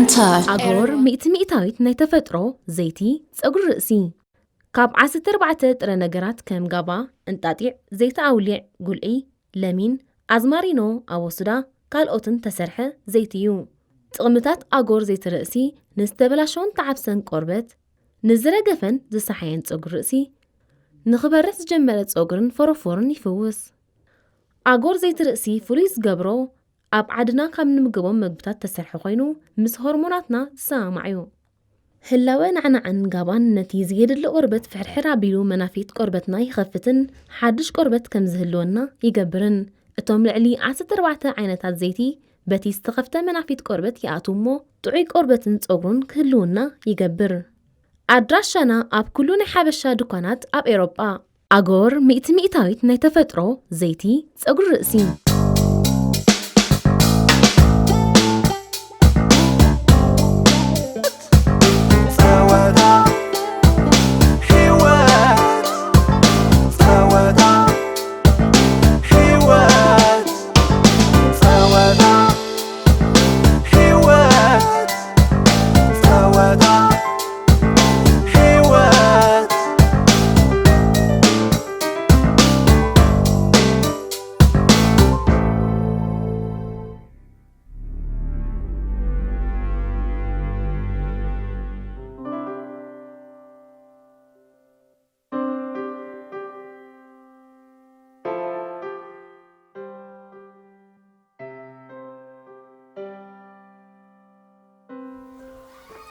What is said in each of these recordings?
ኣጎር ሚእቲ ሚእታዊት ናይ ተፈጥሮ ዘይቲ ጸጉሪ ርእሲ። ካብ ዓሰርተ ኣርባዕተ ጥረ ነገራት ከም ጋባ፣ እንጣጢዕ፣ ዘይቲ ኣውሊዕ፣ ጉልዒ፣ ለሚን፣ ኣዝማሪኖ፣ ኣወሱዳ፣ ካልኦትን ተሰርሐ ዘይቲ እዩ። ጥቕምታት ኣጎር ዘይቲ ርእሲ ንዝተበላሸወን ተዓብሰን ቆርበት፣ ንዝረገፈን ዝሰሓየን ጸጉሪ ርእሲ፣ ንኽበርህ ዝጀመረ ጸጉርን ፎሮፎርን ይፍውስ። ኣጎር ዘይቲ ርእሲ ፍሉይ ዝገብሮ፣ ኣብ ዓድና ካብ ንምገቦም መግብታት ተሰርሐ ኮይኑ፣ ምስ ሆርሞናትና ዝሰማማዕ እዩ። ህላወ ናዕናዕን ጋባን ነቲ ዘየድሊ ቆርበት ፍሕርሕር ኣቢሉ መናፊት ቆርበትና ይኸፍትን ሓድሽ ቆርበት ከም ዝህልወና ይገብርን። እቶም ልዕሊ ዓሰርተ ኣርባዕተ ዓይነታት ዘይቲ በቲ ዝተኸፍተ መናፊት ቆርበት ይኣትዉ እሞ ጥዑይ ቆርበትን ጸጉሩን ክህልውና ይገብር። ኣድራሻና ኣብ ኩሉ ናይ ሓበሻ ድኳናት ኣብ ኤውሮጳ። ኣጎር ሚእቲ ሚእታዊት ናይ ተፈጥሮ ዘይቲ ጸጉሪ ርእሲ። ጸወታ ህይወት፣ ጸወታ ህይወት፣ ጸወታ ህይወት፣ ጸወታ ህይወት።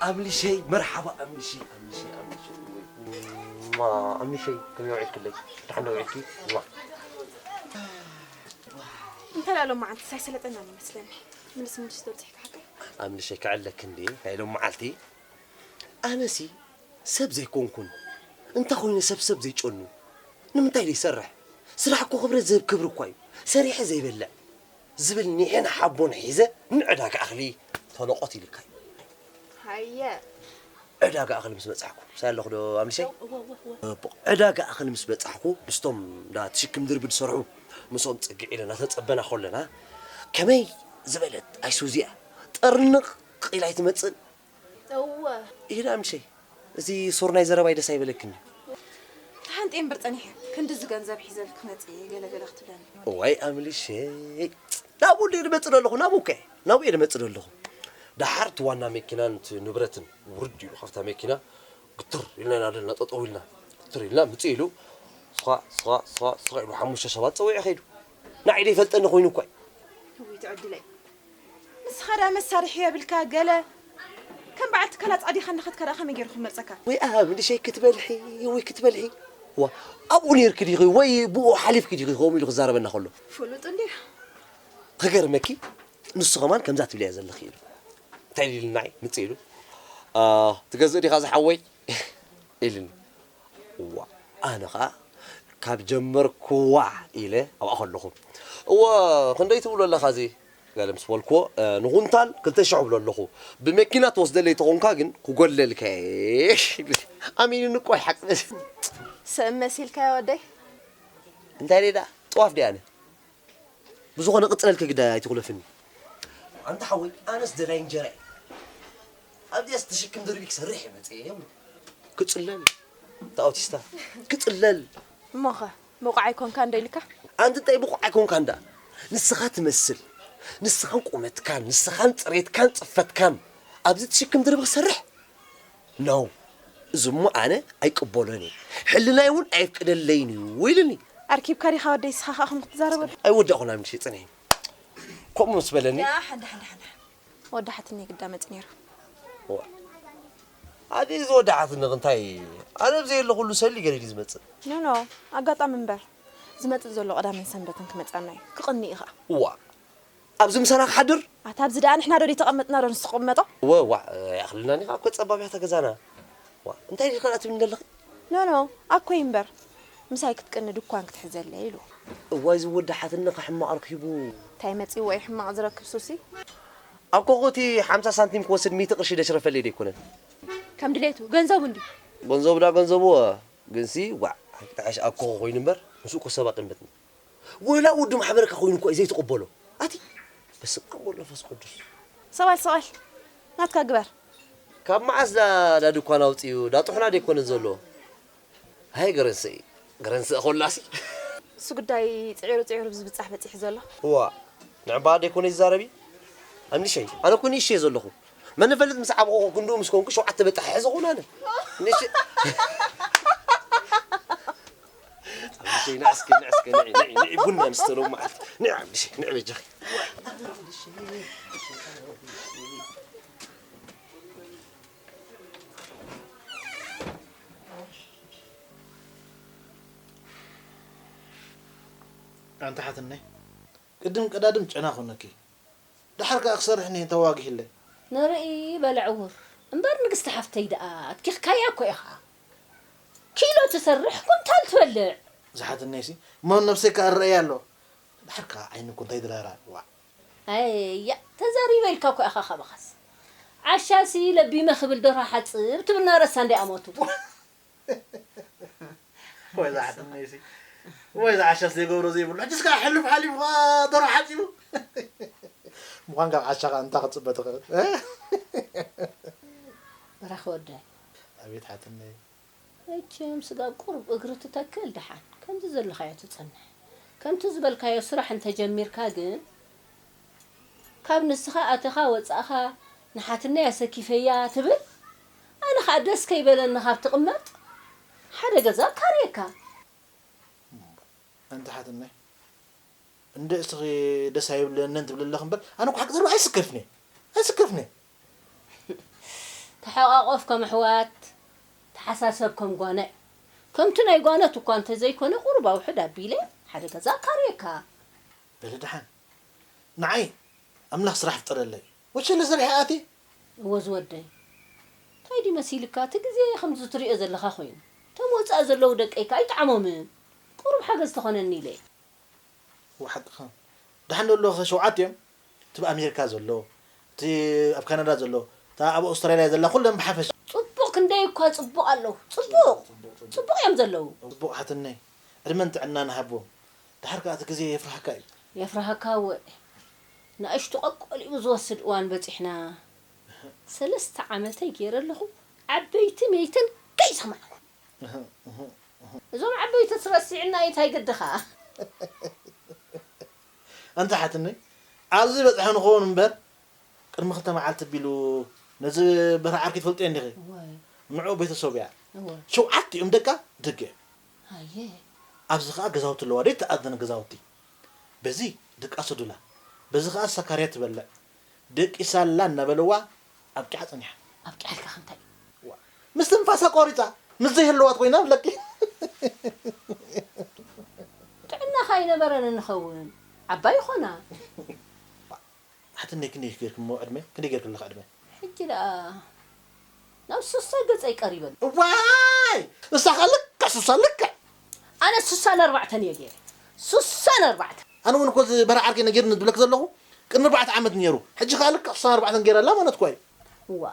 ኣምልሸይ፣ መርሓባ ኣምልሸይ፣ ኣምልሸይ፣ ኣምልሸይ። ማ፣ ኣምልሸይ፣ ከመይ ውዒልክለይ? ደሓን ዶ ውዒልኪ? ማ። እንተ ላሎም መዓልቲ ሳይ ሰለጠና ይመስለኒ። ምንስ ምንስ ተብጽሕካ ሓቀይ? ኣምልሸይ፣ ክዕለክ እንዴ? ናይ ሎም መዓልቲ? ኣነሲ ሰብ ዘይኮንኩን። እንተ ኾይነ ሰብ ሰብ ዘይጨኑ። ንምንታይ ዘይሰርሕ? ስራሕ እኮ ክብረት ዝህብ ክብሪ እኳ እዩ። ሰሪሐ ዘይበልዕ። ዝብል ኒሕን ሓቦን ሒዘ ንዕዳጋ እኽሊ ተለቆት ኢልካ እዩ። ሃየ። ዕዳጋ እኽሊ ምስ በጻሕኩ፣ ሳይ ኣለኹ ዶ ኣምልሸይ? እወ፣ እወ፣ እወ። ጽቡቕ። ዕዳጋ እኽሊ ምስ በጻሕኩ፣ ምስቶም እንዳ ትሽክም ድርቢ ዝሰርሑ፣ ምስኦም ጽግዕ ኢለ እናተጸበና ከለና፣ ከመይ ዝበለት ኣይሱዚ እያ። ጠርንቕ ኢላ ኣይትመጽእን። እወ። ኢላ ኣምልሸይ። እዚ ሱር ናይ ዘረባይ ደስ ኣይበለክን እዩ። ተሃንጥየ እምበር ጸኒሐ። ክንድዚ ገንዘብ ሒዘልክ መጽእ ገለ ገለ ክትብለኒ። እዋይ ኣምልሸይ። ናብኡ እንደ ድመጽእ ዘለኹ፣ ናብኡ ከ? ናብኡ እየ ድመጽእ ዘለኹ። ደሓር እቲ ዋና መኪናን እቲ ንብረትን ውርድ ኢሉ ካብታ መኪና ግትር ኢልና ኢና ደልና ጠጠው ኢልና። ግትር ኢልና ምጽእ ኢሉ ስኻ፣ ስኻ፣ ስኻ፣ ስኻ ኢሉ ሓሙሽተ ሰባት ጸዊዑ ከይዱ። ንዓይ ደይፈልጠኒ ኮይኑ እኳ እዩ። እውይ ትዕድለይ። ንስኻ ደኣ መሳርሒ የብልካ ገለ ከም በዓል ትካል ኣጻዲኻ እንዳኸድካ ደኣ ከመይ ገይሩ ክመርጸካ? ወይ ኣብ ንእሸይ ክትበልሒ ወይ ክትበልሒ። ዋ፣ ኣብኡ ነይርኪ ዲኺ ወይ ብኡ ሓሊፍኪ ዲኺ ከምኡ ኢሉ ክዛረበና ከሎ? ፍሉጥ እንድዩ። ክገርመኪ፣ ንሱ ከማን ከምዛ ትብልያ ዘለኺ ኢሉ። እንታይ ኢሉኒ ንዓይ? ምጽእ ኢሉ። "ኣ፣ ትገዝእ ዲኻ ዝሓወይ?" ኢሉኒ። እዋ፣ ኣነ ኸኣ ካብ ጀመርክዋ ኢለ ኣብኣ ከለኹ፣ "እወ፣ ክንደይ ትብሎ ኣለኻ እዚ?" ገለ ምስ በልክዎ፣ "እ፣ ንኹንታል ክልተ ሽሕ እብሎ ኣለኹ። ብመኪና ትወስደለይ ተኾንካ ግን ክጎድለልካ እየ." ኣሚኑኒ እኮ ይሓቅስ። ሰብ መሲልካዮ ወደይ። እንታይ ደኣ? ጥዋፍ ድየ ኣነ? ብዝኾነ ቅጽለልኪ ግዳ ኣይትኹለፍኒ። ኣንታ ሓወይ፣ ኣነስ ደላይ እንጀራ እየ። ኣብዚኣስ ትሽክም ድርቢ ክሰርሕ እየ መጽየ። ክጽለል፣ እታ ኣውቲስታ፣ ክጽለል። እሞኸ፣ ብቑዕ ኣይኮንካን ዶ ኢልካ? ኣንቲ እንታይ ብቑዕ ኣይኮንካን ደኣ? ንስኻ ትመስል። ንስኻን ቁመትካን፣ ንስኻን ጽሬትካን ጽፈትካን። ኣብዚ ትሽክም ድርቢ ክሰርሕ? ኖ፣ እዚ እሞ ኣነ ኣይቅበሎን እየ። ሕልናይ እውን ኣየፍቅደለይን እዩ ኢሉኒ። ኣርኪብካ ዲኻ ወደይ ንስኻ ኸኣ ከምኡ ክትዛረበሉ? ኣይወዳእኹን ኣምልሸይ ጽንሒ። ከምኡ ምስ በለኒ። ደሓን፣ ደሓን፣ ደሓን፣ ደሓን። ወዳሓትኒ ግዳ መጺ ነይሩ። ዋ። ኣደ እዚ ወዳሓትኒ እንታይ? ኣነ ኣብ ዘየለኹሉ ሰሊ ገለ ድዩ ዝመጽእ? ኖ፣ ኖ፣ ኣጋጣሚ እምበር። ዝመጽእ ዘሎ ቀዳምን ሰንበትን ክመጻና እዩ። ክቕኒ እዩ ኸኣ። ዋ። ኣብዚ ምሳና ክሓድር? ኣታ ኣብዚ ደኣ ንሕና ዶ ዘይተቐመጥና ዶ ንሱ ክቕመጦ? እወ፣ ዋዕ፣ ኣይኣኽልናን ኢኻ እኮ ጸባብ እያ እታ ገዛና። ዋዕ፣ እንታይ ኢልካ ደኣ ትብልኒ ዘለኺ? ኖ፣ ኖ፣ ኣኮይ እምበር። ምሳይ ክትቅኒ ድኳን ክትሕዘለይ ኢሉ። እዋይ፣ እዚ ወዲ ሓትኒ ከ ሕማቕ ረኪቡ። እንታይ መጺእዎ እዩ ሕማቕ ዝረክብ ሱሲ? ኣብ ኮኾቲ ሓምሳ ሳንቲም ክወስድ ሚእቲ ቅርሺ ደሽረፈለይ ዶ ኣይኮነን? ከም ድሌቱ፣ ገንዘቡ እንድዩ። ገንዘቡ ደኣ ገንዘቡ፣ ግንሲ፣ ዋዕ፣ ኣይክጥዓሽ ኣብ ኮኾ ኮይኑ እምበር፣ ምስኡ እኮ ሰብ ኣቐንበትኒ። ወላ ወዲ ማሕበርካ ኮይኑ እኮ እዩ ዘይትቕበሎ። ኣቲ፣ በስመ ኣብ ወወልድ ወመንፈስ ቅዱስ። ሰቓል፣ ሰቓል። ናትካ ግበር። ካብ መዓስ ዳ ዳ ድኳን ኣውጺኡ ዳ ጥሑና ደይኮነ ዘሎ? ሃይ ገረንሰኢ፣ ገረንሰኢ ኮላሲ። እሱ ጉዳይ ጽዒሩ ጽዒሩ ብዝብጻሕ በጺሑ ዘሎ። እዋ፣ ንዕባ ደይኮነ ይዛረቢ? ኣምኒሸይ፣ ኣነ እኮ ንእሽተይ ዘለኹ። መን ይፈልጥ ምስ ዓበኹ ክንድኡ ምስ ኮንኩ ሸውዓተ በጣሕ ሕዚ ኹን ኣነ። ንእሽተይ ኣምኒሸይ፣ ንዕስኪ፣ ንዕስኪ፣ ንዒ፣ ንዒ፣ ንዒ፣ ቡና ንስተ ሎሚ መዓልቲ። ንዒ ኣምኒሸይ፣ ንዒ በጃኺ። ኣንታ ሓትነይ፣ ቅድም ቀዳድም ጨና ኮነኪ። ደሓር ከኣ ክሰርሕ እኒሀ ተዋጊህለይ። ንርኢ በለ ዕውር። እምበር ንግስቲ ሓፍተይ ደኣ ኣትኪኽካያ እኮ ኢኻ። ኪሎ ትሰርሕ ኩንታል ትበልዕ። ዝሓትነይሲ፣ እሞ ነብሰይ ከኣ እረኣያ ኣሎ። ደሓር ከኣ ዓይኒ እኮ እንታይ ድራራ፣ ዋእ። ኣያ፣ ተዛሪበ ኢልካ እኮ ኢኻ ካባኻስ። ዓሻሲ ለቢመ ክብል ደርሆ ሓጽብ ትብልና ረሳ እንደ ኣመቱ። ወይ ዝሓትነይሲ። ወይ ዝዓሻስ ዘይገብሮ ዘይብሉ። ሕጅስ ከኣ ሕሉፍ ሓሊፉ ከኣ ደርሆ ሓጺቡ። ምዃን ካብ ዓሻ ከኣ እንታይ ክትጽበ ትኽእል? እ? በራኺ ወደይ። ኣቤት ሓትነይ። መቸም ስጋብ ቁሩብ እግሪ ትተክል ደሓን። ከምዚ ዘለኻዮ ትጸንሕ። ከምቲ ዝበልካዮ ስራሕ እንተጀሚርካ ግን፣ ካብ ንስኻ ኣተኻ ወጻእኻ ንሓትነይ ኣሰኪፈያ ትብል? ኣነ ኸኣ ደስ ከይበለኒ ካብ ትቕመጥ ሓደ ገዛ ኣካርየካ። ኣንቲ ሓትነይ፣ እንደ እስኺ ደስ ኣይብለንን ትብሊ ኣለኺ እምበር፣ ኣነ እኮ ሓቂ ዘረባ ኣይስከፍን እየ። ኣይስከፍን እየ። ተሓቋቆፍ ከም ኣሕዋት፣ ተሓሳሰብ ከም ጓና እዩ። ከምቲ ናይ ጓኖት እኳ እንተዘይኮነ፣ ቁሩብ ኣውሕድ ኣቢለ ሓደ ገዛ ኣካርየካ። በሊ ደሓን። ንዓይ ኣምላኽ ስራሕ ፍጠረለይ። ወሸለ ሰሪሐ ኣትየ። እወ ዝወደይ። እንታይ ድዩ መሲልካ? እቲ ግዜ ከምዚ ትሪኦ ዘለኻ ኮይኑ። እቶም ወጻኢ ዘለዉ ደቀይ ከኣ ኣይጠዓሞምን። ቁሩብ ሓገዝ ተኾነኒ ኢለ። እወ ሓቅኻ። ደሓን ዶ ኣለኹ ሸውዓተ እዮም። እቲ ኣብ ኣሜሪካ ዘሎ፣ እቲ ኣብ ካናዳ ዘሎ፣ እታ ኣብ ኣውስትራልያ ዘላ ኩለን ብሓፈሻ። ጽቡቕ ክንደይ እኳ ጽቡቕ ኣለዉ። ጽቡቕ። ጽቡቕ እዮም ዘለዉ። ጽቡቕ ሓትነይ። ዕድመን ጥዕናን ሃቦም። ደሓር ከኣ እቲ ግዜ የፍርሃካ እዩ። የፍርሃካ እወ። ንኣሽቱ ቀቆሊኡ ዝወስድ እዋን በጺሕና። ሰለስተ ዓመተይ ገይረ ኣለኹ። ዓበይቲ መይተን ከይሰማዕኩ። እዞም ዓበይትስ ረሲዕና እዩ እንታይ ግድኻ? ኣንታ ሓትነይ፣ ኣብዚ በጽሐ ንኸውን እምበር፣ ቅድሚ ክልተ መዓልቲ ኣቢሉ ነዚ በርሀ ዓርከይ ትፈልጥዮ እንዲኺ? እወ። ንዕኡ ቤተሰቡ እያ። እወ። ሸውዓቲኦም ደቃ ደገ እዮም። ኣየ። ኣብዚ ኸኣ ገዛውቲ ኣለዋ፣ ዘይተኣዘነ ገዛውቲ። በዚ ድቃስ ዱላ፣ በዚ ኸኣ ሰካርያ ትበልዕ። ደቂሳላ እናበልዋ ኣብቂዓ ጸኒሓ። ኣብቂዓልካ ኸ እንታይ? ዋ፣ ምስትንፋሳ ቆሪጻ፣ ምስ ዘይህልዋት ኮይና ብለኪ። ጥዕናኻ ኣይነበረን እንኸውን። ዓባይ ኾና። ሓትነይ ክንደይ ጌርክሞ ዕድመ? ክንደይ ጌርክ ኣለኻ ዕድመ? ሕጂ ደኣ ናብ ሱሳ ገጸይ ቀሪበ ኣሎ። እዋይ! ንሳኻ ልክዕ ሱሳ ልክዕ! ኣነ ሱሳን ኣርባዕተን እየ ገይረ። ሱሳን ኣርባዕተን። ኣነ እውን እኮ እዚ በርሀ ዓርከይ ነጊሩኒ ዝብለኪ ዘለኹ ቅድሚ ኣርባዕተ ዓመት ነይሩ። ሕጂ ከኣ ልክዕ ሱሳን ኣርባዕተን ገይረ ኣላ ማለት እኳ እዩ። እዋ።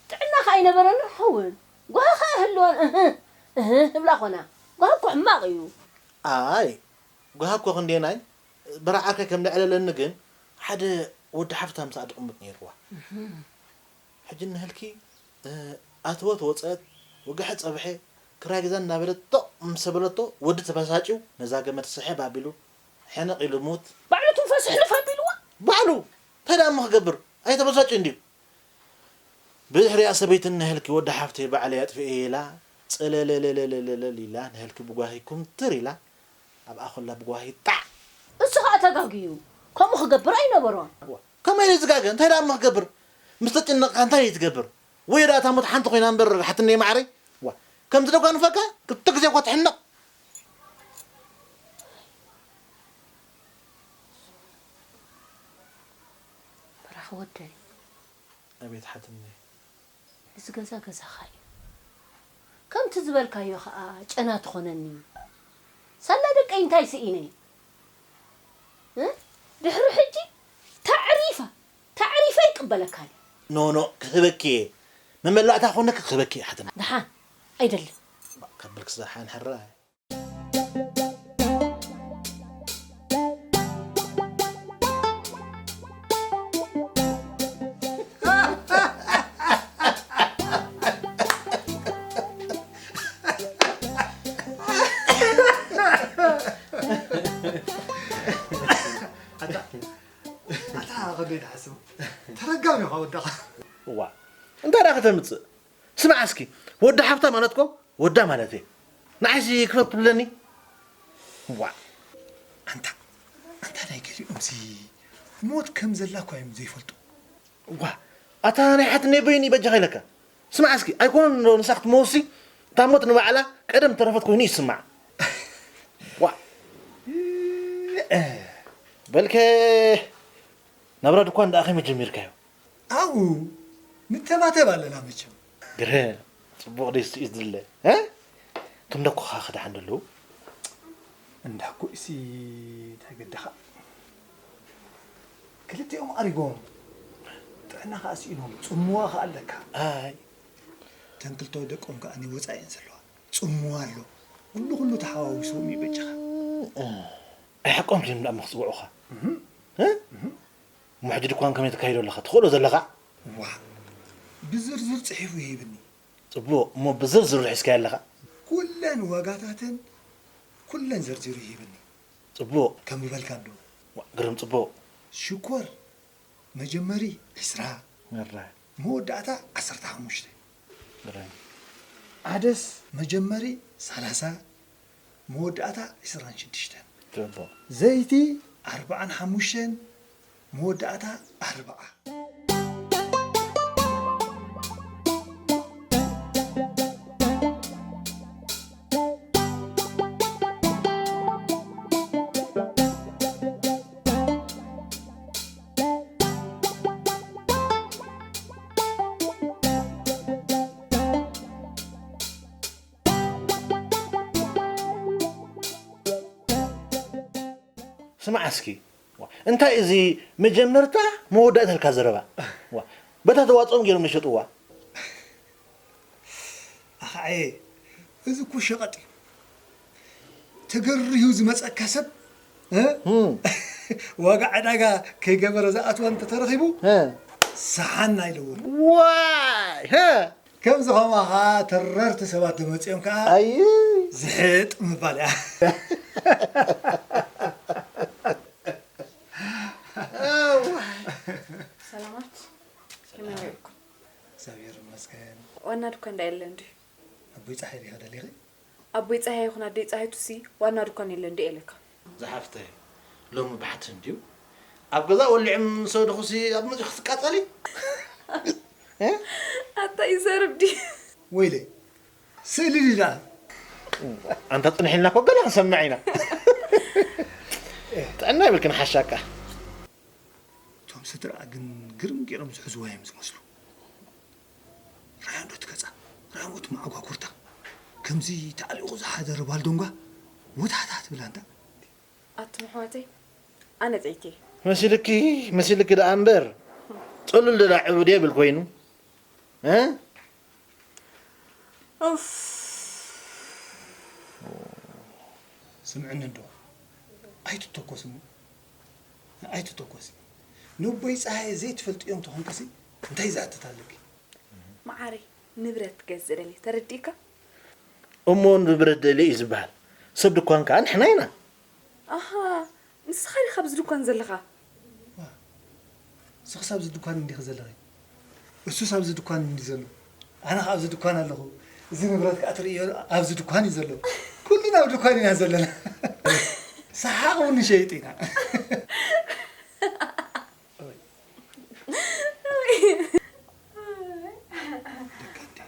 ጥዕናኻ ኣይነበረን ይኸውን። ጓህኻ ኣይህልዎን፣ እህ፣ እህ፣ እብላ ኾና። ጓህ እኮ ሕማቕ እዩ። ኣይ፣ ጓህ እኮ ክንደየናይ በርሀ ዓርከይ ከም ዘዕለለኒ ግን፣ ሓደ ወዲ ሓፍታ ምስኣ ድቕምጥ ነይርዋ። እህ። ሕጂ እነሀልኪ፣ እ፣ ኣተወት ወጸት፣ ወግሐ ጸብሐ፣ ክራይ ገዛ እናበለት ጦቕ ምስ በለቶ፣ ወዲ ተበሳጭው፣ ነዛ ገመድ ስሕብ ኣቢሉ፣ ሕንቕ ኢሉ ሙት። ባዕሉ ትንፋሱ ሕልፍ ኣቢልዋ? ባዕሉ! እንታይ ደኣ እሞ ክገብር? ኣይተበሳጭ እንድዩ። ብድሕሪኣ ሰበይቲ እነሀልኪ፣ ወዲ ሓፍተይ ባዕለይ ኣጥፊኤ ኢላ፣ ጸለለለለለለል ኢላ፣ ነሀልኪ ብጓሂ ኩምትር ኢላ፣ ኣብኣ ኮላ ብጓሂ ጣዕ! እሱ ኸኣ ተጋግዩ። ከምኡ ክገብር ኣይነበሮን። ዋ፣ ከመይ ኢለ ዝጋገ? እንታይ ደኣ እሞ ክገብር? ምስ ተጨነቕካ እንታይ እዩ ትገብር? ወይ ደኣ እታ ሞት ሓንቲ ኮይና እምበር ሓትነይ ማዕረይ። ዋ፣ ከምዚ ዶ ጓንፈካ? ክልተ ግዜ እኳ ትሕነቕ። በራኺ ወደይ። ኣቤት ሓትነይ። እዚ ገዛ ገዛኻ እዩ። ከምቲ ዝበልካዮ ኸኣ ጨና ትኾነኒ። ሳላ ደቀይ እንታይ ስኢነ? እ? ድሕሪ ሕጂ ታዕሪፋ፣ ታዕሪፋ ይቅበለካን እዩ። ኖ፣ ኖ፣ ክህበኪ እየ። መመላእታ ኮነኪ ክህበኪ እየ፣ ሓትነይ። ደሓን፣ ኣይደልን። ካብ ብልክስ ደሓን ሕራይ። ጋም ኢኻ ወዳኻ። እዋ እንታይ ደኣ ከተምጽእ? ስማዕ እስኪ፣ ወዲ ሓፍታ ማለት እኮ ወዳ ማለት እየ። ንዓይሲ ክፈት ትብለኒ? እዋ ኣንታ ኣንታ ናይ ገሊኦምሲ ሞት ከም ዘላ እኳ እዮም ዘይፈልጡ። እዋ ኣታ ናይ ሓትነይ በይኒ በጃኻ ኢለካ። ስማዕ እስኪ፣ ኣይኮነን ዶ ንሳ ክትመውሲ እታ ሞት ንባዕላ ቀደም ተረፈት ኮይኑ ይስማዕ። ዋ በልከ ናብራ ድኳን ደኣ ከመይ ጀሚርካዮ? ኣብኡ ንተባተብ ኣለና መቸም። ግረ ጽቡቕ ደይ ስኢት ዝለ እ? ክንደኩኻ ክድሓን ደለዉ? እንዳኩ እሲ እንታይ ገደኻ? ክልቲኦም ኣሪጎም ጥዕና ከኣ ስኢኖም ጽምዋ ከኣ ኣለካ። ኣይ እተን ክልተ ደቆም ከኣ እኔ ወጻኢ እየን ዘለዋ። ጽምዋ ኣሎ። ኩሉ ኩሉ ተሓዋዊስዎም እዩ በጃኻ። ኣይ ሓቆም ድዮም ደኣ እሞ ክጽውዑኻ? እህ? እ? እሞ ሕጂ ድኳን ከመይ ተካይዶ ኣለኻ? ትኽእሎ ዘለኻ? ዋ ብዝርዝር ጽሒፉ ይሂብኒ። ጽቡቕ፣ እሞ ብዝርዝሩ ሒዝካዮ ኣለኻ? ኩለን ዋጋታተን ኩለን ዘርዚሩ ይሂብኒ። ጽቡቕ። ከም ዝበልካ እንዶ። ዋ፣ ግርም ጽቡቕ። ሽኮር መጀመሪ ዕስራ፣ መራ። መወዳእታ ዓሰርተ ሓሙሽተ። ግርም። ዓደስ መጀመሪ ሰላሳ፣ መወዳእታ ዕስራን ሽዱሽተን። ጽቡቕ። ዘይቲ ኣርብዓን ሓሙሽተን፣ መወዳእታ ኣርብዓ። ስማዕ እስኪ፣ ዋ፣ እንታይ እዚ መጀመርታ መወዳእታ ኢልካ ዘረባ? ዋ፣ በታ ተዋጽኦም ገይሮም ዝሸጥዋ። ኣኻየ፣ እዚ እኮ ሸቐጥ እዩ። ተገርህዩ ዝመጸካ ሰብ፣ እ? እም። ዋጋ ዕዳጋ ከይገበረ ዝኣትዋ እንተተረኺቡ፣ እ። ሰሓን ኣይለዎን። ዋይ፣ እ። ከምዚ ኸማኻ ተረርቲ ሰባት ተመጺኦም ከኣ ኣይ። ዝሕጥ ምባል እያ። ሰላማት፣ ከመይ ውዒልኩም? እግዚኣብሔር ይመስገን። ዋና ድኳን እንዳ የለን ድዩ? ኣቦይ ጸሓይ ዲኻ ደሊኺ? ኣቦይ ጸሃየ ይኹን ኣደይ ጸሃይቱሲ ዋና ድኳን የለን ድየ ኢለካ። ዝሓፍተይ፣ ሎሚ ብሓትት እንድዩ። ኣብ ገዛ ወሊዕም ዝሰደኹሲ ኣብ መጺኹ ክትቃጸሊ? ኣታ ይዘርብ ድዩ? ወይለይ፣ ስእሊ ድዩ ደኣ? ኣንታ ጽንሕ ኢልና እኮ ገለ ክንሰምዕ ኢና። ጥዕና ይብልክን ሓሻካ። እቶም ስድራ ግን ግርም ገይሮም ዝሕዝዋ እዮም ዝመስሉ። ራእያ እንዶ ትገጻ፣ ራእያ እንዶ ትመዓጓጉርታ። ከምዚ ተኣሊቑ ዝሓደረ ባልዶንጓ ወታታ ትብል ኣንታ። ኣቱም ኣሕዋተይ፣ ኣነ ጥዒት እየ። መሲልኪ፣ መሲልኪ ደኣ እምበር፣ ጽሉል ደዳ ዕቡድ የብል ኮይኑ። እ? ኡፍ። ስምዕኒ እንዶ፣ ኣይትተኮስኒ፣ ኣይትተኮሲ። ነቦይ ጸሃየ ዘይትፈልጥዮም ተኾንክሲ፣ እንታይ ዝኣትት ኣለኪ? መዓረይ፣ ንብረት ክገዝእ ደልየ፣ ተረዲእካ? እሞ ንብረት ደልየ እዩ ዝበሃል። ሰብ ድኳን ከኣ ንሕና ኢና። ኣሃ፣ ንስኻ ዲኻ ኣብዚ ድኳን ዘለኻ? ዋ፣ ንስኽስ ኣብዚ ድኳን እንዲኺ ዘለኺ? እሱስ ኣብዚ ድኳን እንዲ ዘሎ። ኣነ ኸኣ ኣብዚ ድኳን ኣለኹ። እዚ ንብረት ከኣ ትርእዮ ኣብዚ ድኳን እዩ ዘሎ። ኩልና ኣብ ድኳን ኢና ዘለና። ሰሓቕ እውን ንሸይጥ ኢና። ኢለካ እንዲ፣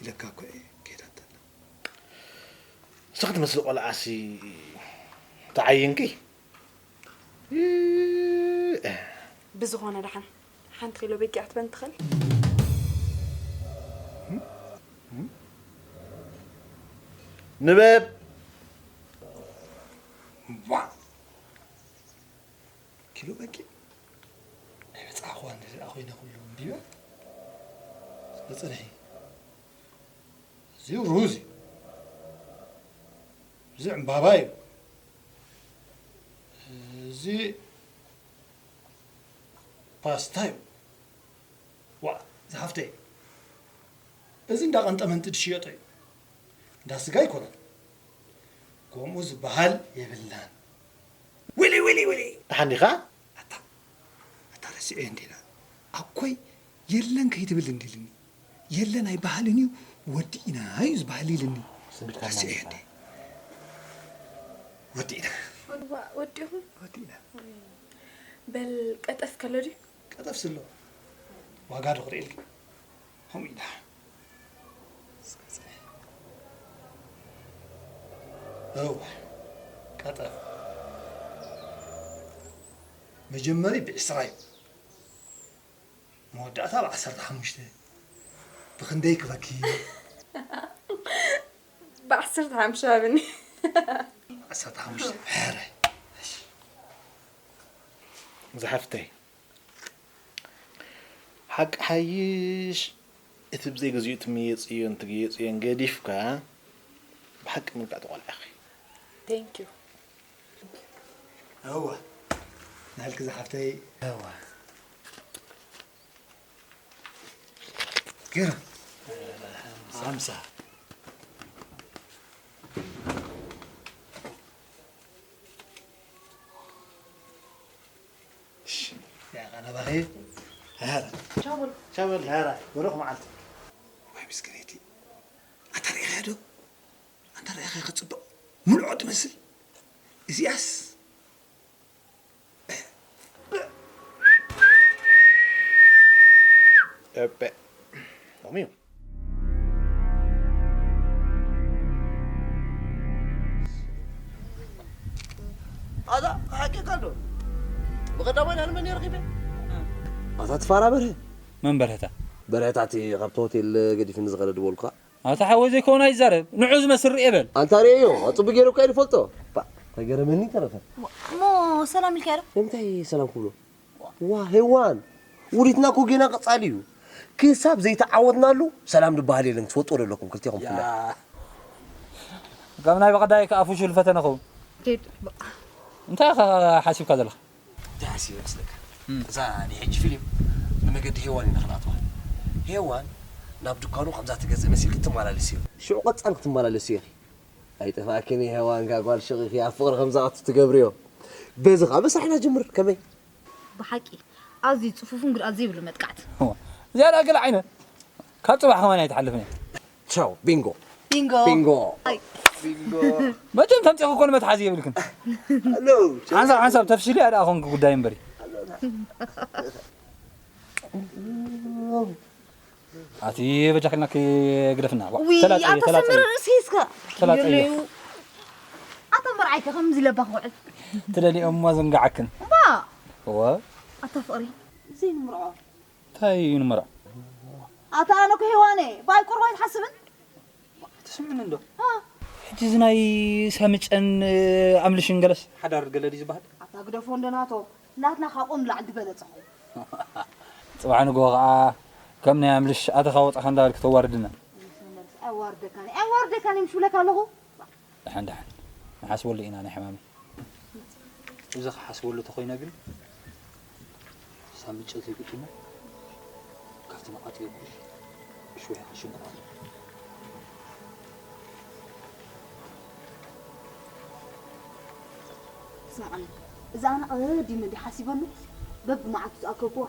ኢለካ እኮ እየ ከይዳተላ። ንስኺ ትመስሊ ቆልዓሲ ተዓይንኪ። ብዝኾነ ደሓን ሓንቲ ኪሎ በጊዕ ክትበን ትኽእል? ንበብ። ዋ! ኪሎ በጊዕ ኣይበጻሕኹዋን እንድኣ ኮይነ ኩሉ ኣንቢበ። ብጽንሒ። እዚ ሩዝ እዩ። እዚ ዕምባባ እዩ። እዚ ፓስታ እዩ። ዋእ ዝሓፍተይ፣ እዚ እንዳ ቀንጠመንጢ ዝሽየጦ እዩ፣ እንዳ ስጋ ኣይኮነን። ከምኡ ዝበሃል የብልናን። ዊሊ ዊሊ ዊሊ። ደሓን ዲኻ? ኣታ ኣታ ረሲዐዮ እንዲና፣ ኣኮይ የለን ከይትብል እንዲልኒ። የለን ኣይበሃልን እዩ፣ ወዲእና እዩ ዝበሃል ኢልኒ። ረሲዐ እንዴ? ወዲእና። ወዲእኹም? ወዲእና። በል ቀጠፍ ከሎ ድዩ? ቀጠፍ ስሎ። ዋጋ ዶ ክርእየልኪ? ከምኡ ኢላ። እስከ ጽንሒ። እወ፣ ቀጠፍ። መጀመሪ ብዕስራ እዩ። መወዳእታ ብዓሰርተ ሓሙሽተ። ብኽንደይ ክበኪ? ብዓሰርተ ሓሙሽተ ሃብኒ። ዓሰርተ ሓሙሽተ። ሕረ። እሺ። ዝሓፍተይ። ሓቂ ሓይሽ እቲ ብዘይ ግዚኡ ትምየጽዮን ትግየጽዮን ገዲፍካ ብሓቂ ምልክዕቲ ቆልዓ ኢኺ። Thank you። እወ ናልኪ ዝሓፍተይ። እወ ገይራ ሓምሳ። እሺ፣ ያ ቃና ባኺ። ሃራ። ቻው በል። ቻው በል፣ ሃራ። ወረኽ መዓልቲ። ወይ ምስክነይቲ። ኣንታ ርኢኻዮ ዶ? ኣንታ ርኢኻዮ ክጽብቕ? ምልዖ ትመስል። እዚኣስ? ኤበ። ሎሚ እዩ። ኣታ ሓቂኻ ዶ? ብቐዳማይ ናብ መን ነይርኺ በ? ኣታ ትፋራ በርሀ። መን በርሀታ? በርሀታ እቲ ካብቲ ሆቴል ገዲፍኒ ዝኸደ ድበልኩኻ። ኣታ ሓወይ ዘይከውን ኣይዛረብ። ንዑ ዝመስል ርኤ በል። ኣንታ ርኤዮ፣ ኣጽቢ ገይሩ እኳ ይፈልጦ። ባ፣ ከገረመኒ ተረፈ። እሞ ሰላም ኢልካዮ ዶ? ንምንታይ ሰላም ክብሎ? ዋ፣ ሄዋን፣ ውዲትና እኮ ጌና ቀጻሊ እዩ። ክሳብ ዘይተዓወትናሉ ሰላም ዝበሃል የለን፣ ትፈልጥዎ ዶ ኣለኩም ክልቴኹም ያ። ብፍላይ? ካብ ናይ በቐዳይ ከኣ ፍሹል ፈተነ ኸውን። ቴድ፣ በቃ። እንታይ ኢኻ ሓሲብካ ዘለኻ? እንታይ ሓሲበ ይመስለካ? እም። እዛ ናይ ሕጂ ፊልም ንመገዲ ሄዋን ኢና ክንኣትዋ። ሄዋን ናብ ድኳኑ ከምዛ ትገዝእ መሲልኪ ትመላለስ እዩ። ሽዑ ቀጻል ክትመላለስ ኢኺ። ኣይጠፋእክን እዩ ሄዋን፣ ጋል ጓል ሽቕ ኢኺ ኣብ ፍቕሪ ከምዛ ኣቱ ትገብርዮ። በዚ ኸኣ በስራሕ ኢና ጅምር፣ ከመይ? ብሓቂ ኣዝዩ ጽፉፍን ጉድኣት ዘይብሉ መጥቃዕቲ። እዋ፣ እዚኣ ደኣ ገለ ዓይነት ካብ ጽባሕ ከማን ኣይትሓልፍን እያ። ቻው፣ ቢንጎ። ቢንጎ። ቢንጎ። ኣይ። ቢንጎ። መቸም ተምጺእኺ እኮ ንመትሓዚ የብልክን። ኣሎ። ሓንሳብ ሓንሳብ ተፍሽልያ ደኣ ኾንኪ ጉዳይ እምበሪ። ኣሎ። ኣቲ በጃኺልና ክግደፍና። ዋ፣ ውይ፣ ተላጸየ፣ ኣታ ተላጸየ። ሰምረ ርእሲ እስከ። ተላጸየ። ይለዩ። ኣታ መርዓይከ ከምዚ ለባ ክውዕል። ትደልዮ እሞ ዝንጋዓክን። እምባ። እወ። ኣታ ፍቕሪ። ዘይንምርዖ። እንታይ እዩ ንምርዖ? ኣታ ኣነ እኮ ሄዋነ፣ ብኣይ ቁርባ ኣይትሓስብን? ትስምዕኒ እንዶ? አ። ሕጂ እዚ ናይ ሳምጨን ኣምልሽን ገለስ? ሓዳር ገለ ድዩ ዝበሃል? ኣታ ግደፎ እንዶ ናቶ። ናትና ካብኦም ንላዕሊ ዝበለጸ ኾን። ጽባሕ ንግሆ ኸኣ ከም ናይ ኣምልሽ ኣተኻ ወጻኻ እንዳበልክ ተዋርድና። ኣይዋርደካን፣ ኣይዋርደካን እየ ምሽ ብለካ ኣለኹ። ደሓን፣ ደሓን። ንሓስበሉ ኢና ናይ ሕማመይ። እዚ ክሓስበሉ ተኾይነ ግን ሳምጨ ዘይግጥሞ ካብቲ መዓት የብሉሽ። ሽወያ ሽጉራ። ስምዓኒ፣ እዛ ኣነ ቀዲመ እንዲ ሓሲበሉ፣ በብመዓልቱ ዝኣከብክዎ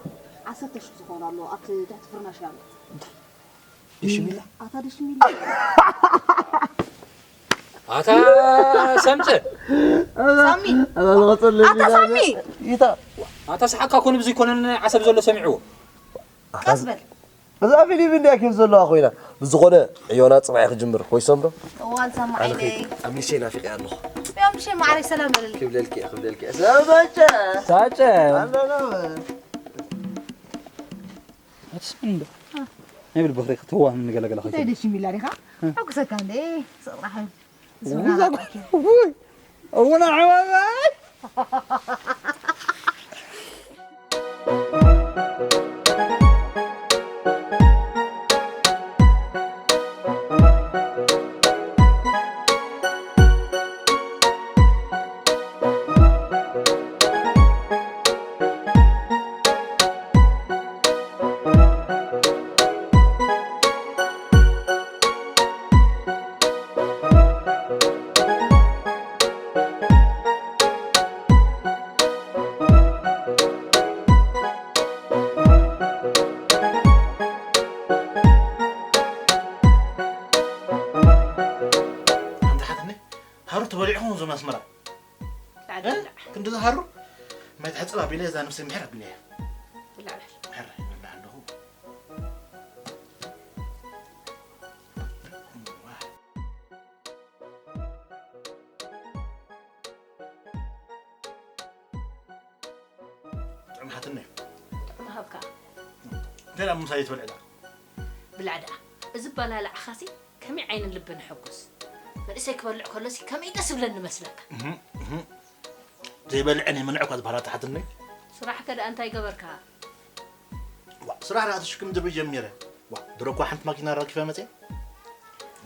ዓሰርተ ሽሕ ዝኾኑ ኣለዉ ኣብቲ ትሕቲ ፍርናሽ ኣሎ። ደሽሚላ? ኣታ ደሽሚላ። ኣታ ሰምጨ። ሳሚ። ኣታ ዝቐጸለ ኣታ ሚዛን ሳሚ። ይታ። ኣታ ሰሓቅካ ኮን ብዙይ ኮነን ዓሰብ ዘሎ ሰሚዕዎ። ኣታ ቀስ በል። እዛ ፊልም እንድያ ኪድ ዘለዋ ኮይና። ብዝኾነ ዕዮና ጽባሕ ክጅምር። ኮይሶም ዶ? እዋን ሰማዓይ ኣነ ነይ። ከይድ። ኣምሊሸይ ናፊቐ ኣለኹ። ኣምሊሸይ ማዕረይ ሰላም በለለይ። ክብለልኪ እየ፣ ክብለልኪ እየ። ሰመጨ። ሳጨ። ኣለና በል። ኣትስምን ዶ? እ። ናይ ብል በኽሪ ክትዋ ምን ገለገለ እንታይ ኮይሶም። ደስ የሚል ኣሪኻ? እ። ኣጉሰካ እንዴ? ስቕራሕን። ውይ፣ እውና ሕማማይ። ሃሩ፣ ማይ ትሕጽብ ኣቢለ እዛ ነብሰይ ምሕር ኣቢለ እየ። ብላዕ በል። ምሕር ይብላ ኣለኹ። ጥዑም ሓትነይ። ጥዑም ሃብካ። እንታይ ደኣ ምሳይ ትበልዕ ደኣ? ብላዕ ደኣ። እዚ ኣበላልዓኻሲ ከመይ ዓይንን ልብን እሕጉስ። መንእሰይ ክበልዕ ከሎሲ ከመይ ደስ ዝብለኒ መስለካ። እህ፣ እህ። ዘይበልዐ ነይመንዐ እኳ ዝበሃል ኣታ ሓትነይ። ስራሕከ ደኣ እንታይ ገበርካ? ዋ፣ ስራሕ ደኣ ተሸኪም ድርቢ ጀሚረ። ዋ፣ ድሮ እኳ ሓንቲ ማኪና ኣራጊፈ መፅየ።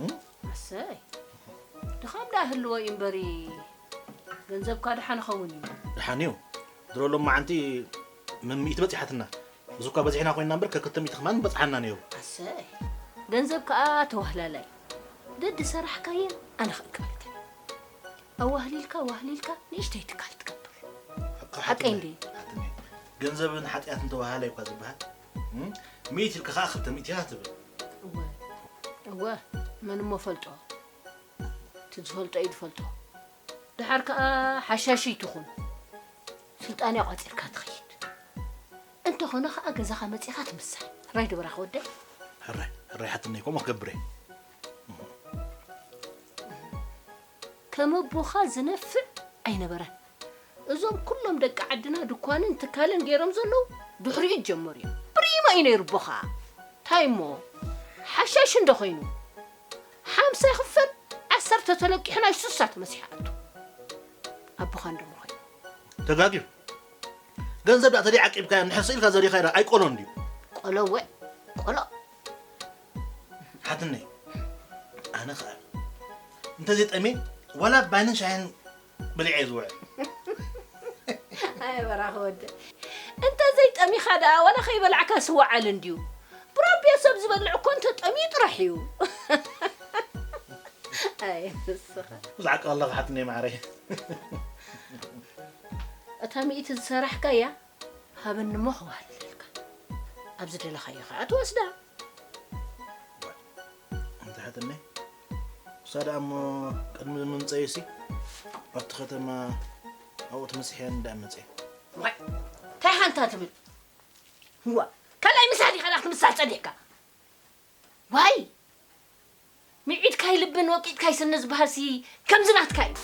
እም? ኣሰይ፣ ድኻም ደኣ ህልዎ እዩ እምበሪ፣ ገንዘብካ ደሓን ይኸውን እዩ። ደሓን እዩ። ድሮ ሎማዓንቲ መን ሚእቲ በፂሓትና። እዚ እኳ በፂሕና ኮይንና እምበር፣ ከክልተ ሚእቲ ከማን በፅሓና ነይሩ። ኣሰይ፣ ገንዘብ ከኣ ተዋህላላይ። ደዲ ሰራሕካየን ኣነ ክእክበልካ። ኣዋህሊልካ፣ ኣዋህሊልካ ንእሽተይ ትካል ትገብር። ሓቂ ሓቂ ሓትነይ፣ እንዴ? ሓትነይ። ገንዘብን ሓጢኣትን ተዋሃላይ እኳ ዝበሃል። እም? ሚእቲ ኢልካ ከኣ ክልተ ሚእቲ ኢኻ ትብል። እወ፣ እወ፣ መን እሞ ፈልጦ? እቲ ዝፈልጦ እዩ ዝፈልጦ። ደሓር ከኣ ሓሻሺ ትኹን። ስልጣንያ ቋጺርካ ትኸይድ። እንተኾነ ከኣ ገዛኻ መጺኻ ትምሳሕ። ሕራይ ዶ በራኺ ወደይ? ሕራይ፣ ሕራይ ሓትነይ፣ ከምኡ ክገብር እየ። ከም ኣቦኻ ዝነፍዕ ኣይነበረን። እዞም ኩሎም ደቂ ዓድና ድኳንን ትካልን ገይሮም ዘለዉ ድሕሪኡ ጀመሩ እዮም። ፕሪሞ እዩ ነይሩ ኣቦኻ። እንታይ እሞ? ሓሻሽ እንዶ ኾይኑ። ሓምሳ ይኽፈል፣ ዓሰርተ ተለቂሑ ናይ ሱሳ ተመሲሓ ኣቱ። ኣቦኻ እንዶ ኾይኑ። ተጋግዩ። ገንዘብ ደኣ ተደይ ዓቂብካዮ፣ እንድሕር ስኢልካ ዘሪኻዮ ደኣ ኣይቆሎን ድዩ? ቆሎ እወ፣ ቆሎ። ሓትነይ፣ ኣነ ኸኣ እንተዘይጠምየ ዋላ ባንን ሻሂን በሊዐ እየ ዝውዕል። ኣይ በራኺ ወደ፣ እንተዘይጠሚኻ ደኣ ዋላ ከይበላዕካ ስዋዓል እንድዩ። ብራቢያ ሰብ ዝበልዕ እኮ እንተጠምዩ ጥራሕ እዩ። ኣይ ንስኻ። ብዙሕ ዓቃ ኣለኻ ሓትነይ ማዓረይ። እታ ሚእቲ ዝሰራሕካያ ሃበኒ እሞ ከዋህልለልካ። ኣብ ዝደለኻዮ ኸዓ ትወስዳ። እንተ ሓትነይ፣ እሳ ደኣ እሞ ቅድሚ ምምጸዩሲ ኣብቲ ከተማ ኣብኡ ተመሲሐን ደኣ መጸ። ዋይ፣ እንታይ ሓንታ ትብል? ዋ፣ ካልኣይ ምሳሕ ዲኻ ደኣ ክትምሳሕ ጸኒሕካ? ዋይ! ምዒድካይ ልብን ወቂጥካይ ስኒ ዝበሃልሲ ከምዚ ናትካ እዩ።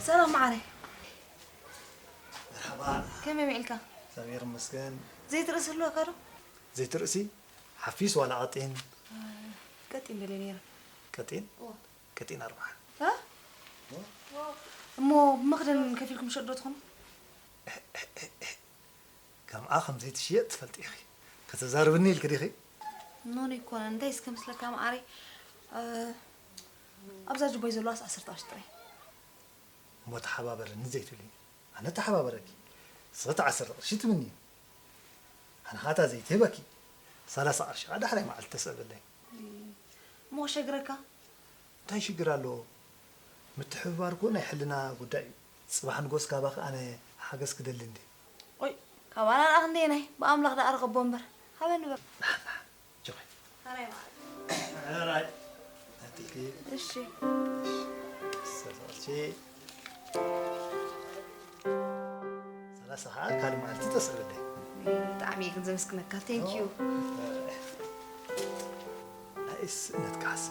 ሰላም መዓረይ። መርሓባ። ከመይ ውዒልካ? እግዚኣብሔር ይመስገን። ዘይትርእሲ ህልወካ ዶ? ዘይትርእሲ? ሓፊስ ዋላ ቀጢን? ቀጢን ደልየ ነይረ። ቀጢን? እወ። ቀጢን ኣርብዓ። እ? እሞ ብመኽደን ከፊልኩም ትሸጡ ዶ ትኾኑ? ከምኣ ከም ዘይትሽየጥ ትፈልጢ ኢኺ። ከተዛርብኒ ኢልኪ ዲኺ? ኖ፣ ኖ ኣይኮነን። እንታይ እስከ ምስለካ መዓረይ? እ፣ ኣብዛ ጅቦይ ዘለዋስ ዓሰርተ ቅርሺ ጥራይ። እሞ ተሓባበረኒ ዘይትብሊ? ኣነ ተሓባበረኪ። ንስኺ እቲ ዓሰርተ ቅርሺ ትምኒ። ኣነ ኸኣ እታ ዘይቲ ህበኪ። ሰላሳ ቅርሺ ኸኣ ዳሕራይ መዓልቲ ተስዕብለይ። እሞ ሸግረካ? እንታይ ሽግር ኣለዎ? ምትሕብባር እኮ ናይ ሕልና ጉዳይ እዩ። ጽባሕ ንጎስ ካባኺ ኣነ ሓገዝ ክደሊ እንዴ? ኦይ፣ ካባና ደኣ ክንደየናይ? ብኣምላኽ ደኣ ርኸቦ እምበር። ሃበኒ በል። ጆኸይ። ሕራይ መዓልቲ። ሕራይ። ኣትልኪ። እሺ። ሰላሳ ቅርሺ። ሰላሳ ኸዓ ካልእ መዓልቲ ተስዕበለይ። ብጣዕሚ እየ ግን ዘመስግነካ። Thank you። ናይ ስእነት ካሕስ።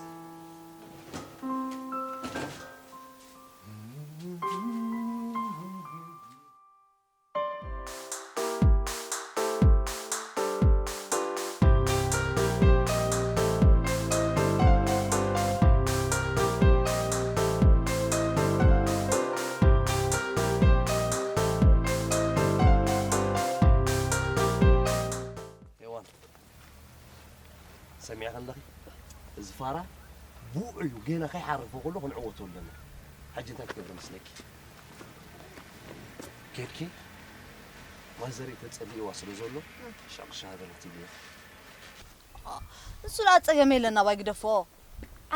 ሄዋን፣ ሰሚዕካ ኣለኺ? እዚ ፋራ ብኡዕ እዩ፣ ገና ከይሓረፈ ከሎ ክንዕወቶ ኣለና። ሕጂ እንታይ ትገብሪ መስለኪ? ኬድኪ ማዘረይ ተጸሊእዋ ስለ ዘሎ ሻቕሻ በለት ትብልዮ። እሱ ደኣ ጸገም የለን፣ ኣባይ ግደፎ።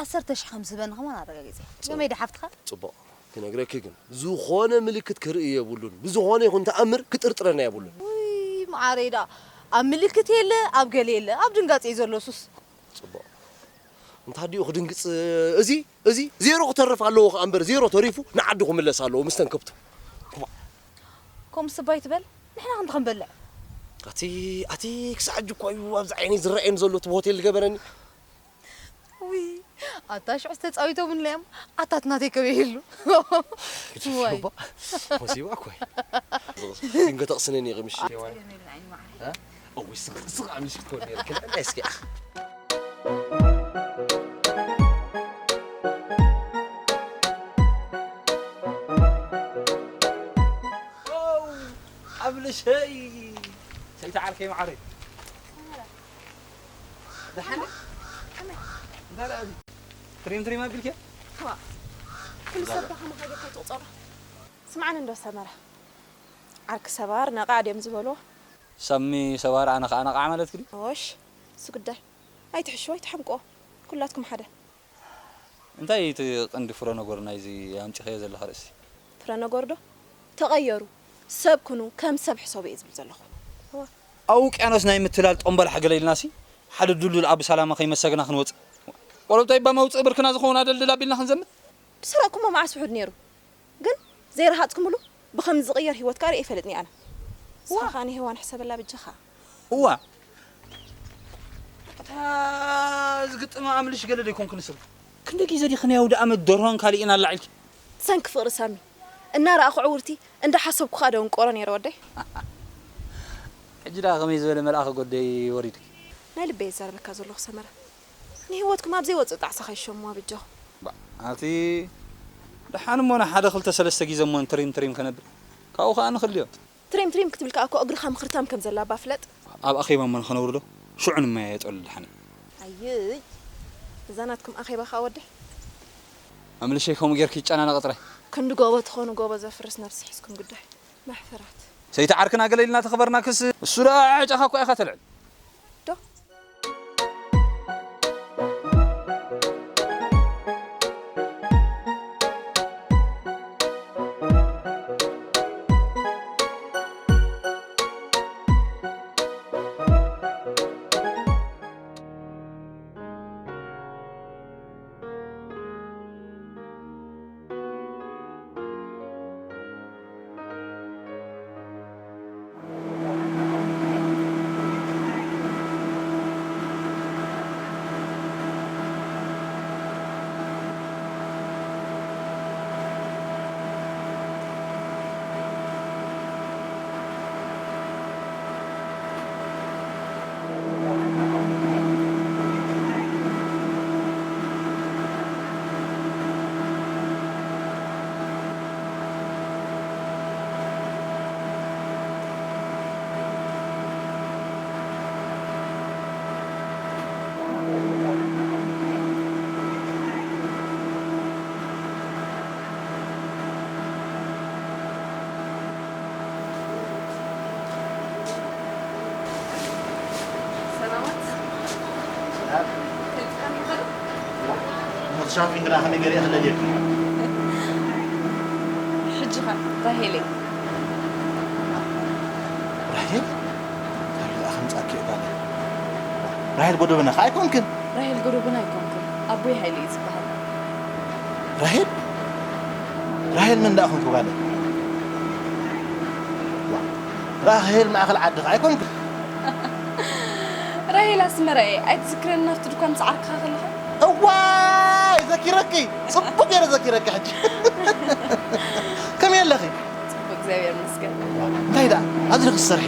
ዓሰርተ ሽሕ ከም ዝህበኒ ከማን ኣረጋጊጸ። ጸገም የደ ሓፍትኻ? ጽቡቕ። ይነግረኪ ግን ዝኾነ ምልክት ክርኢ የብሉን። ብዝኾነ ይኹን ተኣምር ክጥርጥረና የብሉን። ውይ፣ መዓረይ ደኣ ኣብ ምልክት የለ፣ ኣብ ገለ የለ፣ ኣብ ድንጋጼ እዩ ዘሎ ሱስ። ጽቡቕ። እንታ ኣዲኡ ክድንግጽ፣ እዚ፣ እዚ ዜሮ ክተርፍ ኣለዎ ከኣ እምበር፣ ዜሮ ተሪፉ ንዓዱ ክምለስ ኣለዎ፣ ምስተን ከብቱ። ከምኡ ስባይ ትበል፣ ንሕና ክንተ ክንበልዕ? ኣቲ፣ ኣቲ ክሳዕ ሕጂ እኮ እዩ ኣብዚ ዓይነይ ዝረኣየኒ ዘሎ እቲ ሆቴል ዝገበረኒ። ውይ፣ ኣታ ሽዑ ዝተጻዊቶምለይ እዮም። ኣታ እቲ ናተይ ከበይ ይህሉ? ዋይ። ባ፣ መሲባ እኮ እዩ። ድንገት ኣቕስነኒ ኢኺ ምሽ። እ? እውይ፣ ስቕ፣ ስቕ ኣምልሽ ክትኮን ነይርክን። እንታይ እስኪ፣ ኣኽ። ኦው፣ ኣምልሸይ። ሰይቲ ዓርከይ መዓረይ። ደሓን? ከመይ? እንታይ ደኣ እዚ? ትሪም ትሪም ኣቢልኪ? ዋ፣ ኩሉ ሰብ ከማኻ ጌርካ ትቑጸሮ። ስምዓኒ እንዶ ሰመረ። ዓርኪ ሰባር ነቓዕ ድዮም ዝበልዎ? ሳሚ ሰባር ኣነ ኸኣ ነቓዕ ማለትኪ ድዩ? ኦሽ፣ እሱ ጉዳይ። ኣይትሕሹ፣ ኣይትሓምቅዎ። ኩላትኩም ሓደ። እንታይ እቲ ቀንዲ ፍረ ነገር ናይዚ ኣምጺኸዮ ዘለኻ ርእሲ? ፍረ ነገር ዶ? ተቐየሩ። ሰብ ኩኑ፣ ከም ሰብ ሕሰቡ እየ ዝብል ዘለኹ። እዋ። ኣብ ውቅያኖስ ናይ ምትላል ጦምበላሕ ገለ ኢልናሲ፣ ሓደ ድሉል ኣቢ ሰላማ ከይመሰግና ክንወጽእ። ቆለብታ ይባ መውጽኢ ብርክና ዝኸውን ኣደልድል ኣቢልና ክንዘምት? ዝሰረቕኩሞ መዓስ ውሑድ ነይሩ? ግን ዘይረሃጽኩምሉ ብኸም ዝቕየር ህይወት ከኣ ርእየ ኣይፈልጥን እየ ኣነ። ንስኻ ዋ። ከኣ ንሄዋን ሕሰበላ በጃኻ። እዋ። እታ ዝግጥማ ኣምልሽ ገለ ዶ ይኮንኩ ንስኺ? ክንደይ ግዜ ዲኺ ናይ ኣውደ ኣመት ደርሆን ካልእን ኣላዒልኪ? ብሰንኪ ፍቕሪ ሳሚ እናረኣኹ ዕውርቲ እንዳሓሰብኩ ከኣ ደንቆሮ ነይረ ወደይ። ሕጂ ደኣ ከመይ ዝበለ መልኣኽ ጎደይ ወሪድኪ? ናይ ልበይ ይዛረበካ ዘለኹ ሰመረ። ንህይወትኩም ኣብ ዘይወጽእ ጣዕሳ ከይሸሙዋ በጃኹም። ባ፣ ኣቲ ደሓን እሞ ንሓደ ክልተ ሰለስተ ግዜ እሞ ትሪም ትሪም ከነብል። ካብኡ ከኣ ንኽልዮ። ትሪም ትሪም ክትብል ከኣ እኮ እግርኻ ምኽርታም ከም ዘላ እባ ፍለጥ። ኣብ ኣኼባ እሞ ንኸነውርዶ ሽዑ ንመያየጠሉ ደሓን እዩ። ኣይይ፣ እዛ ናትኩም ኣኼባ ከኣ ወደይ። ኣምልሸይ ከምኡ ጌርኪ ይጨናነቐ ጥራይ። ክንዲ ጎቦ ትኾኑ ጎቦ ዘፍርስ ነብሲ ሒዝኩም ግዳይ። መሕፈራት። ሰይቲ ዓርክና ገለ ኢልና ተኸበርናክስ እሱ ደኣ ዕጫኻ እኮ ኢኻ ተልዕል። ዶ? ሰላማት። ሰላም። ከይጥቃም ይኸዱ? ሞት ሻፒንግ ና ከመይ ገለ ይኽለል የብሉ። ሕጂ ኸ ራሄለይ? ራሄል? ራሄል ኣኸምጻኪ እባለ። ራሄል ጎደበና ከ ኣይኮንክን? ራሄል ጎደበና ኣይኮንኩን። ኣቦይ ሃይለ እዩ ዝበሃል። ራሄል? ራሄል መን ደኣ ኮንኪ ጓለ? ዋ፣ ራሄል ማእከል ዓዲ ከ ኣይኮንክን? ራሄል ኣስመራ እየ። ኣይትዝክረኒ ናብቲ ድኳን ምስ ዓርክኻ ከለኻ? እዋይ፣ ዘኪረኪ። ጽቡቕ ገይረ ዘኪረኪ ሕጂ። ከመይ ኣለኺ? ጽቡቕ፣ እግዚኣብሔር ይመስገን። እንታይ ደኣ? ኣብዚ ዲኺ ትሰርሒ?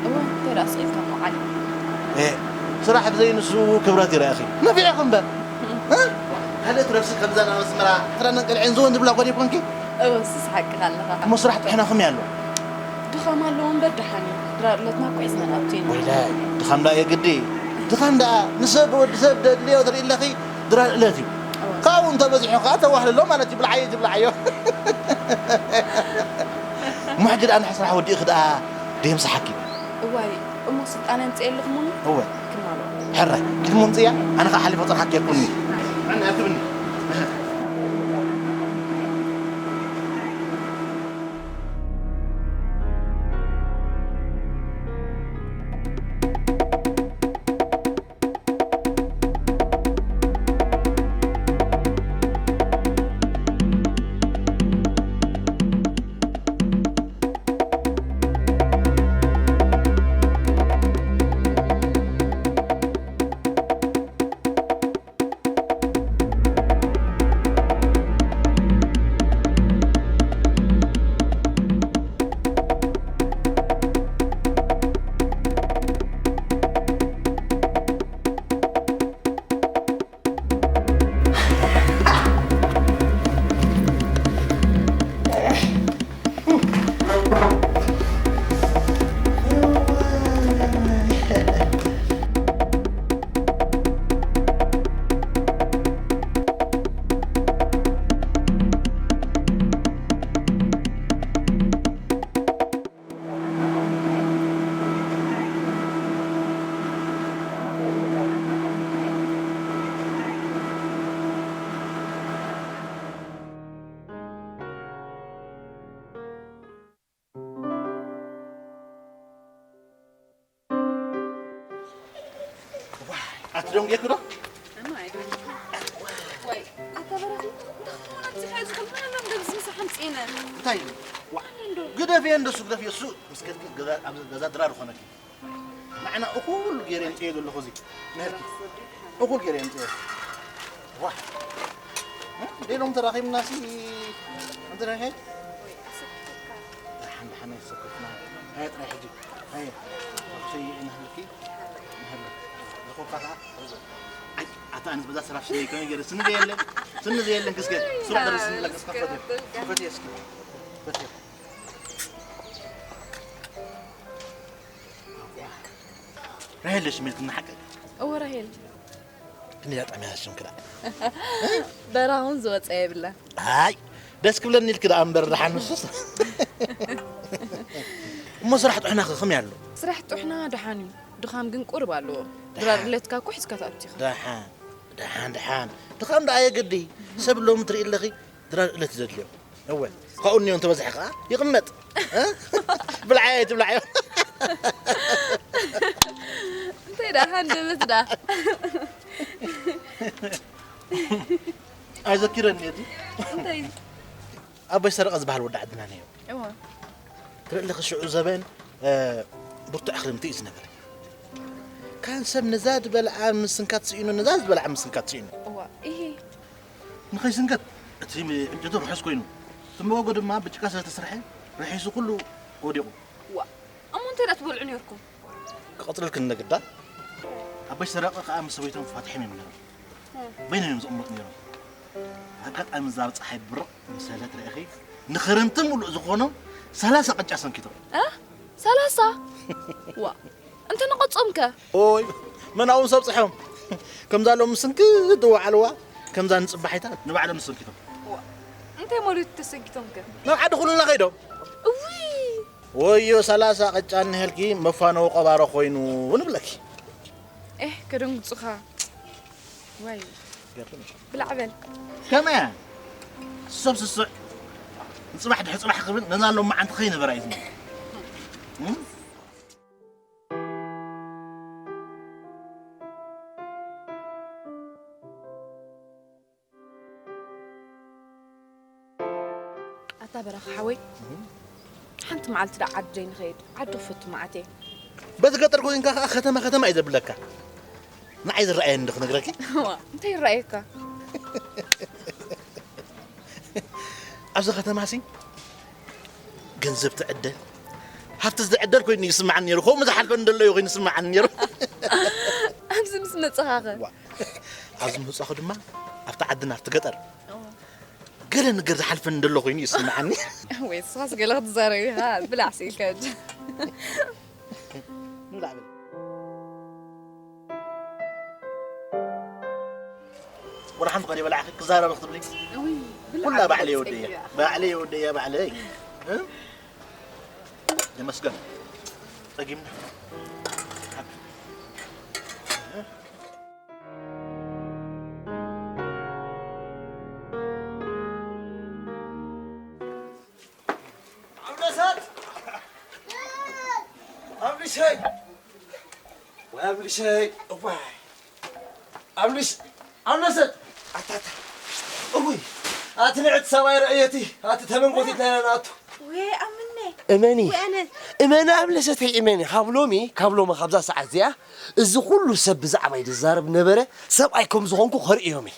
እወ፣ እንታይ ደኣ ስቕ ኢልካ ምውዓል። ኤ፣ ስራሕ ብዘይ ንሱ ክብረት ይረኣኺ። ነፊዕኺ እምበር። እ? ካልኦት ረብሲ ከምዛ ናብ ኣስመራ ክዳንን ቅልዕን ዝወን ዝብላ ጓል ይኮንኪ? እወ፣ ንስስ ሓቅኻ ኣለኻ። እሞ ስራሕ ጥሕና ከመይ ኣሎ? ድኻም ኣለዎ እምበር ደሓን እዩ። ድራር ዕለትና እኮ ሒዝና ንኣቱ ኢና። ወይላይ፣ ድኻም ደኣ የግዲ። ድኻም ደኣ ንሰብ ወዲ ሰብ ደድልዮ ትርኢ ኣለኺ፣ ድራር ዕለት እዩ። እወ። ካብኡ እንተበዚሑ ከኣ ተዋህልሎ ማለት እዩ፣ ብልዓዮ ትብልዓዮ። እሞ ሕጂ ደኣ ንሕ ስራሕ ወዲእኺ ደኣ ደየምስሓኪ? እዋይ፣ እሞ ስልጣን የምጽእ የለኹም እሞ? እወ። ክማሎ። ሕራይ፣ ኪድ እሞ ምጽእያ፣ ኣነ ኸኣ ሓሊፈ ጽርሓኪ የኩኒ። ሕራይ። ሕራይ፣ ኣክብኒ። ኣትደንጉየኪ ዶ? ወይ ኣታ በራኺ እንታይ ክትኾን ኣብዚኻ ዝኽእል ምናምን በዚ ምሳሕ ኣምፅእነ እንታይ ኢሉ? ዋ፣ ግደፍዮ እንደሱ፣ ግደፍዮ። እሱ ምስ ከድኪ ገዛ፣ ኣብ ገዛ ድራር ኾነኪ። ንዓና እኹል ገይረ የምፅዮ ዘለኹ እዚ ምህርቲ። እኹል ገይረ የምፅዮ። ዋ። እ? ደሎም ተራኺብና ሲ እንተ ደሓን ደሓን ኣይሰከፍና። ሃየ ጥራይ ሕጂ። ሃየ። ኣኽሰይ እንህልኪ። እንህልክ። ዝኾካ ከኣ። ኣይ፣ ኣታ ኣነስ በዛ ስራሕ ስለ ይኮነ ገይረ ስኒ ዘየለ። ስኒ ዘየለን ክስከ። ስራሕ ደርስ ስኒ ለቀስ ከፈት። ከፈት እስኪ። ከፈት። ራሄል ሽሜልክና ሓቀ። እወ ራሄል ክንደይ ኣጣሚያ ሽም ክዳ። በራ እውን ዝወፀ የብላ ኣይ ደስ ክብለኒ ኢልክ ደኣ እምበር ደሓን ንሱስ። እሞ ስራሕ ጥሕና ከ ከመይ ኣሎ? ስራሕ ጥሕና ደሓን እዩ። ድኻም ግን ቁርብ ኣለዎ። ድራር ዕለትካ እኮ ሒዝካ ትኣቱ ኢኻ። ደሓን ደሓን ደሓን ድኻም ደኣ የግዲ። ሰብ ሎሚ ትርኢ ኣለኺ ድራር ዕለት ዘድልዮ። እወ ካብኡ እኒኦ እንተበዝሐ ከዓ ይቕመጥ። እ? ብልዓዮ ኣይትብልዓዮ። እንታይ ደኣ ሃንደበት ደኣ ኣይዘኪረኒ እቲ እንታይ ኣቦይ ሰረቐ ዝበሃል ወዲ ዓድና ነይሩ። እወ ትርኢ ኣለኺ ሽዑ ዘበን እ፣ ብርቱዕ ክርምቲ እዩ ዝነበረ። ካን ሰብ ነዛ ዝበልዓ ምስንካት ስኢኑ፣ ነዛ ዝበልዓ ምስንካት ስኢኑ። እዋ ኢሂ ንኸይስንከት እቲ ዕንጨቱ ርሑስ ኮይኑ፣ እቲ መጎጎ ድማ ብጭቃ ስለ ዝተሰርሐ ርሒሱ ኩሉ ወዲቑ። ዋ እሞ እንታይ ደኣ ትበልዑ ነርኩም? ክቐጽለልክን ነግዳ። ኣቦይ ሰረቐ ከኣ ምስ ሰበይቶም ፋትሖም እዮም ነይሮም። በይኖም እዮም ዝቕመጡ ነይሮም። ኣጋጣሚ እዛ ኣብ ጸሓይ ብርቕ ምስ በለት ርኢኺ ንኽረምቲ ሙሉእ ዝኾኖም ሰላሳ ቅጫ ሰንኪቶም። እ ሰላሳ ዋ እንተ ንቐጾም ከ? ኦይ መናውን ሰብ ጽሖም ከምዛ ሎም ስንክት ዝወዓልዋ ከምዛ ንጽባሒታ ንባዕሎም ሰንኪቶም። ዋ እንታይ ማለት ተሰጊቶም ከ? ናብ ዓዲ ኩልና ከይዶም እውይ ወዮ ሰላሳ ቅጫ እንሄልኪ መፋነዊ ቆባሮ ኮይኑ ንብለኪ። ኤህ ከደንግጹኻ ወይ ብላዕ በል ከመይ ሰብ ስስዕ ንጽባሕ ድሕሪ ጽባሕ ክብል ነዛ ሎማዓንቲ ከይነበራ እዩ ዝነብር። ኣታ በረኻ ሓወይ ሓንቲ መዓልቲ ዳ ዓዲ ዘይንኸይድ ዓዲ ክፈቱ መዓት እየ በቲ ገጠር ኮይንካ ከዓ ከተማ ከተማ እዩ ዘብለካ። ንዓይ ዝረኣየኒ ዶ ክነግረኪ? ዋ እንታይ ይረኣየካ ኣብዚ ከተማ ሲ ገንዘብ ትዕደል ሃብቲ ዝዕደል ኮይኑ ይስምዓኒ ነይሩ። ከምኡ ዝሓልፈኒ እንደሎ እዩ ኮይኑ ይስምዓኒ ነይሩ። ኣብዚ ምስ መፅኻኸ ዋ፣ ኣብዚ ምህፃኹ ድማ ኣብቲ ዓድና ኣብቲ ገጠር ገለ ነገር ዝሓልፈኒ እንደሎ ኮይኑ ይስምዓኒ። ወይ ንስኻስ ገለ ክትዛረብ ኢኻ ብላዕ ስኢልካ ሕጂ ንብላዕ በል። ወላ ሓንቲ እኳ ዘይበላዕኺ ክዛረብ ክትብሊ ውይ ኩላ ባዕለይ ወደያ ባዕለይ ወደያ ባዕለይ እ? ይመስገን ጸጊምና ኣምለሰት ኣምልሸይ ወይ ኣምልሸይ እዋይ ኣምልሽ ኣምለሰት ኣታታ እውይ ኣቲ ንዕቲ ሰብኣይ ረእየቲ ኣቲ ተመንጎቲት ናይ ናቱ ወይ ኣምነ እመኒ ወይ ኣነ እመኒ ኣምለሰተይ እመኒ ካብ ሎሚ ካብ ሎሚ ካብዛ ሰዓት እዚኣ እዚ ኩሉ ሰብ ብዛዕባይ ዝዛረብ ነበረ ሰብኣይ ከም ዝኾንኩ ከርእዮም እየ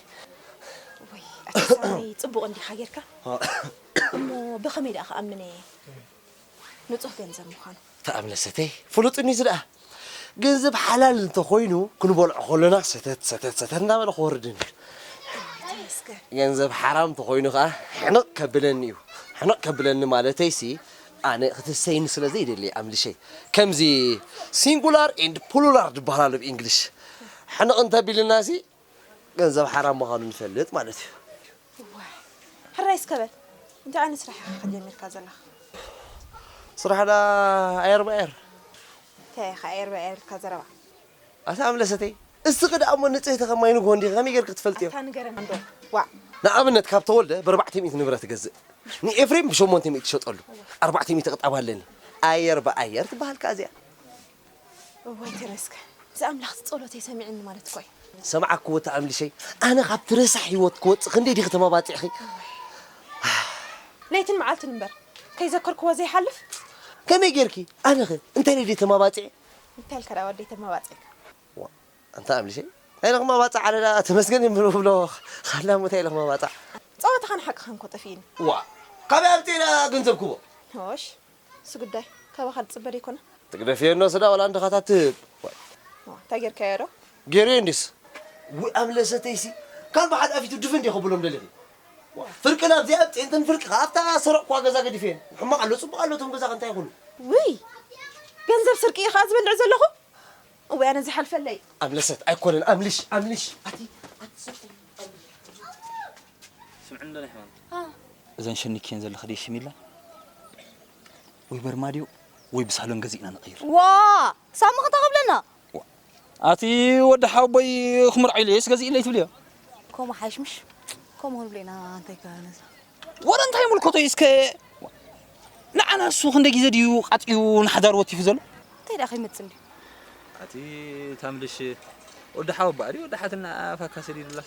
ወይ ኣቲ ሰብኣይ ጽቡቕ እንዲኻ ጌርካ እሞ ብኸመይ ደኣ ክኣምን እየ ንጹህ ገንዘብ ምዃኑ ተኣምለሰተይ ፍሉጥኒ እዚ ደኣ ገንዘብ ሓላል እንተኾይኑ ክንበልዖ ከሎና ሰተት ሰተት ሰተት እናበለ ክወርድን እዩ ተመስገን ገንዘብ ሓራም እንተኾይኑ ከዓ ሕንቕ ከብለኒ እዩ ሕንቕ ከብለኒ ማለተይሲ ኣነ ክትሰይኒ ስለ ዘይደሊ ኣምልሸይ ከምዚ ሲንጉላር ኤንድ ፕሉራል ዝበሃል ኣሎ ብእንግሊሽ ሕንቕ እንተቢልናሲ ገንዘብ ሓራም ምዃኑ ንፈልጥ ማለት እዩ ሕራይ እስከ በል እንታይ ዓይነት ስራሕ ኢኻ ጀሚርካ ዘለኻ ስራሕ ዳ ኣየር ብኣየር እንታይ ኢኻ ኤር ብኣየር ኢልካ ዘረባ ኣታ ኣምለሰተይ እስኺ ደኣ እሞ ንፅህቲ ከማይ ንግሆ እንዲኺ ከመይ ጌርኪ ክትፈልጥዮ ኣታ ንገረኒ እንዶ ዋዕ ንኣብነት ካብ ተወልደ ብኣርባዕተ ሚእቲ ንብረት እገዝእ ንኤፍሬም ብሸሞንተ ሚእቲ ይሸጠሉ ኣርባዕተ ሚእቲ ቅጣብ ኣለኒ ኣየር ብኣየር ትበሃል ከኣ እዚኣ እዋይ ተመስገን እዚ ኣምላኽ ጸሎተይ ሰሚዕኒ ማለት እኮ እዩ። ሰማዕክዎ ተኣምልሸይ፣ ኣነ ካብቲ ረሳሕ ህይወት ክወጽእ ክንደይ ዲኺ ተመባጺዕኺ? ለይትን መዓልትን እምበር ከይዘከርክዎ ዘይሓልፍ። ከመይ ጌርኪ? ኣነኸ እንታይ ኢለ ድየ ተመባጺዐ? እንታይ ኢልካ ደኣ ወደይ ተመባጺዕካ? ዋ፣ ኣንታ ኣምልሸይ፣ እንታይ ኢለ ክመባጽዕ ኣነ ደኣ ተመስገን እየ እምበር ብሎ፣ ካላ እሞ እንታይ ኢለ ክመባጽዕ? ጸወታኻን ሓቅኻን እኮ ጠፊእኒ። ዋ፣ ካበይ ኣምጺኤ ደኣ ገንዘብ ክቦ? ሆሽ፣ እሱ ጉዳይ ካባኻ ዝጽበ ደይኮነ። ትግደፍዮ እኖ ስዳ ዋላ እንድኻታት ትህብ። ዋይ። ዋ፣ እንታይ ጌርካዮ ዶ? ጌርዮ እንዲስ። ውይ፣ ኣምለሰተይሲ፣ ካብ ብሓድ ኣፊቱ ድፍን ዲኹ ብሎም ደሊኺ? ዋ፣ ፍርቂ ናብዚኣ ጤንትን ፍርቂ ከኣ ኣብታ ሰረቕኳ ገዛ ገዲፍየን። ሕማቕ ኣሎ፣ ጽቡቕ ኣሎ፣ እቶም ገዛ ከ እንታይ ይኹኑ? ውይ፣ ገንዘብ ስርቂ እዩ ከኣ ዝበልዕ ዘለኹ? እወ፣ ኣነ ዝሓልፈለይ። ኣምለሰት፣ ኣይኮነን፣ ኣምልሽ፣ ኣምልሽ። ኣቲ፣ ኣቲ፣ ስምዕኒ ዶ ናይ ሕማም? አ። እዘን ሸኒክየን ዘለኺ ድየ ሽሚላ? ወይ በርማድዮ ወይ ብሳሎን ገዚእና ንቕይር። ዋ! ሳሚ ክንታ ከብለና? ዋ! ኣቲ ወዲ ሓወቦይ ክምርዖ ኢለ እየስ ገዚእለይ ትብልዮ? ከምኡ ሓይሽ ምሽ? ከምኡ ክንብሎ ኢና እንታይ ከ ነዛ? ወረ እንታይ ይምልከቶ እዩ እስከ? ንዓና እሱ ክንደይ ግዜ ድዩ ቃጢዩ ንሓዳር ወቲፉ ዘሎ? እንታይ ደኣ ከይመጽእ እንድዩ? ኣቲ ታምልሽ ወዲ ሓወቦኣ ድዩ ወዲ ሓትና ኣፋካ ሰዲዱላ?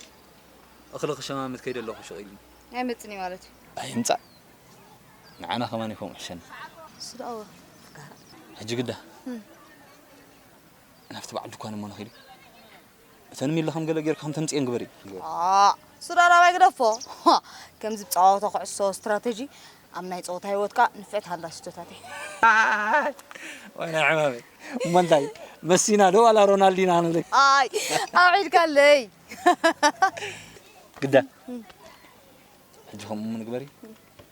እኽሊ ክሸማምት ከይደ ኣለኹ ሽቕ ኢሉኒ። ኣይመጽእን እዩ ማለት እዩ። ኣይምጻእ። ንዓና ከማን እዩ ከምኡ ሕሸኒ። እሱ ደኣ እወ፣ ፍቃር። ሕጂ ግዳ እም። ናብቲ በዓል ድኳን እሞ ንኺድ። እተን ሚለ ከም ገለ ጌርካ ከም ተምጽኤን ግበሪ። ኣ፣ እሱ ደኣ ናባይ ግደፎ። ከምዚ ብጻወታ ኩዕሶ ስትራተጂ ኣብ ናይ ጸወታ ህይወትካ ንፍዕቲ ሃላ ሽቶታት እየ። ወይና ሕማመይ። እሞ እንታይ መሲና ዶ ዋላ ሮናልዲና ክንብለይ? ኣይ፣ ኣውዒልካለይ። ግዳ። ሕጂ ከምኡ ንግበሪ።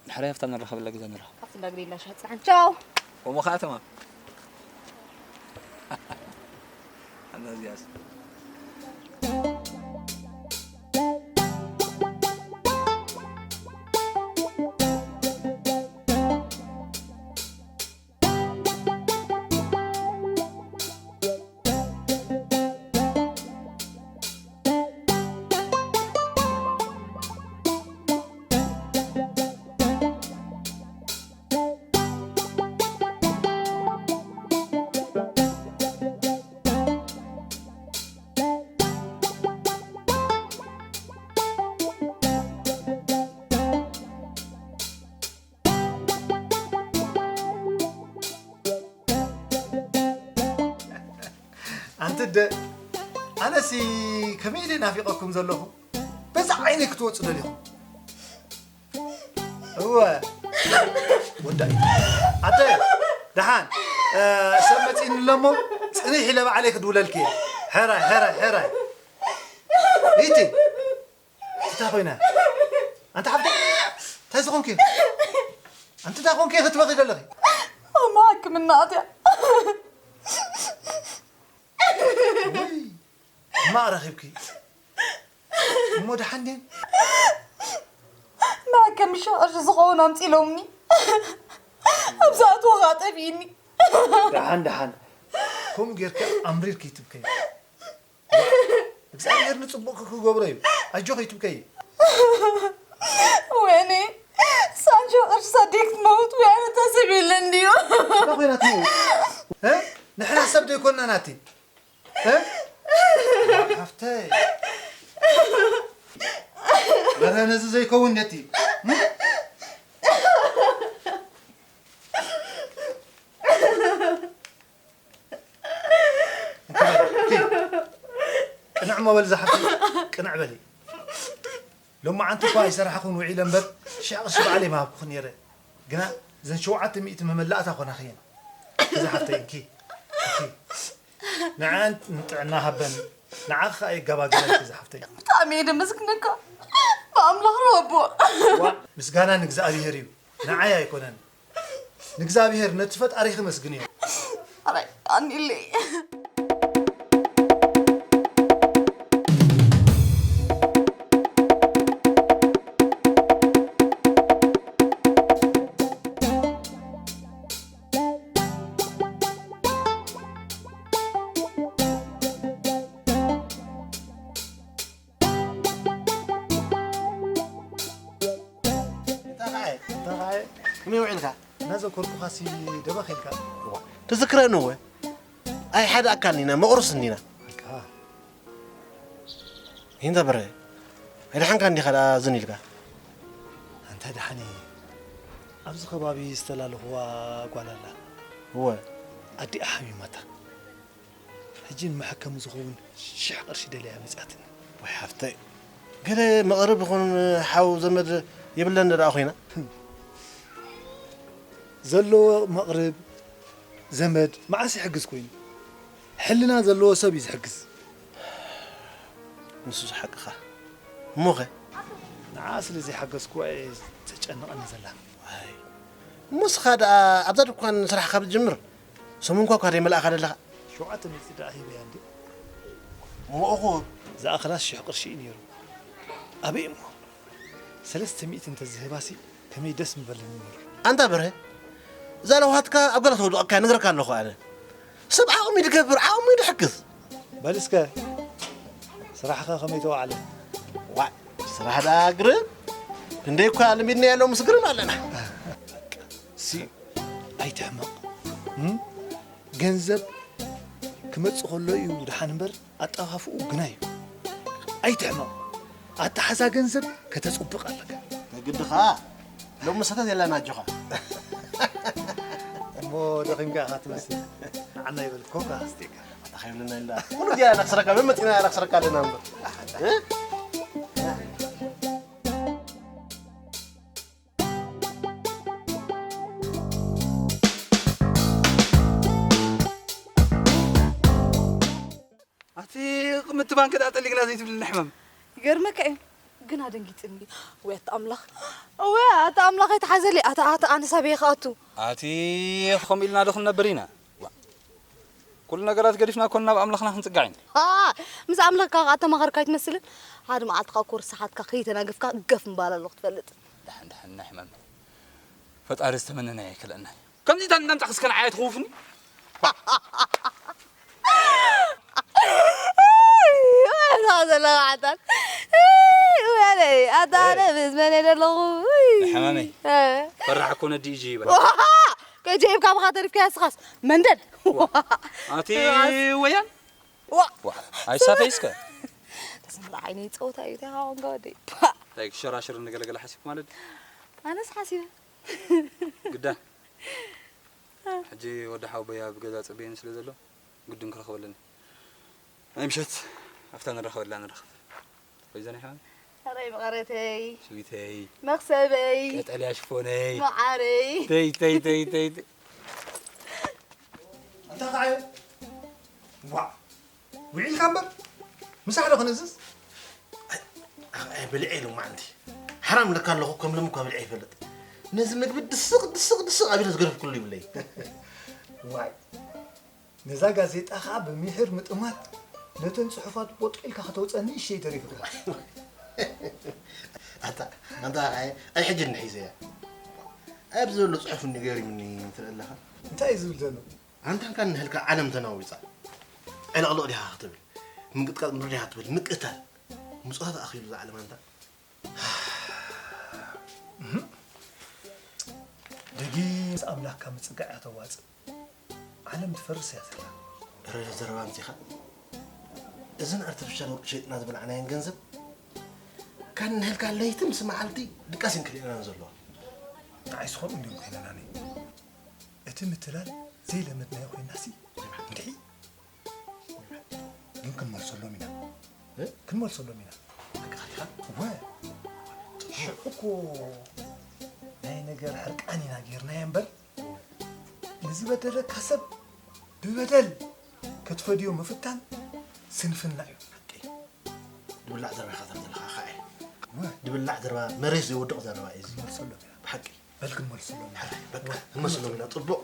ድሕሪ ሃፍታ ንራኸበላ ግዜ ንራኸብ። ኣብቲ እንዳ ግደይ እንዳ ሻሂ ጽንሓን። ቻው። ከምኡ ኸዓ ተማም። ኣነ እዚኣስ። ኣንቲ ኣደ፣ ኣነሲ ከመይ ኢለ ናፊቐኩም ዘለኹ። በዛ ዓይነይ ክትወጹ ደሊኹም። እወ። ወዳኢ። ኣደ፣ ደሓን፣ እ፣ ሰብ መጺእኒ ኣሎ እሞ፣ ጽኒሕ ኢለ ባዕለይ ክድውለልኪ እየ። ሕራይ፣ ሕራይ፣ ሕራይ። ኢቲ። እንታይ ኮይና? ኣንቲ ሓፍተይ፣ እንታይ ዝኾንኪ? ኣንቲ እንታይ ኮንኪ ክትበኺ ዘለኺ? ኣማ ሕክምና ኣትያ። ውይ፣ ሕማቕ ረኺብኪ። እሞ ደሓን ድየን? ማዕከም ሺሕ ቅርሺ ዝኸውን ኣምጺሎምኒ። ኣብ ዝኣትዎ ኸኣ ጠፊእኒ። ደሓን፣ ደሓን። ከምኡ ጌርኪ ኣምሪርኪ ኣይትብከዪ። እግዚኣብሔር ንጽቡቕ ክገብሮ እዩ። ኣጆኺ ኣይትብከዪ። ወይኔ፣ ሳንጆ ቅርሺ ሰዲክ ትመውት ወይ ኣነ ተሰብ የለን ድዩ? እንታይ ኮይና ትመውት? እ? ንሕና ሰብ ዶ ኣይኮንናን ኣቲ? እ? ሓፍተይ። በረ ነዚ ዘይከውን ነቲ። እ? እንተ በል፣ ኪ፣ ቅንዕ እሞ በል ዝሓፍተይ፣ ቅንዕ በሊ። ሎማዓንቲ እኳ ኣይሰራሕኹን ውዒለ እምበር፣ ሽሕ ቅርሺ ባዕለይ ምሃብኩኺ ነይረ። ግና እዘን ሸውዓተ ሚእቲ መመላእታ ኮናኺ እየን። እዚ ሓፍተይ፣ እንኪ፣ እንኪ። ንዐን ንጥዕና ሃበን፣ ንዓኺ ኸኣ የጋባግለልኪ፣ እዚ ሓፍተይ። ብጣዕሚ እየ ደመስግነካ። ብኣምላኽ ርሆቦ። ዋእ፣ ምስጋና ንእግዚኣብሄር እዩ፣ ንዓይ ኣይኮነን። ንእግዚኣብሔር ነቲ ፈጣሪኺ መስግንዮ። ኣራይ፣ ኣኒለይ። እንታይ ኸዓ? እንታይ ኸዓ? ከመይ ውዒልካ? እናዘከርኩኻሲ ደበኽ ኢልካ። እዋ፣ ትዝክረኒ እወ። ኣይሓዳእካን ኢና፣ መቑርስ እንዲና። በቃ። ይንታ በረ፣ ኣይደሓንካ እንዲኻ ደኣ ዝን ኢልካ? ኣንታ ደሓን እየ። ኣብዚ ከባቢ ዝተላለኽዋ ጓል ኣላ። እወ። ኣዲኣ ሓሚማታ። ሕጂ ንመሐከሚ ዝኸውን ሽሕ ቅርሺ ደልያ መጺኣትኒ። ወይ ሓፍተይ፣ ገለ መቕርብ ይኹን ሓው ዘመድ የብለን ደኣ ኮይና? ዘለዎ መቕርብ ዘመድ መዓስ ይሕግዝ ኮይኑ? ሕልና ዘለዎ ሰብ እዩ ዝሕግዝ። ንሱስ ሓቅኻ። እሞኸ? ንዓ ስለ ዘይሓገዝኩዋ እየ ተጨንቐኒ ዘላ። ዋይ። እሞ ንስኻ ደኣ ኣብዛ ድኳን ስራሕ ካብ ትጅምር ሰሙንኳ እኳ ደይመላእኻ ዘለኻ። ሸውዓተ ሚእቲ ደኣ ሂበያ እንዴ? እሞ እኹ ዝኣኽላስ ሽሕ ቅርሺ እዩ ነይሩ። ኣበይ እሞ? ሰለስተ ሚእቲ እንተዝህባሲ ከመይ ደስ ምበለኒ ነይሩ። ኣንታ በርሀ፣ እዛ ለውሃትካ ኣብ ገለ ተውድቐካ እየ፣ ነግረካ ኣለኹ ኣነ። ሰብ ዓቕሙ እዩ ዝገብር፣ ዓቕሙ እዩ ዝሕግዝ። በል እስከ፣ ስራሕኸ ከመይ ተዋዕለ? ዋእ፣ ስራሕ ደኣ ግርም፣ ክንደይ እኳ ለሚድናዮ ሎምስ ግርም ኣለና። ሲ፣ ኣይትሕመቕ። እም? ገንዘብ ክመጽእ ከሎ እዩ ደሓን እምበር፣ ኣጠፋፍኡ ግና እዩ። ኣይትሕመቕ። ኣተሓዛ ገንዘብ ከተጽብቕ ኣለካ። ግድኻ፣ ሎሚ ሰተት የላን ኣጆኻ። እሞ ደኺምካ ኢኻ ትመስል። ንዓና ይበል፣ ኮካ ኣስቲካ። ኣታ ከይብለና ኢልና። ኩሉ ግዜ ነኽስረካ፣ መመጺና ነኽስረካ ኣለና እምበር። እ? ኣቲ ቅምቲ ባንክ ደኣ ጠሊግና ዘይትብልኒ ሕማም። ይገርመካ እዩ፣ ግን ኣደንጊጽኒ። ወይ ኣታ ኣምላኽ፣ ወይ ኣታ ኣምላኽ ኣይትሓዘለይ። ኣታ፣ ኣታ ኣነስ ኣበይ ክኣቱ? ኣቲ ከምኡ ኢልና ዶ ክንነብር ኢና? ዋ። ኩሉ ነገራት ገዲፍና እኮ ናብ ኣምላኽና ክንጽጋዕ ኢና። ኣ፣ ምስ ኣምላኽካ ከኣ ተማኸርካ ኣይትመስልን? ሓደ መዓልቲ ከኣ እኮ ርስሓትካ ከይተናገፍካ ገፍ ምባል ኣሎ ክትፈልጥ። ደሓን፣ ደሓን፣ ናይ ሕማም። ፈጣሪ ዝተመነናዮ ኣይከልአና። ከምዚ እንዳ ምጻእካ እስከ ንዓይ ትኽውፍኒ? ወላ ዘለኻ ዓጣን። ወለይ፣ ኣታ ኣነ ምስ መን እየ ዘለኹ? ውይ። ንሕማመይ። እ። ፈራሕ እኮ ነዲ እዩ ጅይባ። ዋሃ! ከጀይብካ ብኻ ተሪፍካ እስኻስ መንደድ። ዋ። ኣቲ ወያን? ዋ። ዋ። ኣይሳፈይ እስከ። ተስምራ ዓይነይ ጸወታ እዩ፣ እንታይ ኻብ ወንጋ ወደይ። ፓ። እንታይ ክሸራሽር ንገለገለ ሓሲብ ማለት? ኣነስ ሓሲበ። ግዳ። ሕጂ ወዲ ሓወቦይ ኣብ ገዛ ጸበየኒ ስለ ዘሎ፣ ግድን ክረኽበለኒ። ናይ ምሸት ኣብታ ንራኸበላ ንራኸብ። ፈይዘን ይሓን? ሕራይ መቐረተይ። ስዊተይ። መኽሰበይ። ቀጠልያ ሽፎነይ። መዓረይ። ተይ፣ ተይ፣ ተይ፣ ተይ፣ ተይ። ኣንታ ኸዓ፣ ዋዕ። ውዒልካ እምበር፣ ምሳሕ ዶ ክንእዝዝ? ኣይ፣ ኣይ፣ በሊዐ ኢሉ ማዓንቲ። ሓራም ለካ ኣለኹ፣ ከም ሎሚ እኳ በሊዐ ይፈልጥ። ነዚ ምግቢ ድስቕ፣ ድስቕ፣ ድስቕ ኣቢለ ዝገደፍኩሉ ይብለይ። ዋይ፣ ነዛ ጋዜጣ ኸኣ ብምሒር ምጥማት፣ ነተን ጽሑፋት ቦጥቂልካ ከተውጸን ንእሽተይ ተሪፉካ። ኣታ፣ ኣንታ፣ ኣይ፣ ኣይ፣ ሕጂ እንሒዘያ። ኣብዚ ዘሎ ጽሑፍ እንዲ ገሪሙኒ ትርኢ ኣለኻ። እንታይ እዩ ዝብል ዘሎ? ኣንታ እንካ ንህልካ ዓለም ተናዊጻ። ዕልቕልቕ ዲኻ ክትብል? ምንቅጥቃጥ ምድሪ ዲኻ ክትብል? ምቅታል። ምጽዋት ኣኺሉ እዛ ዓለም ኣንታ። እህም። ደጊም ምስ ኣምላኽካ ምጽጋዕ እያ ተዋጽእ። ዓለም ትፈርስ እያ ዘላ። በረዶ ዘረባ ኣምጺኻ። እዘን ኣርቲፊሻል ወርቂ ሸይጥና ዝበላዕናየን ገንዘብ ካን ንህልካ ለይቲ ምስ መዓልቲ ድቃስ እንክልኤናን ዘለዋ። ንዓይስ ከምኡ እንዲዮም ኮይነናኒ። እቲ ምትላል ዘይለመድናዮ ኮይናሲ እንድዒ። ግን ክንመልሰሎም ኢና። እ? ክንመልሰሎም ኢና። ሓቅኻ ዲኻ? እወ። ሽዑ እኮ ናይ ነገር ሕርቃን ኢና ጌርናዮ እምበር፣ ንዝበደለካ ሰብ ብበደል ክትፈድዮ ምፍታን ስንፍና እዩ። ሓቂ። ድብላዕ ዘረባ ኢኻ ትዛረብ ዘለኻ፣ ኸዓ። እወ። ድብላዕ ዘረባ፣ መሬት ዘይወድቕ ዘረባ እዩ እዚ። ክንመልሰሎም ኢና። ብሓቂ። በል ክንመልሰሎም ኢና። በቃ፣ ክንመልሰሎም ኢና። ጽቡቕ።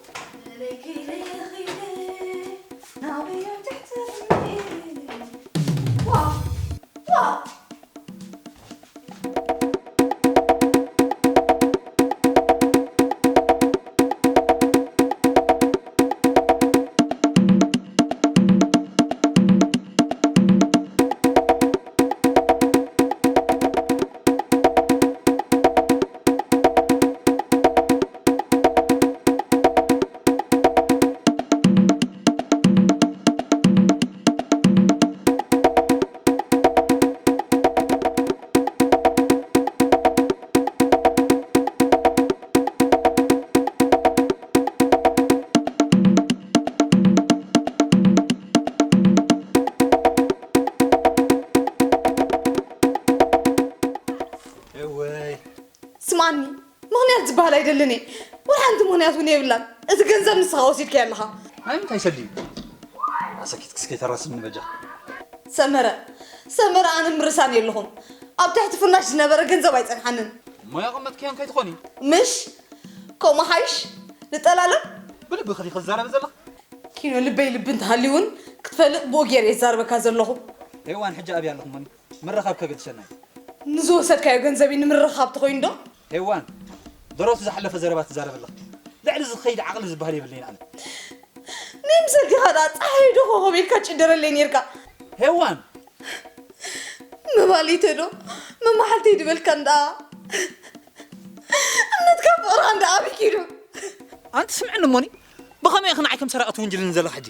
ኣይደልን እየ። ወላ ሓንቲ ምኽንያት እውን የብላን። እቲ ገንዘብ ንስኻ ወሲድካዮ ኣለኻ። ናይ ምንታይ ሰልዲ እዩ? ኣሰኪት ክስከይ ተራስኒ በጃ። ሰመረ፣ ሰመረ፣ ኣነ ምርሳን የለኹን። ኣብ ትሕቲ ፍርናሽ ዝነበረ ገንዘብ ኣይጸንሓንን። እሞ ያቐመጥክዮን ከይትኾኒ? ምሽ? ከምኡ ሓይሽ? ንጠላለም? ብልብኺ ዲኺ ትዛረቢ ዘለኺ? ኪኖ፣ ልበይ ልቢ እንተሃልዩ እውን ክትፈልጥ ብኡ ገይረ እየ ዝዛረበካ ዘለኹ። ሄዋን፣ ሕጂ ኣብያ ኣለኹ እሞኒ? ምርኻብ ከገድሸና እዩ። ንዝወሰድካዮ ገንዘብ እዩ ንምርኻብ ተኾይኑ ዶ? ሄዋን፣ ደረቱ ዝሓለፈ ዘረባ ትዛረብ ኣለኻ። ልዕሊ ዝኸይድ ዓቕሊ ዝበሃል የብለይን ኣነ። ንይምሰልካ ደኣ ጸሓይ ዶ ኮኾብ ኢልካ ትጭደረለይ ኔርካ? ሄዋን! መባልይተይ ዶ መማሓልተይ ድበልካን ደኣ? እምነትካ ፍቕርኻን ደኣ ኣበይ ኪዱ? ኣንቲ ስምዕኒ እሞኒ፣ ብኸመይ ኢኺ ንዓይ ከም ሰራቒ ትውንጅልኒ ዘለኻ ሕጂ?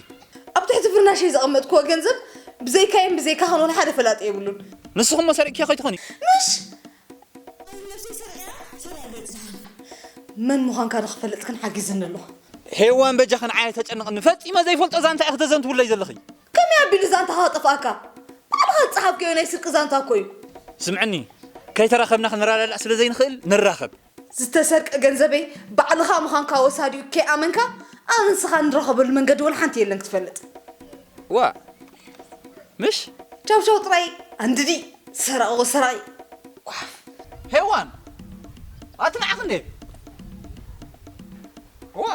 ኣብ ትሕቲ ፍርናሸይ ዘቐመጥክዎ ገንዘብ ብዘይካይን ብዘይካኽን ወላ ሓደ ፈላጢ የብሉን። ንስኹም እሞ ሰሪቕክዮ ከይትኾኒ? ምሽ! መን ምዃንካ ንኽፈልጥ ግን ሓጊዝኒ ኣለኹ። ሄዋን በጃኺ ንዓይ ኣይተጨንቕኒ። ፈጺመ ዘይፈልጦ ዛንታ ኢኺ ተዘንትውለይ ዘለኺ። ከመይ ኣቢሉ ዛንታኻ ክጠፍኣካ? ባዕልኻ ዝጸሓፍካዮ ናይ ስርቂ ዛንታ እኮ እዩ። ስምዕኒ፣ ከይተራኸብና ክንረዳዳእ ስለ ዘይንኽእል ንራኸብ። ዝተሰርቀ ገንዘበይ ባዕልኻ ምዃንካ ወሳዲኡ ከይኣመንካ፣ ኣነ ንስኻ ንራኸበሉ መንገዲ ወላ ሓንቲ የለን ክትፈልጥ። ዋ፣ ምሽ? ቻው ቻው ጥራይ፣ ኣንድዲ፣ ሰራቒ ሰራቒ። ኳፍ። ሄዋን፣ ኣቲ ንዓኺ እንዴ? ዋ።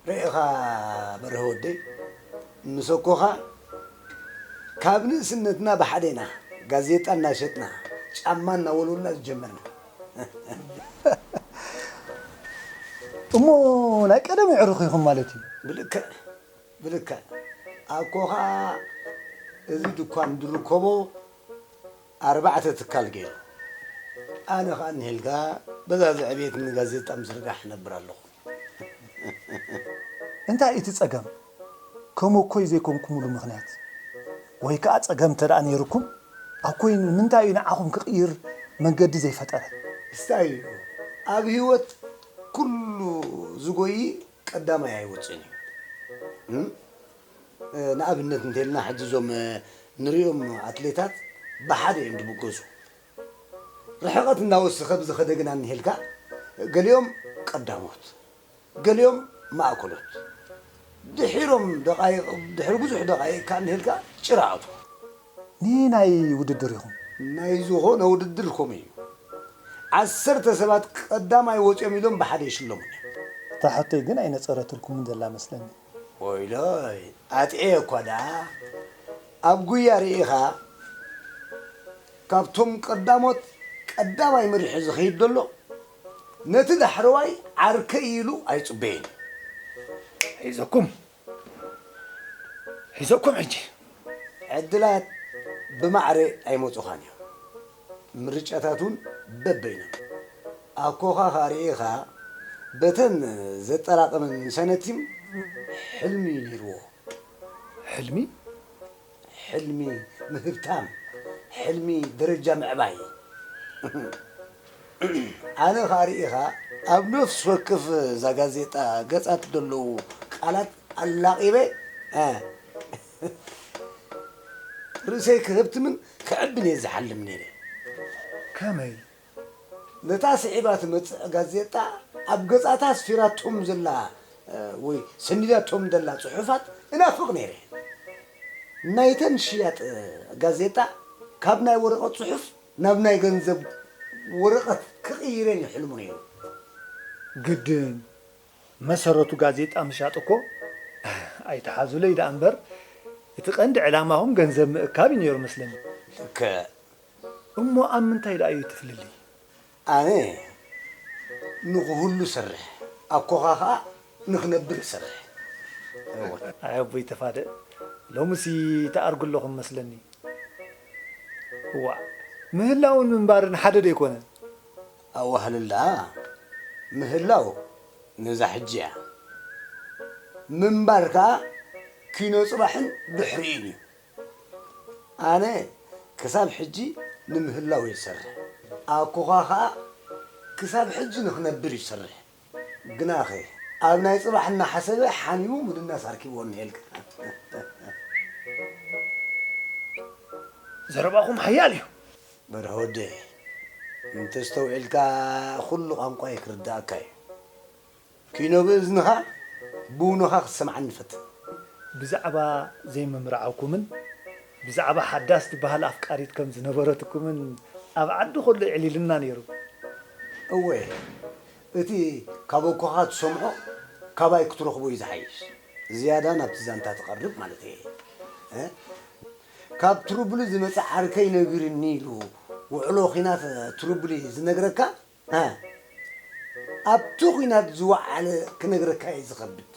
ርኢኻ በርሀ ወደይ፣ ምስ ኣኮኻ ካብ ንእስነትና ብሓደ ኢና ጋዜጣ እናሸጥና ጫማ እናወልወልና ዝጀመርና። እሞ ናይ ቀደም የዕሩኽ ኢኹም ማለት እዩ? ብልክዕ፣ ብልክዕ። ኣኮኻ እዚ ድኳን ዝርከቦ ኣርባዕተ ትካል ገይሩ። ኣነ ኸኣ እንሄልካ በዛ ዘዕቤትኒ ጋዜጣ ምስርጋሕ እነብር ኣለኹ። እንታይ እቲ ጸገም? ከም እኮይ ዘይኮንኩምሉ ምኽንያት? ወይ ከኣ ጸገም እንተ ደኣ ነይሩኩም፣ ኣኮይ ንምንታይ እዩ ንዓኹም ክቕይር መንገዲ ዘይፈጠረ? እስታይ እዩ። ኣብ ህይወት ኩሉ ዝጎይ ቀዳማይ ኣይወጽእን እዩ። እም? እ፣ ንኣብነት እንተልና ሕጂ እዞም፣ እ፣ ንሪኦም ኣትሌታት ብሓደ እዮም ዝብገሱ። ርሕቐት እናወሰኸ ብዝኸደ ግና እንሄልካ፣ ገሊኦም ቀዳሞት፣ ገሊኦም ማእከሎት። ድሒሮም ደቓይቕ፣ ድሕሪ ብዙሕ ደቓይቕ ከኣ እንሄልካ ጭራ ኣትዉ። ንናይ ውድድር ኢኹም? ናይ ዝኾነ ውድድር ከምኡ እዩ። ዓሰርተ ሰባት ቀዳማይ ወጺኦም ኢሎም ብሓደ ይሽለሙ እዮም። እታ ሕቶይ ግን ኣይነጸረትልኩምን ዘላ መስለኒ። ወይለይ፣ ኣጥዕየ እኳ ደኣ። ኣብ ጉያ ርኢኻ፣ ካብቶም ቀዳሞት ቀዳማይ መሪሑ ዝኸይድ ዘሎ፣ ነቲ ዳሕረዋይ ዓርከይ ኢሉ ኣይጽበይን። ሒዘኩም፣ ሒዘኩም ሕጂ። ዕድላት ብማዕረ ኣይመጹኻን እዮም። ምርጫታት እውን በበይኖም። ኣኮኻ ኸኣ ርኢኻ፣ በተን ዘጠራቐመን ሰነቲም ሕልሚ ነይርዎ። ሕልሚ? ሕልሚ ምህብታም፣ ሕልሚ ደረጃ ምዕባይ። ኣነ ኸኣ ርኢኻ፣ ኣብ ነፍሲ ወከፍ እዛ ጋዜጣ ገጻት ዘለዉ ቃላት ኣላቒበ፣ እ፣ ርእሰይ ክህብትምን ክዕብን እየ ዝሓልም ነይረ። ከመይ? ነታ ስዒባ ትመጽእ ጋዜጣ ኣብ ገጻታ ኣስፊራቶም ዘላ፣ እ፣ ወይ ሰኒዳቶም ዘላ ጽሑፋት እናፍቕ ነይረ። ናይተን ሽያጥ፣ እ፣ ጋዜጣ ካብ ናይ ወረቐት ጽሑፍ ናብ ናይ ገንዘብ ወረቐት ክቕይረን እዩ ሕልሙ ነይሩ። ግድን፣ መሰረቱ ጋዜጣ ምሻጥ እኮ ኣይትሓዙለይ ደኣ እምበር፣ እቲ ቀንዲ ዕላማኹም ገንዘብ ምእካብ እዩ ነይሩ መስለኒ። ልክዕ። እሞ ኣብ ምንታይ ደኣ እዩ እቲ ፍልልይ? ኣነ ንኽህሉ እሰርሕ፣ ኣኮኻ ኸኣ ንኽነብር እሰርሕ። እወ። ኣይ ኣቦይ ተፋደእ፣ ሎምሲ ትኣርጉ ኣለኹም መስለኒ። እዋእ፣ ምህላውን ምንባርን ሓደ ዶ ኣይኮነን? ኣዋህልላ፣ ምህላው ነዛ ሕጂ እያ። ምንባር ከኣ ኪኖ ጽባሕን ድሕሪኡን እዩ። ኣነ ክሳብ ሕጂ ንምህላው እየ ዝሰርሕ። ኣኮኻ ኸኣ ክሳብ ሕጂ ንኽነብር እዩ ዝሰርሕ። ግናኸ ኣብ ናይ ጽባሕ እናሓሰበ ሓሚሙ ምድናስ ኣርኪብዎ እንሄልካ። ዘረባኹም ሓያል እዩ። በርሀ ወደይ፣ እንተስተውዒልካ፣ ኩሉ ቋንቋይ ክርድኣካ እዩ። ኪኖ ብእዝንኻ፣ ብውኖኻ ክትሰምዓኒ ፈትን። ብዛዕባ ዘይምምርዓውኩምን ብዛዕባ ሓዳስ ትበሃል ኣፍቃሪት ከም ዝነበረትኩምን ኣብ ዓዲ ከሎ የዕሊልና ነይሩ። እወ፣ እቲ ካብ ኣኮኻ ትሰምዖ፣ ካባይ ክትረኽቦ እዩ ዝሓይሽ። ዝያዳ ናብቲ ዛንታ ትቐርብ ማለት እየ። እ? ካብ ትሩብሊ ዝመጸ ዓርከይ ነጊርኒ ኢሉ፣ ውዕሎ ኺናት ትሩብሊ ዝነግረካ፣ እ? ኣብቲ ኹናት ዝወዓለ ክነግረካ እዩ ዝኸብድ።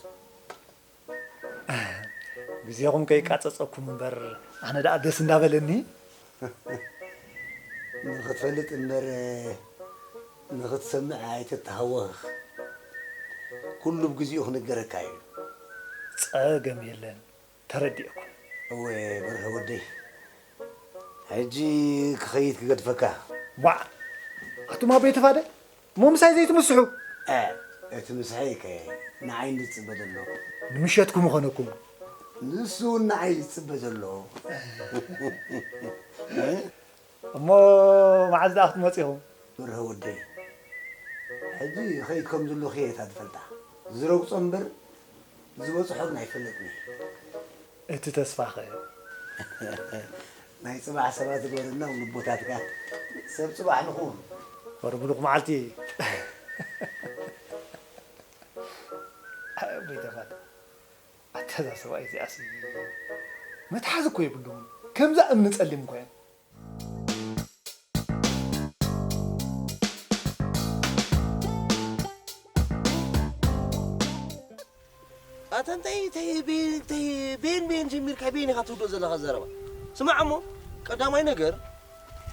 ግዜኹም ከይቃጸጸኩም እምበር፣ ኣነ ደኣ ደስ እንዳበለኒ። ንኽትፈልጥ እምበር፣ ንኽትሰምዕ ኣይትተሃወኽ። ኩሉ ብግዜኡ ክንገረካ እዩ። ጸገም የለን፣ ተረዲእኩም። እወ፣ በርሀ ወደይ። ሕጂ ክኸይድ ክገድፈካ። ዋዕ! ኣቱም ኣቦይ ተፋደ፣ እሞ ምሳይ ዘይትምስሑ? እ፣ እቲ ምስሐይ ከ ንዓይ ዝጽበ ዘሎ? ንምሸትኩም ምኾነኩም። ንሱ እውን ንዓይ ዝጽበ ዘሎ። እሞ መዓዝ ደኣ ክትመጹ ኢኹም? በርሀ ወደይ፣ ሕጂ ይኸይድ ከም ዘለኹ እየ እታ ዝፈልጣ። ዝረግጾ እምበር ዝበጽሖ ግን ኣይፈልጥን እየ። እቲ ተስፋኸ? ናይ ጽባሕ ሰባት ግበረና ንቦታትካ። ሰብ ጽባሕ ንኹን። ወረ ብሉኽ መዓልቲ። ኣቦይ ተፋደ። ኣታ እዛ ሰብኣይ እዚኣሲ መትሓዚ እኮ የብሉን። ከምዛ እምኒ ጸሊም እኮ እዮም። ኣታ እንታይ፣ እንታይ፣ በይ-፣ እንታይ፣ በይን በይን ጀሚርካ በይን ኢኻ ትውድኦ ዘለኻ ዘረባ? ስማዕ እሞ፣ ቀዳማይ ነገር፣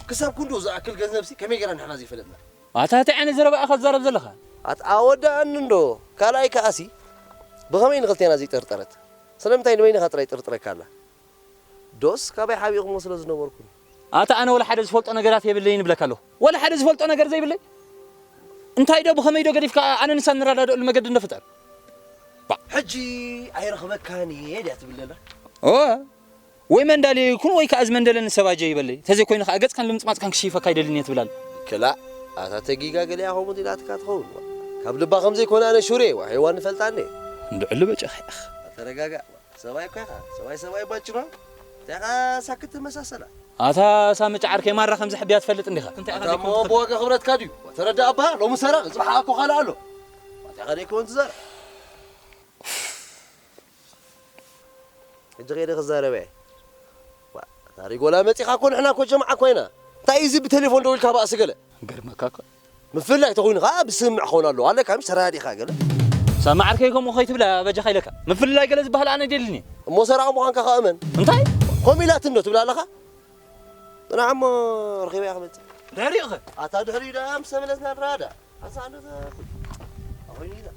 ክሳብ ክንድኡ ዝኣክል ገንዘብሲ ከመይ ጌርና ንሕና ዘይፈለጥና? ኣታ እንታይ ዓይነት ዘረባ ኢኻ ትዛረብ ዘለኻ? ኣታ ኣወዳኣኒ እንዶ፣ ካልኣይ ከኣሲ፣ ብኸመይ ንኽልቴና ዘይጠርጠረት? ስለምንታይ ንበይንኻ ጥራይ ጥርጥረካ ኣላ? ዶስ ካባይ ሓቢእኹሞ ስለ ዝነበርኩም? ኣታ ኣነ ወላ ሓደ ዝፈልጦ ነገራት የብለይን ይብለካ ኣለኹ። ወላ ሓደ ዝፈልጦ ነገር ዘይብለይ? እንታይ ዶ ብኸመይ ዶ ገዲፍካ ኣነ ንሳ እንረዳድኣሉ መገዲ እንዶ ፍጠር? ባ- ሕጂ ኣይረኽበካን እየ ድያ ትብል ዘላ? ኦ፣ ወይ መንዳሊ ይኩን ወይ ከኣ ዝመንደለኒ ሰብ ኣጀ ይበለይ። ተዘይኮይኑ ከኣ ገጽካን ልምጽማጽካን ክሽይፈካ ኣይደልን እየ ትብል ኣላ። ክላእ፣ ኣታ ተጊጋ ገሊኣ ከምኡ ኢላትካ ትኸውን። ካብ ልባ ከም ዘይኮነ ኣነ ሹር እየ፣ ዋ፣ ሄዋን ንፈልጣ እንዴ? እንድዕሉ በጨኻ ኢኻ። ተረጋጋእ። ሰብኣይ እኮ ኢኻ። ሰብኣይ ሰብኣይ ባጭሩ። እንታይ ኢኻ ሳክት ትመሳሰላ? ኣታ ሳምጭ ዓርከይ ማራ ከም ዘሕብያ ትፈልጥ እንዲኻ? እንታይ ኢኻ ኣታ ዘይኮን እሞ ትፈልጥ? ብዋጋ ክብረትካ ድዩ? ተረዳእ ኣባ፣ ሎሚ ሰራቕ፣ ጽባሕ ኣኮ ካልእ ኣሎ። እንታይ ኢኻ ዘይኮን ትዘርእ? ሕጂ ከይደ ክዛረበ እየ። ዋ፣ ታሪክ ወላ መጺኻ እኮ ንሕና እኮ ጀምዓ እኮ ኢና። እንታይ እዩ እዚ ብቴሌፎን ደዊልካ ባእሲ ገለ? ገርመካ እኮ። ምፍልላይ ተኾይኑ ኸዓ ብስምምዕ ክኸውን ኣለዎ። ኣለካ ምሽ ተረዳዲእኻ ገለ። ሳሚ ዓርከይ ከምኡ ከይትብላ በጃኻ ኢለካ። ምፍልላይ ገለ ዝበሃል ኣነ ኣይደልን እየ። እሞ ሰራቒ ምዃንካ ኸዓ እመን። እንታይ? ከምኡ ኢላትኒ ዶ ትብል ኣለኻ? ጽናዕ እሞ ረኺበያ ክመጽእ። ድሕሪኡ ኸ? ኣታ ድሕሪኡ ደኣ ምስ ተመለስና ንረኣዳ። ሓንሳእ እንዶ ተኩል። ኣኾይኑ ኢላ።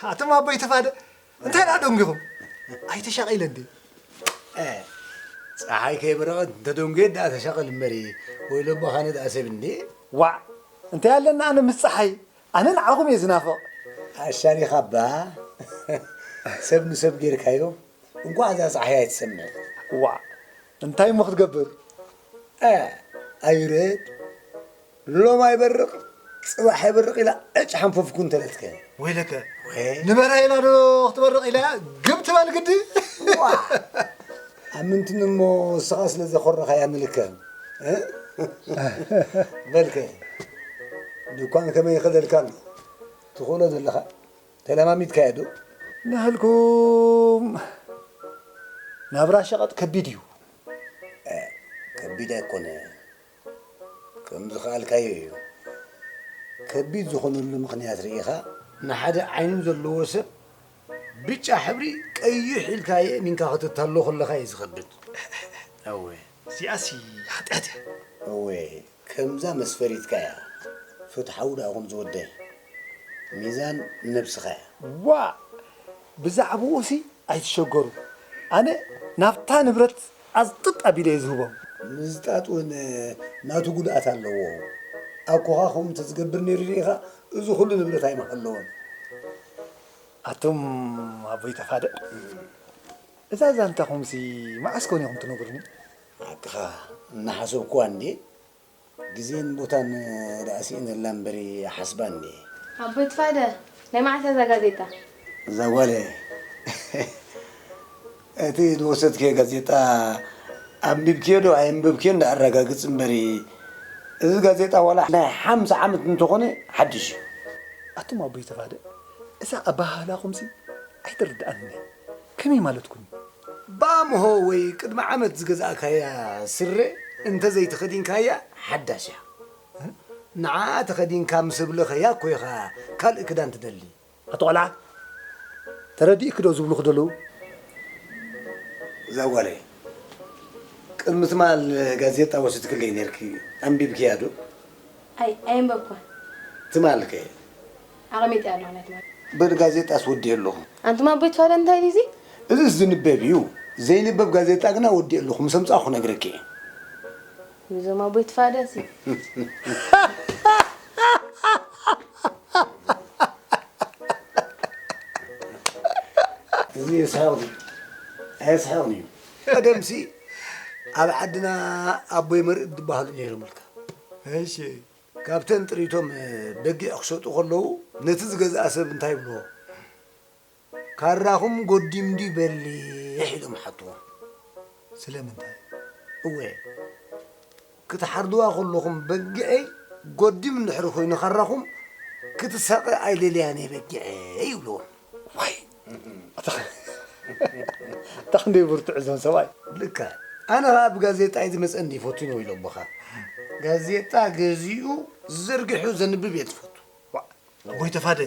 ኣቶም ኣቦይ ተፋደ፣ እንታይ ደኣ ደንጊኹም? ኣይተሻቒለ እንዴ? እ፣ ጸሓይ ከይበረቐት እንተደንጎየት ደኣ ተሻቐል እምበሪ፣ ወይ ለቦኻነ ደኣ ሰብ እንዴ? ዋዕ፣ እንታይ ኣለና ኣነ ምስ ጸሓይ? ኣነ ንዓኹም እየ ዝናፍቕ። ኣሻሪኻ እባ፣ ሰብ ንሰብ ጌርካዮ፣ እንቋዕ እዛ ጸሓይ ኣይትሰምዕ። ዋዕ፣ እንታይ እሞ ክትገብር? እ፣ ኣይረድ፣ ሎም ኣይበርቕ፣ ጽባሕ ኣይበርቕ ኢላ ዕጭ ሓንፈፍኩ እንተለትከ። ወይለከ፣ ወይ። ንበርሀ ኢላ ዶ ክትበርቕ ኢላ ግብ ትበል ግዲ? ዋዕ፣ ኣምንትኒ እሞ ንስኻ ስለ ዘኾረኻያ ንልከ። እ? በልከ፣ ድኳን ከመይ ይኸደልካ ኣሎ? ትኽእሎ ዘለኻ? ተለማሚድካዮ ዶ? ንህልኩም ናብራ ሸቐጥ ከቢድ እዩ። እ፣ ከቢድ ኣይኮነ፣ ከም ዝኸኣልካዮ እዩ። ከቢድ ዝኾነሉ ምኽንያት ርኢኻ፣ ንሓደ ዓይኑ ዘለዎ ሰብ ብጫ ሕብሪ ቀይሕ ኢልካ የእሚንካ ክትታሎ ከለኻ እዩ ዝኸብድ። እወ። እዚኣሲ ሓጢኣት እያ። እወ። ከምዛ መስፈሪትካ እያ። ፍትሓዊ ደኣ ኹን ዝወደይ። ሚዛን ነብስኻ እያ። ዋእ! ብዛዕባኡሲ ኣይትሸገሩ። ኣነ ናብታ ንብረት ኣዝጥጥ ኣቢለ እየ ዝህቦም። ምዝጣጥ እውን ናቱ ጉድኣት ኣለዎ። ኣኮኻ ከምኡ እንተዝገብር ነይሩ ርኢኻ፣ እዚ ኩሉ ንብረት ኣይምሃለዎን። ኣቱም ኣቦይ ተፋደ፣ እዛ ዛንታኹምሲ መዓስ ኮን ኢኹም ትነግሩኒ? ሓቅኻ፣ እናሓሰብኩዋ እንዴ፣ ግዜን ቦታን ደኣ ስኢነላ እምበሪ ሓስባ እንዴ። ኣቦይ ተፋደ፣ ናይ መዓስ እያ እዛ ጋዜጣ? እዛ ጓለ፣ እቲ ዝወሰድክዮ ጋዜጣ ኣንቢብክዮ ዶ ኣየንበብክዮን ደኣ ኣረጋግጽ እምበሪ፣ እዚ ጋዜጣ ዋላ ናይ ሓምሳ ዓመት እንተኾነ ሓድሽ እዩ። ኣቱም ኣቦይ ተፋደ፣ እዛ ኣበሃህላኹምሲ ኣይትርድኣንን እያ። ከመይ ማለትኩም እዩ? ባምሆ ወይ ቅድሚ ዓመት ዝገዛእካያ ስረ እንተ ዘይተኸዲንካያ ሓዳሽ እያ። ንዓ ተኸዲንካ ምስ ኣብለኸያ እኮ ኢኻ ካልእ ክዳን ትደሊ። ኣቶ ቆልዓ፣ ተረዲእኪ ዶ ዝብሉኺ ዘለዉ? እዛ ጓለይ፣ ቅድሚ ትማል ጋዜጣ ወሲድክለይ ነይርኪ፣ ኣንቢብክያ ዶ? ኣይ፣ ኣየንበብኳን። ትማል ከ? ኣቐሚጠያ ኣለኹ ናይ ትማል። በል ጋዜጣስ ወዲኤ ኣለኹ። ኣንቱም ኣቦይ ተፋደ እንታይ ድዩ እዚ? እዚስ ዝንበብ እዩ። ዘይንበብ ጋዜጣ ግና ወዲኤ ኣለኹ፣ ምስ ኣምጻእኩ ነግረኪ እየ። እዞም ኣቦይ ተፋደሲ። እዚ የስሕቕ ድዩ? ኣየስሕቕን እዩ። ቀደምሲ ኣብ ዓድና ኣቦይ መርእ ዝበሃሉ ነይሮምልካ። እሺ። ካብተን ጥሪቶም በጊዕ ክሸጡ ከለዉ ነቲ ዝገዝኣ ሰብ እንታይ ይብልዎ? "ካራኹም ጎዲም ድዩ በሊሕ?" ኢሎም ሓትዎ። ስለምንታይ? እወ፣ "ክትሓርድዋ ከለኹም በጊዐይ ጎዲም እንድሕሪ ኮይኑ ካራኹም ክትሳቐ ኣይደልያን እየ በጊዐይ" ይብልዎም። ዋይ! ኣታ ኣታ ክንደይ ብርቱዕ እዞም ሰብኣይ። ልክዕ። ኣነ ኸኣ ብጋዜጣ እዩ ዝመጸኒ ይፈቱ ነው ኢሎምኻ። ጋዜጣ ገዚኡ ዝዘርግሑ ዘንብብ እየ ዝፈቱ። ዋእ! ኣቦይ ተፋደ፣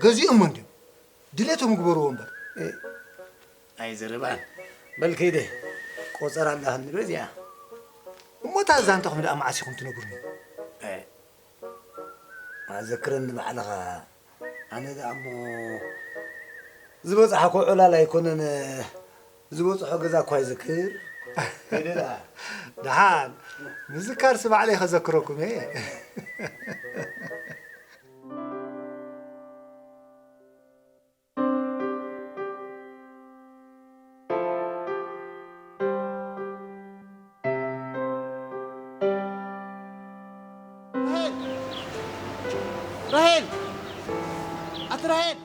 ገዚኦሞ እንድዮም። ድሌቶም ይግበርዎ እምበር። እ፣ ኣይዘረባን። በል ከይደ። ቆጸራ ኣለሃኒ በዚኣ። እሞ እታ ዛንታኹም ደኣ መዓስ ኢኹም ትነግሩኒ? እ፣ ኣዘክረኒ ባዕልኻ። ኣነ ደኣ እሞ ዝበጽሓኮ ዕላል ኣይኮነን፣ ዝበጽሖ ገዛ እኳ ይዝክር። ከይደ ደኣ። ደሓን፣ ምዝካርሲ ባዕለይ ከዘክረኩም እየ። ራሄል! ራሄል! ኣቲ ራሄል!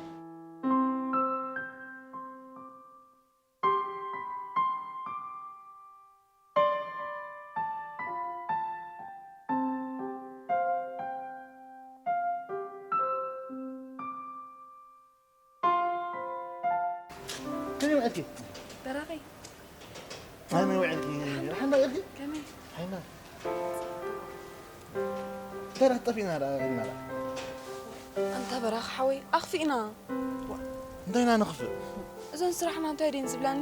ከመይ ውዕልኪ? በራኺ። ኣይ፣ መን ውዕልኪ? ደሓን ዶ ውዕልኪ? ከመይ? ሓይና። እንታይ ደኣ ጠፊእና ደኣ ኢልና ደኣ? ኣንታ በራኺ ሓወይ፣ ኣኽፊእና። ዋ፣ እንታይ ኢና ንኽፍእ? እዘን ስራሕና እንታይ ድየን ዝብላኒ?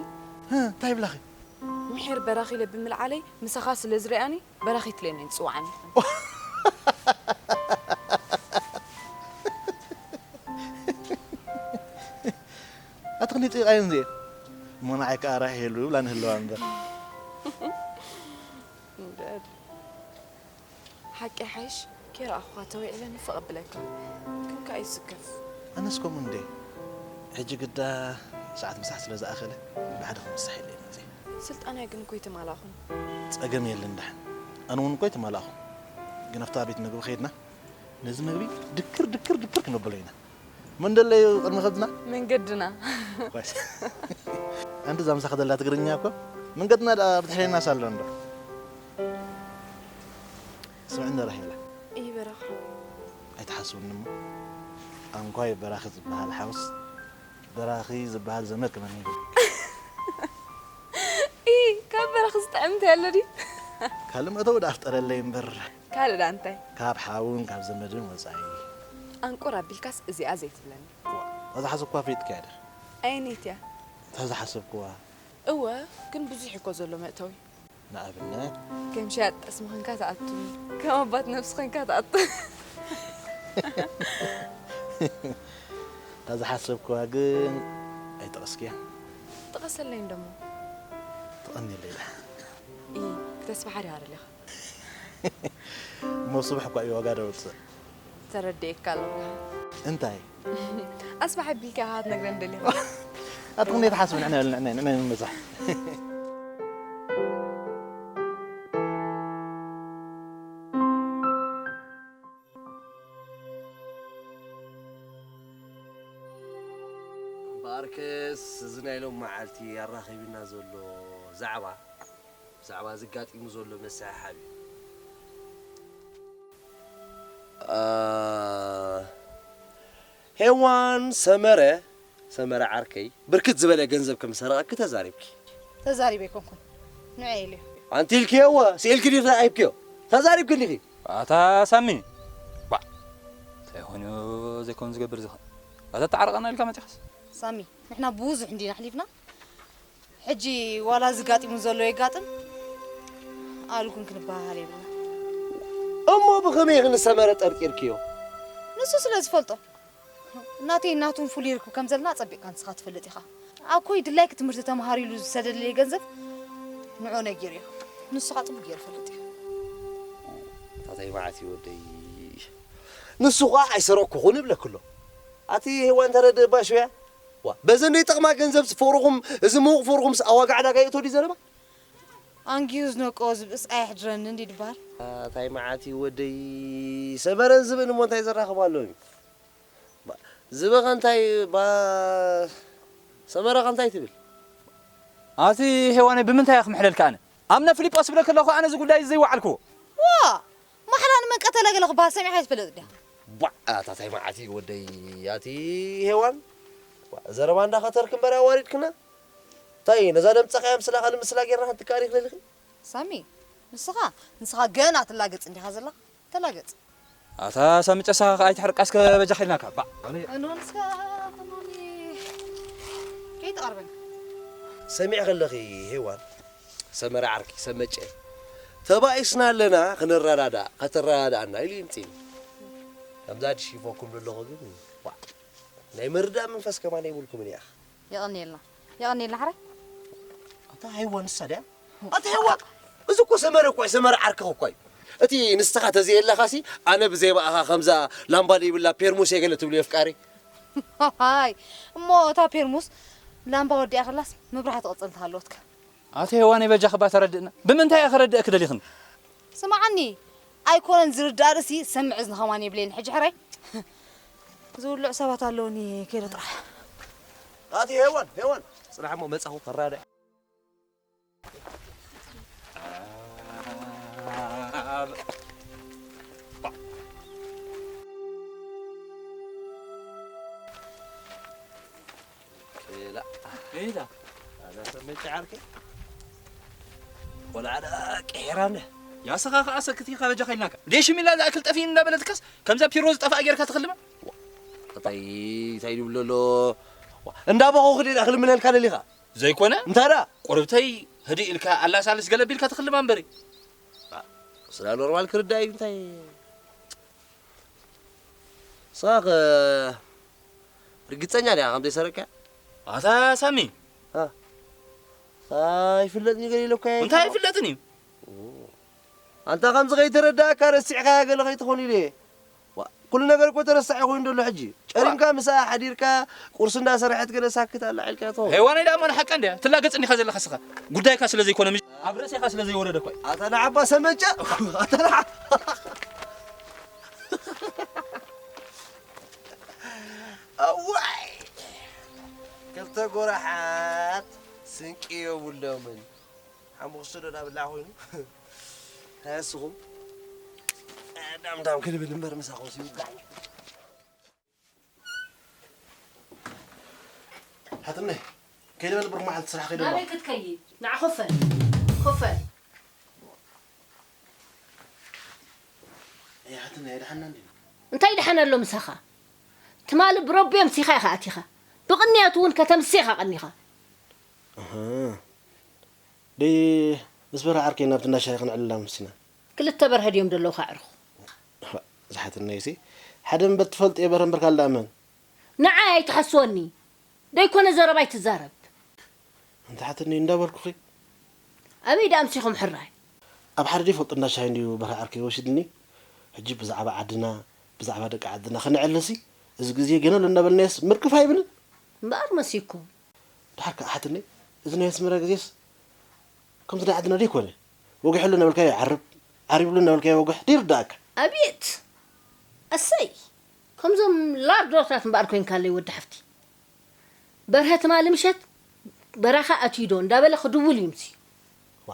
ህ፣ እንታይ ይብላኺ? ምሒር በራኺ ኢለ ብምልዓለይ፣ ምሳኻ ስለ ዝሪኣኒ፣ በራኺ ኢትለኒ እየን ዝጽውዓኒ። ኣቲ ክንደይ ጸቂቐየን እዚኤን። እሞ ንዓይ ከኣ ራሄሉ ይብላኒ ህለዋ እምበር። እምበር። ሓቂ ይሓይሽ፣ ከይረኣኹኻ ተዊዒለ ንፍቕ ኣብለካ። ግን ከኣ ይስከፍ። ኣነስ ከምኡ እንዴ። ሕጂ ግዳ ሰዓት ምሳሕ ስለ ዝኣኸለ፣ ብሓደ ክምሳሕ ኢለ እየ መጺአ። ስልጣናይ ግን እኮ ኣይተማላእኹን። ጸገም የለን ደሓን። ኣነ እውን እኮ ኣይተማላእኹን። ግን ኣብታ ቤት መግቢ ከይድና፣ ነዚ መግቢ ድክር፣ ድክር፣ ድክር ክነብሎ ኢና። መን ደለዩ ቅድሚ ከብድና? መንገድና። ኳስ። ኣንቲ እዛ ምሳኺ ዘላ ትግርኛ እኮ መንገድና ደኣ ብድሕሬናስ ኣሎ እንዶ። ስምዕኒ ራሄላ። እይ በራኺ ሓወይ። ኣይትሓስብኒ እሞ። ኣንኳይ በራኺ ዝበሃል ሓውስ፣ በራኺ ዝበሃል ዘመድ ክመኒ ይብል። እይ፣ ካብ በራኺ ዝጥዕም እንታይ ኣሎ ድዩ? ካልእ መእተዊ ደኣ ፍጠረለይ እምበር። ካልእ ደኣ እንታይ? ካብ ሓውን ካብ ዘመድን ወጻኢ። ኣንቁር ኣቢልካስ እዚኣ ዘይትብለኒ። እታ ዝሓሰብክዋ ፈሊጥክያ ዲኺ? ኣየነይቲ እያ? እታ ዝሓሰብክዋ። እወ፣ ግን ብዙሕ እኮ ዘሎ መእተዊ። ንኣብነት? ከም ሸያጢ ጠስሚ ኾንካ ትኣቱ፣ ከም ኣባት ነብሲ ኾንካ ትኣቱ። እታ ዝሓሰብክዋ ግን ኣይጠቐስክያ። ጥቐሰለይ እንደሞ። ትቐንየለይ ደኣ። ኢ፣ ክተስፋሕር ኢኻ ደሊኻ። እሞ ጽባሕ እኳ እዩ ዋጋ ደውጽእ። ተረዲኤካ ኣለኹ። እንታይ? ኣስፋሕ ኣቢልካ ኢኻ ክትነግረኒ ደሊኻ። ኣትኹም ዘይትሓስቡ ንዕና ንዕና ንዕና ንመዛሕ። እምበኣርከስ እዚ ናይ ሎም መዓልቲ ኣራኺብና ዘሎ ዛዕባ ብዛዕባ ዘጋጢሙ ዘሎ መስሕሓብ እዩ። ሄዋን ሰመረ ሰመረ ዓርከይ ብርክት ዝበለ ገንዘብ ከም ዝሰረቐኪ ተዛሪብኪ። ተዛሪበ ኣይኮንኩን ንዑ ኢለዮ። ኣንቲ ኢልክዮ እወ ስኢልኪ ዲኺ ኣይብክዮ ተዛሪብኪ እንዲኺ። ኣታ ሳሚ ባ እንታይ ኮይኑ ዘይኮን ዝገብር ዝኽእል ኣታ ተዓረቐና ኢልካ መፂኻስ። ሳሚ ንሕና ብዙሕ እንዲና ኣሕሊፍና ሕጂ ዋላ እዚ ጋጢሙ ዘሎ የጋጥም ኣልኩም ክንበሃሃል የብልና። እሞ ብኸመይ ኢኺ ንሰመረ ጠርጢርክዮ? ንሱ ስለ ዝፈልጦ ናተይ ናቱን ፍሉይ ርክብ ከም ዘለና ኣጸቢቕካ ንስኻ ትፈልጥ ኢኻ። ኣኮይ ድላይክ ትምህርቲ ተምሃር ኢሉ ዝሰደለይ ገንዘብ ንዑ ነጊሩ እዩ። ንሱ ኸኣ ጽቡቕ ገይሩ ይፈልጥ እዩ። ታታይ መዓት እዩ ወደይ። ንሱ ኸኣ ኣይሰረቅኩኹን ይብለክ ኣሎ። ኣቲ ሄዋን ተረድእ ባሽውያ። ዋ በዘን ዘይጠቕማ ገንዘብ ፍቕርኹም እዚ ምዉቕ ፍቕርኹምስ ኣብ ዋጋ ዕዳጋ የእቶ ድዩ ዘረባ? ኣንጊሁ ዝነቅኦ ዝብእስ ኣየሕድረኒ እንዲ ድበሃል። ኣታይ መዓት እዩ ወደይ ሰመረን ዝብእን እሞ እንታይ ዘራኽብ ኣለዎም እዩ? ዝብእ ኸ እንታይ ባ ሰመረ ኸ እንታይ ትብል? ኣቲ ሄዋነይ ብምንታይ እየ ክምሕለልካ ኣነ? ኣምነ ፊሊጶስ ዝብለኪ ኣለኹ ኣነ እዚ ጉዳይ እዚ ዘይወዓልክዎ። ዋ ማሕላ ንመን ቀተለ ገለ ክበሃል ሰሚዕካ ኣይትፈልጥ ድያ? ቧዕ ኣታ ታይ መዓት እዩ ወደይ ኣቲ ሄዋን ዘረባ እንዳኸተርክ እምበር ኣዋሪድክና። ታይ ነዛ ደምፀኻያ ምስላ ካልእ ምስላ ጌርና ክንትካኣል ይኽእል ኢኺ። ሳሚ ንስኻ ንስኻ ገና ትላገፅ እንዲኻ ዘለኻ ተላገፅ። ኣታ ሳሚ ጨሳኻ ከ ኣይትሕርቃ እስከ በጃኻ ኢልናካ ባዕ። ኣነ እኖን እስከ እኖኒ ከይትቐርበኒ። ሰሚዕኺ ኣለኺ ሄዋን ሰመረ ዓርኪ ሰመጨ ተባኢስና ኣለና ክንረዳዳእ ከተረዳድኣና ኢሉ ይምፅእኒ። ከምዛ ድሺፎኩም ዘለኹ ግን ዋዕ ናይ ምርዳእ መንፈስ ከማን የብልኩምን ኢኻ። የቐንየልና የቐንየልና ሕራይ። ኣታ ሄዋን ንሳ ድያ? ኣታ ሄዋን እዚ እኮ ሰመረ እኮ እዩ ሰመረ ዓርክኺ እኮ እዩ። እቲ ንስኻ ተዘየለኻሲ ኣነ ብዘይ ብኣኻ ከምዛ ላምባ ዘይብላ ፔርሙስ እየ ገለ ትብልዮ ኣፍቃሪ። ሃይ እሞ እታ ፔርሙስ ላምባ ወዲኣ ከላስ መብራህቲ ቅፅል ትሃለወትካ። ኣቲ ሄዋነይ በጃኺ እባ ተረድእና ብምንታይ እየ ክረድእኪ ደሊኽኒ? ስምዓኒ ኣይኮነን ዝርዳእ ርእሲ ዝሰምዕ እዝኒ ኸማን የብለይን ሕጂ ሕራይ ዝውልዕ ሰባት ኣለውኒ ከይደ ጥራሕ። ኣቲ ሄዋን ሄዋን ፅናሕ እሞ መፃኹ ከራድእ። ኬላ ኬላ ኣዛ ሰብ መጫ ዓርከይ ቆልዓ ደኣ ቅሒራነ። ያስኻ ከኣ ሰክቲ ኢኻ በጃኻ ኢልናካ። ደይ ሽም ኢላ ዝኣክል ጠፊእኒ እንዳበለትካስ ከምዛ ፒሮ ዝጠፍኣ ጌርካ ትኽልማ? እንታይ እንታይ ድብል ኣሎ? እንዳበኹ ክድዳ ክልምነልካ ደሊኻ? ዘይኮነ እንታይ ደኣ? ቁርብተይ ህድእ ኢልካ ኣላሳልስ ገለ ቢልካ ትኽልማ እምበሪ። ስራ ኖርማል ክርዳእ እዩ እንታይ ንስኻ ከ ርግጸኛ ዲኻ ከም ዘይሰረቅካያ? ኣታ ሳሚ ኣይፍለጥን እዩ ገለ ኢለኳ እንታይ ኣይፍለጥን እዩ ኣንታ ከምዚ ከይተረዳእካ ረሲዕካያ ገለ ከይትኾን ኢለ እየ ኩሉ ነገር እኮ ተረሳዒ ኮይኑ ዘሎ ሕጂ ጨሪምካ ምስኣ ሓዲርካ ቁርሲ እንዳሰረሐት ገለ ሳክት ኣላ ኢልካ ትኸውን ሄዋነይ ደኣ እሞ ንሓቃ እንድያ ትላገጽ እንዲኻ ዘለኻ ስኻ ጉዳይካ ስለ ዘይኮነ ኣብ ርእሴኻ ስለ ዘይወረደ እኮ ኣታ ንዓባ ሰመጨ ኣታ ንዓ እዋይ ክልተ ጎራሓት ስንቂ የብሎምን ሓሙኽሽቶ ዶ ዳብላዕ ኮይኑ ሃስኹም ዳምዳም ክንብል እምበር ምሳኹም ሲውጋዕ ሓትነይ ከይደ በል ብሩክ መዓልቲ ስራሕ ከይደ ኣለኹ ናበይ ክትከይድ ንዓ ኮፈል ኮፈል ኣይ ሓትነይ ኣይደሓና እንዲ እንታይ ደሓን ኣሎ ምሳኻ ትማሊ ብረቢ ኣምሲኻ ኢኻ ኣቲኻ ብቕንያት እውን ከተምሲ ኢኻ ቀኒኻ ደይ ምስ በርሀ ዓርከይ ናብቲ እንዳ ሻሂ ክንዕልል ኣምሲና። ክልተ በርሀ ድዮም ደለውኻ ኣዕሩኽ? ዝሓትነይሲ ሓደ እምበር ትፈልጥዮ በርሀ እምበር ካልእ ደኣ መን? ንዓይ ኣይትሓስወኒ ደይኮነ ዘረባ ኣይትዛረብ። ኣንታ ሓትነይ እንዳበልኩኺ። ኣበይ ደኣ ኣምሲኹም ሕራይ? ኣብ ሓደ ደይፈልጦ እንዳ ሻሂ እንድዩ በርሀ ዓርከይ ወሲድኒ። ሕጂ ብዛዕባ ዓድና ብዛዕባ ደቂ ዓድና ክንዕልሲ፣ እዚ ግዜ ገኖ እናበልናዮስ ምርቅፍ ኣይብልን። እምበኣር መሲኩም። ድሓር ከኣ ሓትነይ፣ እዚ ናይ ኣስመራ ግዜስ ከምዚ ናይ ዓድና ደይኮነ። ወጊሕሉ እናበልካዮ ይዓርብ፣ ዓሪብሉ እናበልካዮ ወግሕ፣ ደይርድኣካ። ኣቤት! ኣሰይ! ከምዞም ላርዶታት እምበኣር ኮይንካለይ ወዲ ሓፍቲ። በርሀ ትማሊ ምሸት በራኻ ኣትዩ ዶ እንዳበለ ክድውል እዩ ምሲ። ዋ፣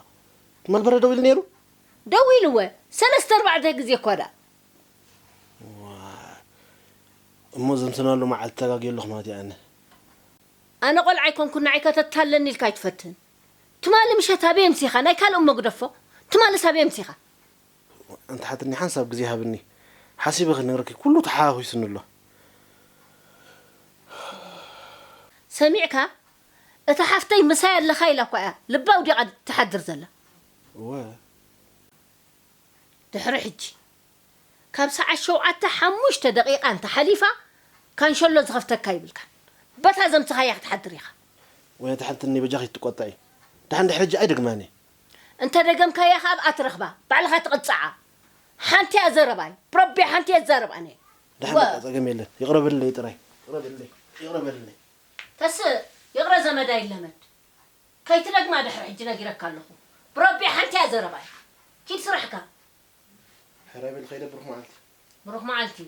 ትማል በረ ደው ኢሉ ነይሩ? ደው ኢልወ፣ ሰለስተ ኣርባዕተ ግዜ እኳ ደኣ። ዋ፣ እሞ ዘምሰናሉ መዓልቲ ተጋግየ ኣለኹ ማለት እዩ ኣነ። ኣነ ቆልዓ ኣይኮንኩን፣ ንዓይ ከተታለኒ ኢልካ ኣይትፈትን። ትማሊ ምሸት ኣበይ ኣምሲኻ? ናይ ካልእ እሞ ግደፎ። ትማልስ ኣበይ ኣምሲኻ? ኣንቲ ሓትኒ ሓንሳብ ግዜ ሃብኒ። ሓሲበ ክነግረኪ ኩሉ ተሓዋዊስኒ ኣሎ። ሰሚዕካ? እታ ሓፍተይ ምሳይ ኣለኻ ኢላ እኳ እያ ልባ ኣውዲቓ ትሓድር ዘላ። እወ። ድሕሪ ሕጂ ካብ ሰዓት ሸውዓተ ሓሙሽተ ደቂቓ እንተ ሓሊፋ ካንሸሎ ዝኸፍተካ ይብልካን። በታ ዘምስኻያ ክትሓድር ኢኻ። ወይ ኣንቲ ሓትኒ በጃኺ ትቆጣዒ። ደሓን ድሕሪ ሕጂ ኣይደግማን እየ። እንተ ደገምካያ ከኣ ኣብኣ ትረኽባ፣ ባዕልኻ ትቕጽዓ። ሓንቲ እያ ዘረባይ፣ ብረቢ ሓንቲ እየ ዝዛረብ ኣነ። ደሓን ወ- በቃ ጸገም የለን። ይቕረብልለይ ጥራይ። ይቕረብልለይ። ይቕረብልለይ። ተስእ፣ ይቕረ ዘመድ ኣይለመድ። ከይትደግማ ድሕሪ ሕጂ ነጊረካ ኣለኹ። ብረቢ ሓንቲ እያ ዘረባይ። ኪድ ስራሕካ። ሕራይ በል ኸይደ ብሩኽ መዓልቲ። ብሩኽ መዓልቲ።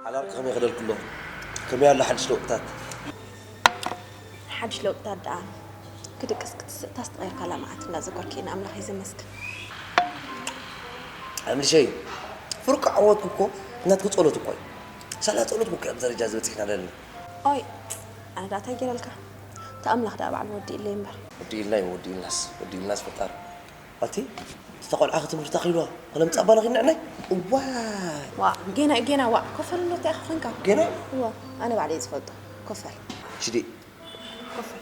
ሓዳርኪ ከመይ ክደልክሎ? ከመይ ኣሎ ሓድሽ ለውጥታት? ሓድሽ ለውጥታት ደኣ ክድቅስ ክትስእታስ ተቐይርካላ መዓት እንዳዘከርኪ ንኣምላኸይ ዘመስግን። ኣምልሸይ፣ ፍርቂ ዓወትኩ እኮ ናትኪ ጸሎት እኮ እዩ። ሳላ ጸሎት እኮ ኣብዚ ደረጃ ዝበጽሕና ዘለና። ኦይ፣ ኣነ ደኣ እንታይ ገይረልካ? እቲ ኣምላኽ ደኣ ባዕሉ ወዲእለይ እምበር። ወዲእልና እዩ፣ ወዲእልናስ፣ ወዲእልናስ ፈጣሪ። ኣቲ፣ እታ ቆልዓ ክትምህርታ ኺልዋ፣ ክነምጻ ባና ኺንዕናይ? እዋ። ዋ፣ ጌና፣ ጌና፣ ዋ፣ ኮፈል ኣሎ እንታይ ኢኻ ኾንካ? ጌና? እዋ፣ ኣነ ባዕለይ ዝፈልጦ። ኮፈል። ሽዲ። ኮፈል።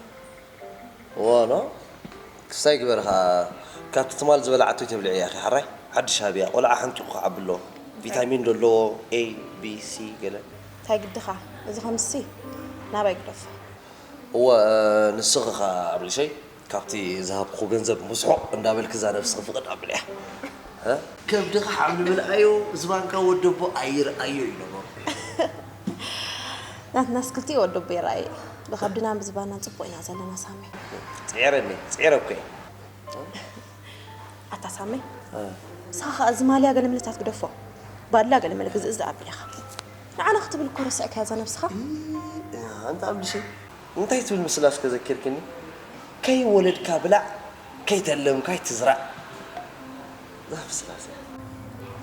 እዋ፣ ኖ? ክስታይ ግበር ኸዓ፣ ካብቲ ትማል ዝበላዓቶ ይተብልዕ እያ፣ ሓራይ? ሓድሽ ሃብያ፣ ቆልዓ ሓንቂቑ ክዓቢ ኣለዎ። ቪታሚን ዶ ኣለዎ፣ A፣ B፣ C፣ ገለ? እንታይ ግድኻ? እዚ ኸምሲ፣ ናባይ ግደፎ። እወ፣ ንስኺ ኸኣ ኣብልሸይ፣ ካብቲ ዝሃብኩ ገንዘብ ምስሖ እንዳበልኪ እዛ ነብስኺ ፍቕድ ኣብልያ። እ? ከብድኻ ሓምሊ ምልኣዮ፣ ዝባንካ ወደቦ ኣይርኣዮ እዩ ነገሩ። ናትናስ ክልቲኡ ወደቦ ይርኣየ። ብኸብድናን ብዝባናን ጽቡቕ ኢና ዘለና ሳሚ። ጽዒረኒ፣ ጽዒረ እኮ እየ። ኣታ ሳመይ፣ እ። ንስኻ ኸኣ እዚ ማልያ ገለመለ ግደፎ። ባድላ ገለመለ ግዝእ ዝኣብል ኢኻ። ንዓና ክትብል እኮ ረሲዕካያ እዛ ነብስኻ። እ፣ ኣንታ ኣብልሸይ፣ እንታይ ትብል ምስላ እስከ ዘኪርክኒ? ከይወለድካ ብላዕ፣ ከይተለምካ ኣይትዝራእ። እዛ ምስላ እዚኣ።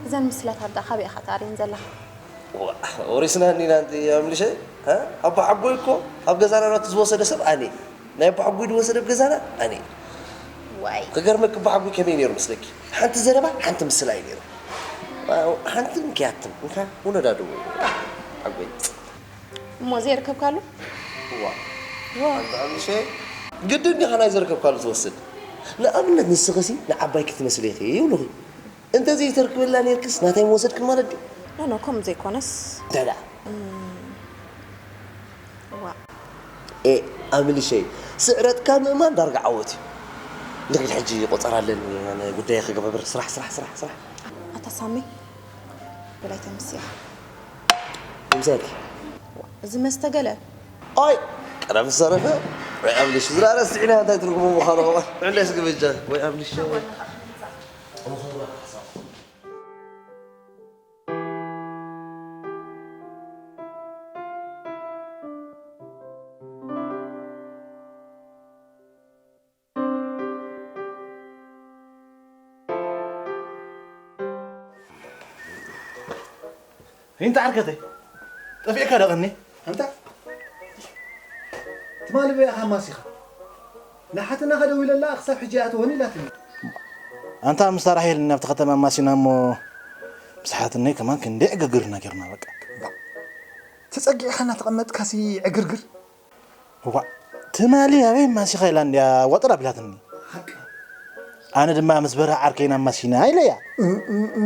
እዘን ምስላታት ደኣ ካበይ ኢኻ ተኣርየን ዘለኻ? ዋ፣ ወሪስና እኒና ኣንቲ ኣብልሸይ፣ እ? ኣቦ ሓጎይ እኮ ኣብ ገዛና ናቱ ዝወሰደ ሰብ ኣነ። ናይ ኣቦሓጎይ ድወሰደ ኣብ ገዛና ኣነ። ዋይ። ክገርመኪ ኣቦሓጎይ ከመይ ነይሩ መስለኪ? ሓንቲ ዘረባ ሓንቲ ምስላ እዩ ነይሩ። ሓንቲ እንኪ ኣትም እንካ ውለዳ ደው ሓጎይ። እሞ ዘይርከብካሉ? ዋ። ዋ። ኣንተ ኣምሸ ግድን ዲኻ ናይ ዘርከብካሉ ትወስድ? ንኣብነት ንስኽሲ ንዓባይኪ ትመስሊ ኢኺ ይብሉኺ። እንተ ዘይተርክብላ ነይርክስ ናተይ ምወሰድክን ማለት ድዩ? ኖ፣ ኖ፣ ከምኡ ዘይኮነስ። እንታይ ደኣ? እም፣ ዋእ። ኣምልሸይ፣ ስዕረትካ ምእማን ዳርጋ ዓወት እዩ። ንኺድ ሕጂ ቆጸራ ኣለኒ፣ ኣነ ጉዳይ ክገብር። ስራሕ፣ ስራሕ፣ ስራሕ፣ ስራሕ። ኣታ ሳሚ፣ ብላይ ተምስያ። ምሳኪ። እዚ መስተ ገለ? ኣይ፣ ቀደም ዝተረፈ ወይ ኣምልሽ ዝላ ረስዕና እንታይ ትርጉሙ ምዃኑ ኸዓ። ዕንደስ ግብጃ ወይ ኣምልሽ። እንተ ዓርከተይ፣ ጠፊእካ ደቐኒ? ኣንታ፣ ትማሊ በይኻ ኣማሲኻ። ንሓትናኻ ደዊለላ፣ ክሳብ ሕጂ ኣይኣተወን ኢላትኒ። ኣንታ፣ ምስታ ራሄል ናብቲ ከተማ ኣማሲና እሞ፣ ምስ ሓትነይ ከማን ክንደይ ዕግርግርና ጌርና፣ በቃ። ተጸጊዕኻ እናተቐመጥካሲ ዕግርግር? እዋእ፣ ትማሊ ኣበይ ኣማሲኻ ኢላ እንድያ ዋጥር ኣቢላትኒ። ሓቃ። ኣነ ድማ ምስ በርሀ ዓርከይና ኣማሲና ኢለያ። እ፣ እ፣ እ።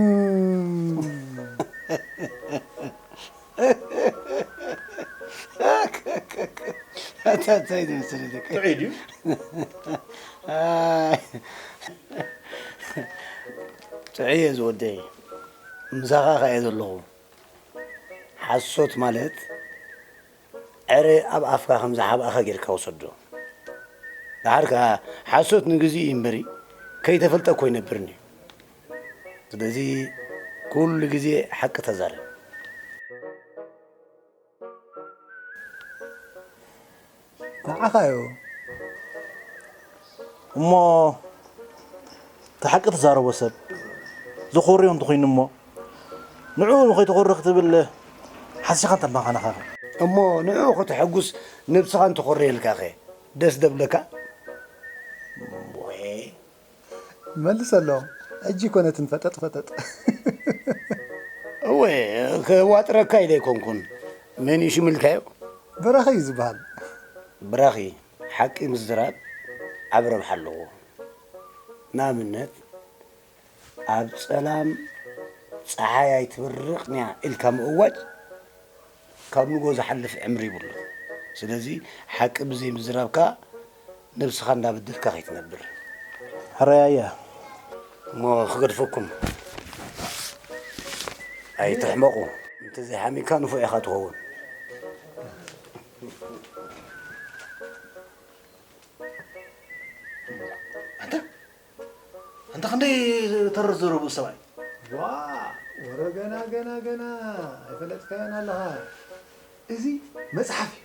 ኣታ እንታይ ዝመስል ደቂ? ጥዑይ ድዩ? ኣይ። ጥዑይ እየ ዝወደይ። ምሳኻ ከኣ እየ ዘለኹ። ሓሶት ማለት ዕረ ኣብ ኣፍካ ከም ዝሓብኣኻ ጌርካ ውሰዶ። ደሓር ከኣ ሓሶት ንግዚኡ እዩ እምበሪ፣ ከይተፈልጠ እኮ ይነብርኒ። ስለዚ ኩሉ ግዜ ሓቂ ተዛረብ። ንዓኻዮ። እሞ እቲ ሓቂ ትዛረቦ ሰብ ዝኾርዮ እንተኾይኑ እሞ ንዕኡ ንኸይተኾሪ ክትብል ሓሲኻ እንተማኻናኻ። እሞ ንዕኡ ከተሐጉስ ነብስኻ እንተኾርየልካኸ ደስ ደብለካ? ወይ መልሰሎም። ሕጂ እኮ ነትን ፈጠጥ ፈጠጥ። እወ፣ ከዋጥረካ ኢለ ኣይኮንኩን። መን እዩ ሽሙ ኢልካዮ? በራኺ እዩ ዝበሃል። በራኺ፣ ሓቂ ምዝራብ ዓቢ ረብሓ ኣለዎ። ንኣብነት፣ ኣብ ጸላም ጸሓይ ኣይትበርቕን'ያ ኢልካ ምእዋጅ፣ ካብ ንጎ ዝሓልፍ ዕምሪ ይብሉን። ስለዚ ሓቂ ብዘይምዝራብካ ነብስኻ እንዳበደልካ ከይትነብር። ሕራይ ኣያ። እሞ ክገድፈኩም። ኣይትሕመቑ። እንተዘይሓሚካ ንፉዕ ኢኻ ትኸውን። ኣንታ ኣንታ ክንደይ ተረር ዘረቡ ሰብኣይ። ዋ፣ ወረ ገና፣ ገና፣ ገና ኣይፈለጥካዮን ኣለኻ። እዚ መጽሓፍ እዩ።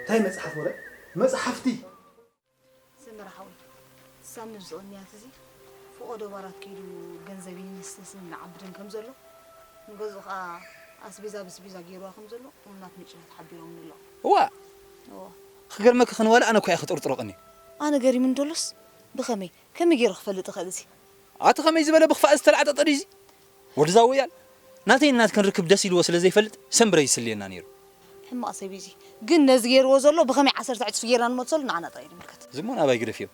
እንታይ መጽሓፍ ወረ? መጽሓፍቲ። ሰመረ ሓወይ፣ ሳሚ ዝቕንያት እዚ ፍቖዶ ባራት ከይዱ ገንዘብ ይንስስን ይዓብድን ከም ዘሎ፣ ንገዝኡ ኸኣ ኣስቤዛ ብስቤዛ ገይርዋ ከም ዘሎ እሙናት ምንጭታት ሓቢሮምኒ ኣለዉ። እዋ! እዎ። ክገርመኪ ኸን ዋላ ኣነ እኮ እየ ክጥርጥሮ ቀንየ። ኣነ ገሪሙኒ ደሎስ ብኸመይ? ከመይ ገይሩ ክፈልጥ ይኽእል እዚ? ኣቲ ኸመይ ዝበለ ብኽፋእ ዝተላዕጠጠ ድዩ እዚ? ወዲ ዛወያል፣ ናተይን ናትክን ርክብ ደስ ኢልዎ ስለ ዘይፈልጥ፣ ሰምብረ ይስልየና ነይሩ። ሕማቕ ሰብ እዩ እዚ። ግን ነዚ ገይርዎ ዘሎ ብኸመይ ዓሰርተ ዕጽፊ ጌርና ንመልሰሉ ንዓና ጥራይ እዩ ዝምልከት። ዝሞን ኣባይ ግደፍዮ።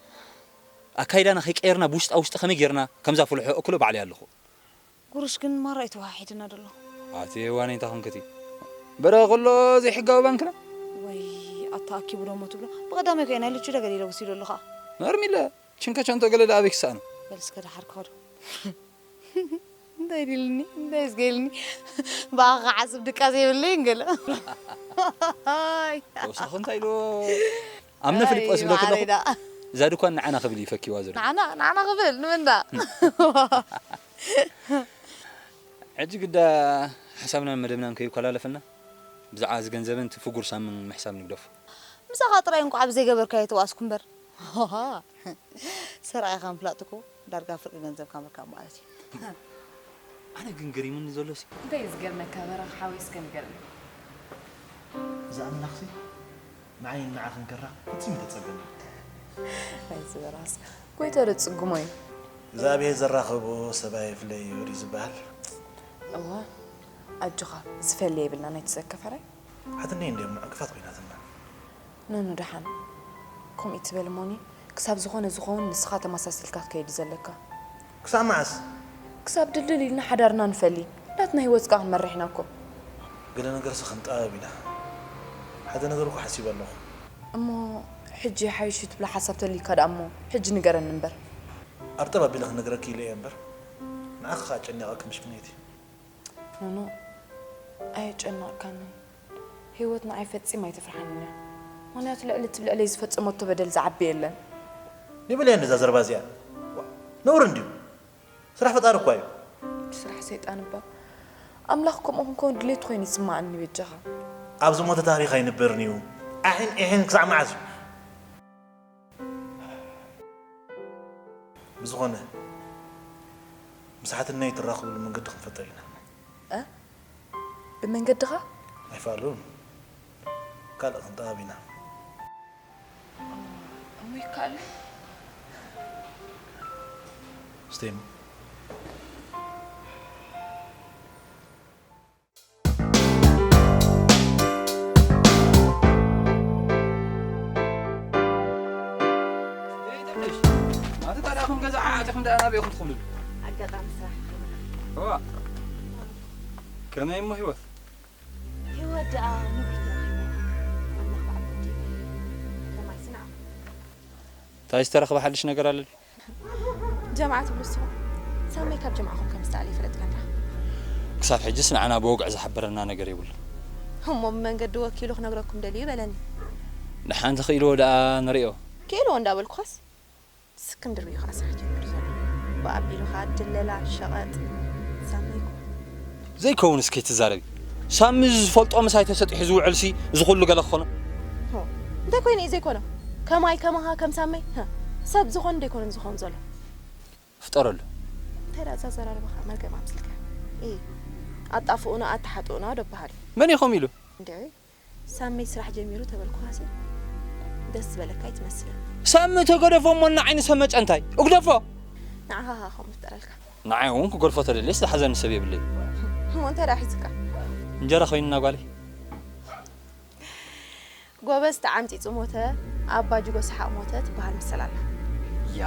ኣካይዳና ከይቀየርና ብውሽጣ ውሽጢ ከመይ ጌርና ከምዛ ፍልሖ እክሎ ባዕለይ ኣለኹ። ጉሩሽ ግን ማራ እዩ ተወሃሂድና ዘሎ። ኣቲ ዋኒንታ ክንክቲ። በረ ከሎ ዘይሕጋዊ ባንክና? ወይ ኣታ ኣኪቡ ዶ እሞ ትብሎ? ብቐዳማይ ከ ናይ ልቹ ደ ገሊለ ወሲዱ ኣሎ ኸኣ። ነርሚለ፣ ችንከቸንቶ ገለ ደኣ ኣበይ ክሰኣን? በል እስከ ደሓር ክኸዶ። እንታይ ዲልኒ? እንታይ እስከ ኢልኒ? ብኣኻ ክዓስብ ድቃስ የብለይን ገለ። ተወሳኺ እንታይ ኢሉ? ኣምነ ኣይ፣ ፊልጶስ ይብለኪ ኣለኹ። ማዕረይ ደኣ። እዛ ድኳን ንዓና ክብል እዩ ፈኪዋ ዘሎ። ንዓና? ንዓና ክብል? ንምንዳ? ሕጂ ግዳ ሓሳብናን መደብናን ከይኮላለፈና፣ ብዛዕባ እዚ ገንዘብን እቲ ፍጉር ሳምን ምሕሳብ ንግደፎ። ምሳኻ ጥራይ እንቋዕ ብዘይገበርካዮ ተዋስኩ እምበር። ሰራቒኻ ምፍላጥ እኮ ዳርጋ ፍርቂ ገንዘብካ ምርካብ ማለት እዩ። ኣነ ግን ገሪሙኒ ዘሎሲ። እንታይ እዩ ዝገርመካ በራኺ ሓወይ እስከ ንገርኒ። እዛ ኣምላኽሲ ንዓይ ንዓኽን ከራኽብ ፍጹም ኣይተጸበኒ። ኣይዚ በራስ ጎይታ ዶ ጽጉሞ እዩ። እግዚኣብሔር ዘራኽቦ ሰብ ኣይፍለይ እዩ ድዩ ዝበሃል? እወ፣ ኣጆኻ፣ ዝፈሊ የብልናን ኣይትሰከፍ ሕራይ። ሓትነይ እንድዮም ዕንቅፋት ኮይናትና። ኖኖ ደሓን። ከምኡ ይትበል እሞኒ፣ ክሳብ ዝኾነ ዝኸውን ንስኻ ተመሳሲልካ ትከይድ ዘለካ። ክሳብ መዓስ? ክሳብ ድልድል ኢልና ሓዳርና ንፈሊ። ናትና ህይወት ከኣ ክንመርሕ ኢና እኮ። ገለ ነገርሲ ክንጠባብ ኢና። ሓደ ነገር እኮ ሓሲበ ኣለኹ። እሞ ሕጂ ሓይሽ እዩ ትብሎ ሓሳብ ተልዩካ ደኣ እሞ ሕጂ ንገረኒ እምበር። ኣርጠብ ኣቢለ ክነግረኪ ኢለ እየ እምበር፣ ንዓኺ ከኣ ጨኒቐኪ ምሽ ምኔቲ። ኖኖ፣ ኣየጨንቕካኒ። ህይወት ንዓይ ፈጺማ ኣይተፍርሓንን እያ። ምኽንያቱ ልዕሊ እቲ ብልዕለይ ዝፈጸመቶ በደል ዝዓቢ የለን። ሊበል እያ እንደዛ ዘረባ እዚኣ። ዋእ፣ ነውሪ እንድዩ። ስራሕ ፈጣሪ እኳ እዩ። ስራሕ ሰይጣን እባ። ኣምላኽ ከምኡ ክንከውን ድሌቱ ኮይኑ ይስምዓኒ በጃኻ። ኣብ ዝሞተ ታሪኽ ኣይንበርን እዩ። ኣሒን ኢሒን ክሳዕ መዓስ እዩ? ብዝኾነ፣ ምስ ሓትነይ ትራኸብሉ መንገዲ ክንፈጥር ኢና። እ? ብመንገድኻ? ኣይፋሉን። ካልእ ክንጠባብ ኢና። እሞ ይከኣል። ስቴም። ኣቲ ታዲያ ኹም ገዛ ዓዓጢኹም ደኣ ናበይ ኢኹም ትኸዱ? ኣጋጣሚ ስራሕ። እዋ። ከመይ እሞ ህይወት? ህይወት ደኣ ንጉስ ተባሂላ። ኣምላኽ ባዕሉ ወዲኡ። ከማይ ስናዕ። እንታይ ዝተረኽበ ሓድሽ ነገር ኣሎ ድዩ? ጀምዓ ትብሉ ንስኹም? ሳመይ ካብ ጀምዓኹም ከም ዝተኣለ ይፈለጥካ እንዳ። ክሳብ ሕጅስ ንዓና ብወግዒ ዝሓበረና ነገር የብሉ። እሞ ብመንገዲ ወኪሉ ክነግረኩም ደልዩ በለኒ። ንሓንቲ ክኢልዎ ደኣ ንርእዮ። ክኢልዎ እንዳበልኩኻስ ስክንድር እዩ ከዓ ስራሕ ጀሚሩ ዘሎ። ብኣቢሉ ከዓ ድለላ፣ ሸቐጥ፣ ሳመይ እኮ። ዘይከውን እስኪ ትዛረቢ። ሳሚ ዝፈልጦ ምሳይ ተሰጢሑ ዝውዕልሲ እዚ ኩሉ ገለ ክኾኖ? ሆ፣ እንታይ ኮይነ እዩ ዘይኮኖ? ከማይ ከማኻ ከም ሳመይ? ህእ፣ ሰብ ዝኾን ደይኮነን ዝኸውን ዘሎ። ፍጠረሉ። እንታይ ደኣ እዛ ኣዘራርባኻ መርገም ኣምሲልካ? ኢ፣ ኣጣፍኡና ኣተሓጥኡና ዶ በሃል እዩ? መን ኢኹም ኢሉ? እንድዒ፣ ሳመይ ስራሕ ጀሚሩ ተበልኩኻሲ ደስ ዝበለካ ኣይትመስልን። ሳሚ ተገደፎ እሞ ንዓይኒ ሰብ መጨንታይ እግደፎ። ንዓኻ ኸዓ ከምኡ ፍጠረልካ። ንዓይ እውን ክገድፎ ተደልየስ ዝሓዘኒ ሰብ የብለይ። እሞ እንታይ ደኣ ሒዝካ? እንጀራ ኮይንና ጓለይ። ጎበዝ ተዓምጺጹ ሞተ፣ ኣባ ጅጎ ሰሓቕ ሞተ ትበሃል ምስላ ኣላ። ያ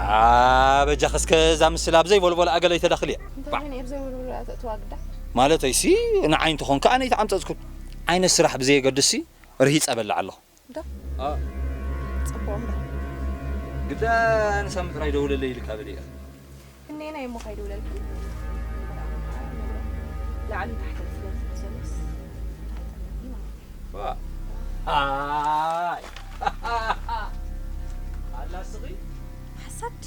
በጃኺ እስከ እዛ ምስላ ብዘይ ቮልቮል ኣገለይ ተዳኽልያ። እንታይ ኮይነ እየ ብዘይ ቮልቮል እያ ተእትዋ ግዳ? ማለተይሲ ንዓይ እንተኾንካ ኣነ ኣይተዓምጸጽኩን። ዓይነት ስራሕ ብዘየገድስሲ ርሂጸ በልዕ ኣለኹ። እንዳ? ኣ። ጽቡቕ እምበር። ግዳ ንሳሚ ጥራይ ደውለለይ ኢልካ በልየ። ክንደየናይ እሞ ከይደውለልኩ? ላዕልን ታሕትን ስለ ዝብል ዘሎስ ኣይጠቕመኒ ማለት እዩ። ዋ። ኣይ። ኣላ ስኺ። ሓሳድ።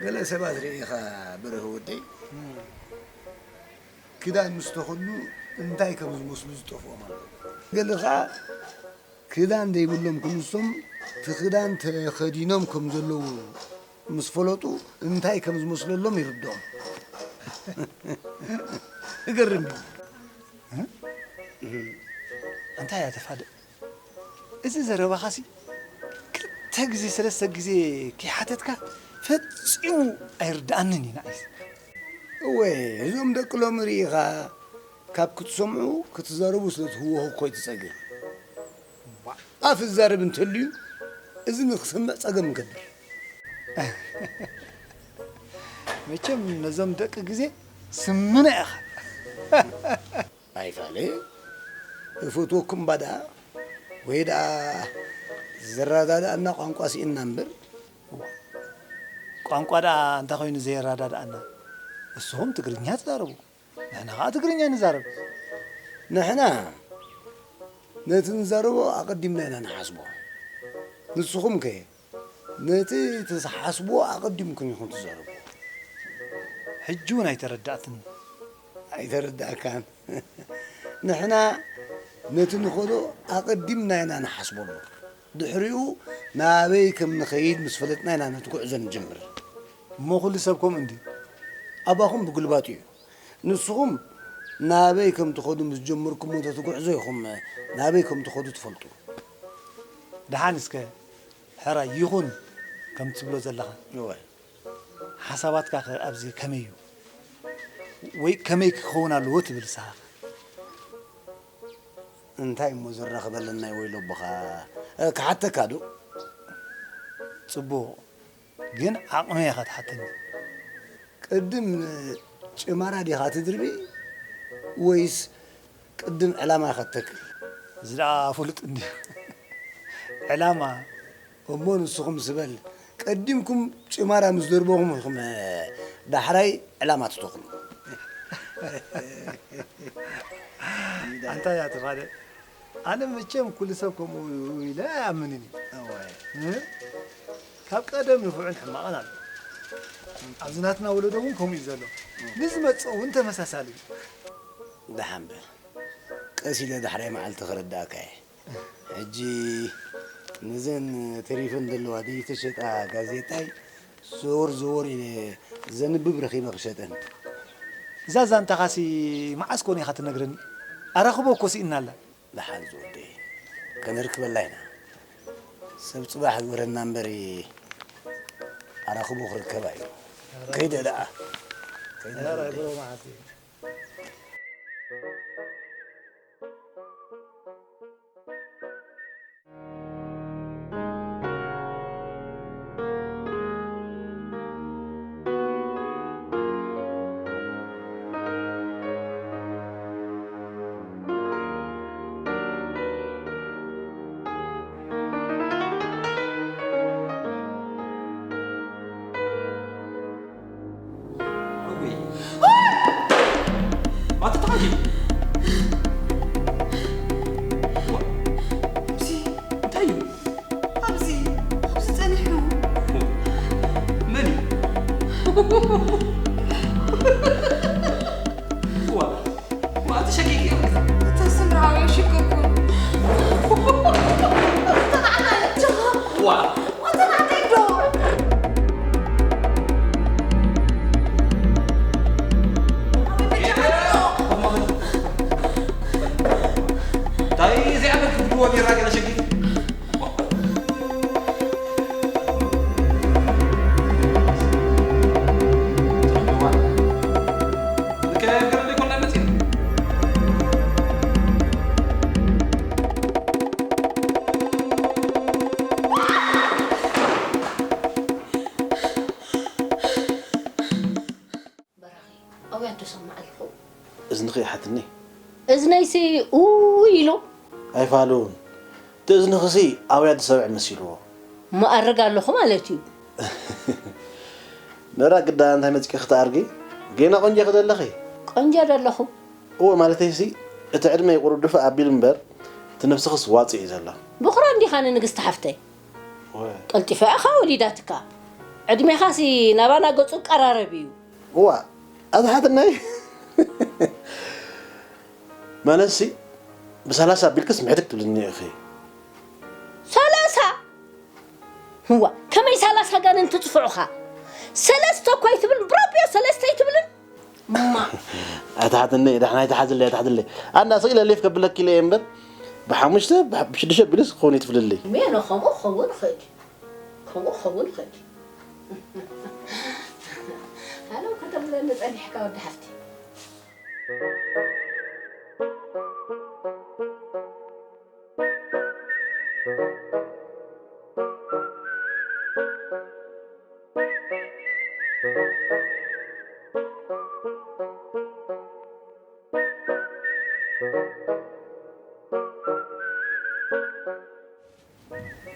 ገለ ሰባት ርኢኻ በርሀ ወደይ፣ ክዳን ምስ ተኸድኑ እንታይ ከም ዝመስሉ ዝጠፍኦም ኣሎ። ገለ ኸዓ ክዳን ዘይብሎም ክንሶም እቲ ክዳን ተኸዲኖም ከም ዘለዉ ምስ ፈለጡ እንታይ ከም ዝመስለሎም ይርድኦም። እገርም እዩ። እንታይ እያ ተፋድእ? እዚ ዘረባኻሲ ክልተ ግዜ ሰለስተ ግዜ ከይሓተትካ ፈጺሙ ኣይርድኣንን እዩ ንዓይስ። እወ፣ እዞም ደቂ ሎሚ ርኢኻ ካብ ክትሰምዑ ክትዛረቡ ስለ ትህወኹ እኮ እዩ እቲ ጸገም። ኣፍ ዝዛረብ እንተልዩ እዝኒ ክሰምዕ ጸገም ንገብር። መቸም ነዞም ደቂ ግዜ ስምና ኢኻ። ኣይፋለ፣ እፈትወኩም እባ ደኣ፣ ወይ ደኣ ዘረዳድኣና ቋንቋ ስኢንና እምበር። ቋንቋ ደኣ እንታይ ኮይኑ ዘየረዳድኣና? እስኹም ትግርኛ ትዛረቡ፣ ንሕና ኸዓ ትግርኛ ንዛረብ። ንሕና ነቲ ንዛረቦ ኣቐዲምና ኢና ንሓስቦ። ንስኹም ከ ነቲ ትሓስብዎ ኣቐዲምኩም ኢኹም ትዛረቡ። ሕጂ እውን ኣይተረዳእትን። ኣይተረዳእካን። ንሕና ነቲ ንኸዶ ኣቐዲምና ኢና ንሓስበሉ። ድሕሪኡ ናበይ ከም ንኸይድ ምስ ፈለጥና ኢና ነቲ ጉዕዞ ንጅምር። እሞ ኩሉ ሰብ ከምኡ እንድዩ። ኣባኹም ብግልባጡ እዩ። ንስኹም ናበይ ከም ትኸዱ ምስ ጀመርኩሞ ተቲ ጉዕዞ ኢኹም ናበይ ከም ትኸዱ ትፈልጡ። ደሓን እስከ ሕራይ ይኹን ከም ትብሎ ዘለኻ። እወ። ሓሳባትካ ከ ኣብዚ ከመይ እዩ? ወይ ከመይ ክኸውን ኣለዎ ትብል ንስኻ? እንታይ እሞ ዘራኽበለና ወይሎ ኣቦኻ ክሓተካ ዶ? ጽቡቕ፣ ግን ዓቕመይ ኢኻ ትሓተኒ። ቅድም ጭማራ ዲኻ ትድርቢ ወይስ ቅድም ዕላማ ኢኻ ትተክል? እዚ ደኣ ፍሉጥ እንድዩ። ዕላማ እሞ ንስኹም ዝበል ቀዲምኩም ጭማራ ምስ ደርበኹም ኢኹም ዳሕራይ ዕላማ ትተኽሉ። ኣንታ እያ ተፋደ። ኣነ መቸም ኩሉ ሰብ ከምኡ ኢለ ኣይኣምንን እዩ። እወ። እ? ካብ ቀደም ንፉዕን ሕማቕን ኣሎ። ኣብዚ ናትና ወለዶ እውን ከምኡ እዩ ዘሎ። ንዝመጽእ እውን ተመሳሳሊ እዩ። ደሓን በል። ቀስ ኢለ ዳሕራይ መዓልቲ ክርዳእካ እየ። ሕጂ ነዘን ተሪፈን ዘለዋ ዘይተሸጣ ጋዜጣይ ዘወር ዘወር ኢለ ዘንብብ ረኺበ ክሸጠን። እዛ ዛንታኻሲ መዓስ ኮን ኢኻ ትነግረኒ? ኣራኽቦ እኮ ስኢንና ኣላ። ደሓን ዝወደይ፣ ከነርክበላ ኢና። ሰብ ጽባሕ ግበረና እምበሪ ኣራኽቦ ክርከባ እዩ። ከይደ ደኣ። ከይደ ኧረ ዝወደይ። ብሮ መዓልቲ። ኣወይ። ኣቲ ተዓጂ። ዋ። እዚ እንታይ እዩ? ኣብዚ፣ ኣብዚ ጸኒሑ። መን እዩ? ዋ። ዋ፣ ኣቲ ሸቂቅ እዩ። እታ ስምራዊ ሽቅቁን። ተናዕናዕ እንጂ። ዋ። ዋ፣ ተናዕናዕ ዶ። እንታይ እዚኣ መን ክትብልዎ ቢራ ገለ ሸጊት? በራኺ፣ ኣውያት ዶ ሰማዕ ኣለኹ? እዝንኺ ይሓትኒ። እዝነይሲ ኡይ ኢሉ። ኣይፋሉን። እቲ እዝንኽሲ ኣውያት ዝሰምዕ መሲልዎ። መኣርግ ኣለኹ ማለት እዩ። ነራ ግዳ እንታይ መጺኪ ክትኣርጊ? ጌና ቆንጆ ኢኺ ዘለኺ። ቆንጆ ዶ ኣለኹ? እወ፣ ማለተይሲ እቲ ዕድመ ይቑርብ ድፍእ ኣቢሉ እምበር፣ እቲ ነብስኽስ ዋጽእ እዩ ዘሎ። ብኹራ እንዲኻ ንንግስቲ ሓፍተይ። እወ። ቀልጢፋ ኢኻ ወሊዳትካ። ዕድሜኻሲ ናባና ገጹ ቀራረብ እዩ። እዋ፣ ኣዝሓትናይ። ማለትሲ፣ ብሰላሳ ኣቢልክስ ምሕድግ ትብልኒ ኢኺ። ሰላሳ? እዋ፣ ከመይ ሰላሳ ጋንን ትጽፍዑኻ? ሰለስተ እኮ ኣይትብልን፣ ብራቢዮ ሰለስተ ኣይትብልን? እማ። ኣይትሓትኒ፣ ዳሕና ኣይትሓዝለይ፣ ኣይትሓዝለይ። ኣና ስቕ ኢለ ሌፍ ከብለኪ ኢለ እየ እምበር፣ ብሓሙሽተ፣ ብሓ-፣ ብሽዱሽተ ኣቢልስ ክኸውን እዩ ትብልለይ። ሜኖ፣ ከምኡ ክኸውን ይኽእል እዩ። ከምኡ ክኸውን ይኽእል እዩ። ሃለው ከተብለኒ ጸኒሕካ ወዲ ሓፍቲ።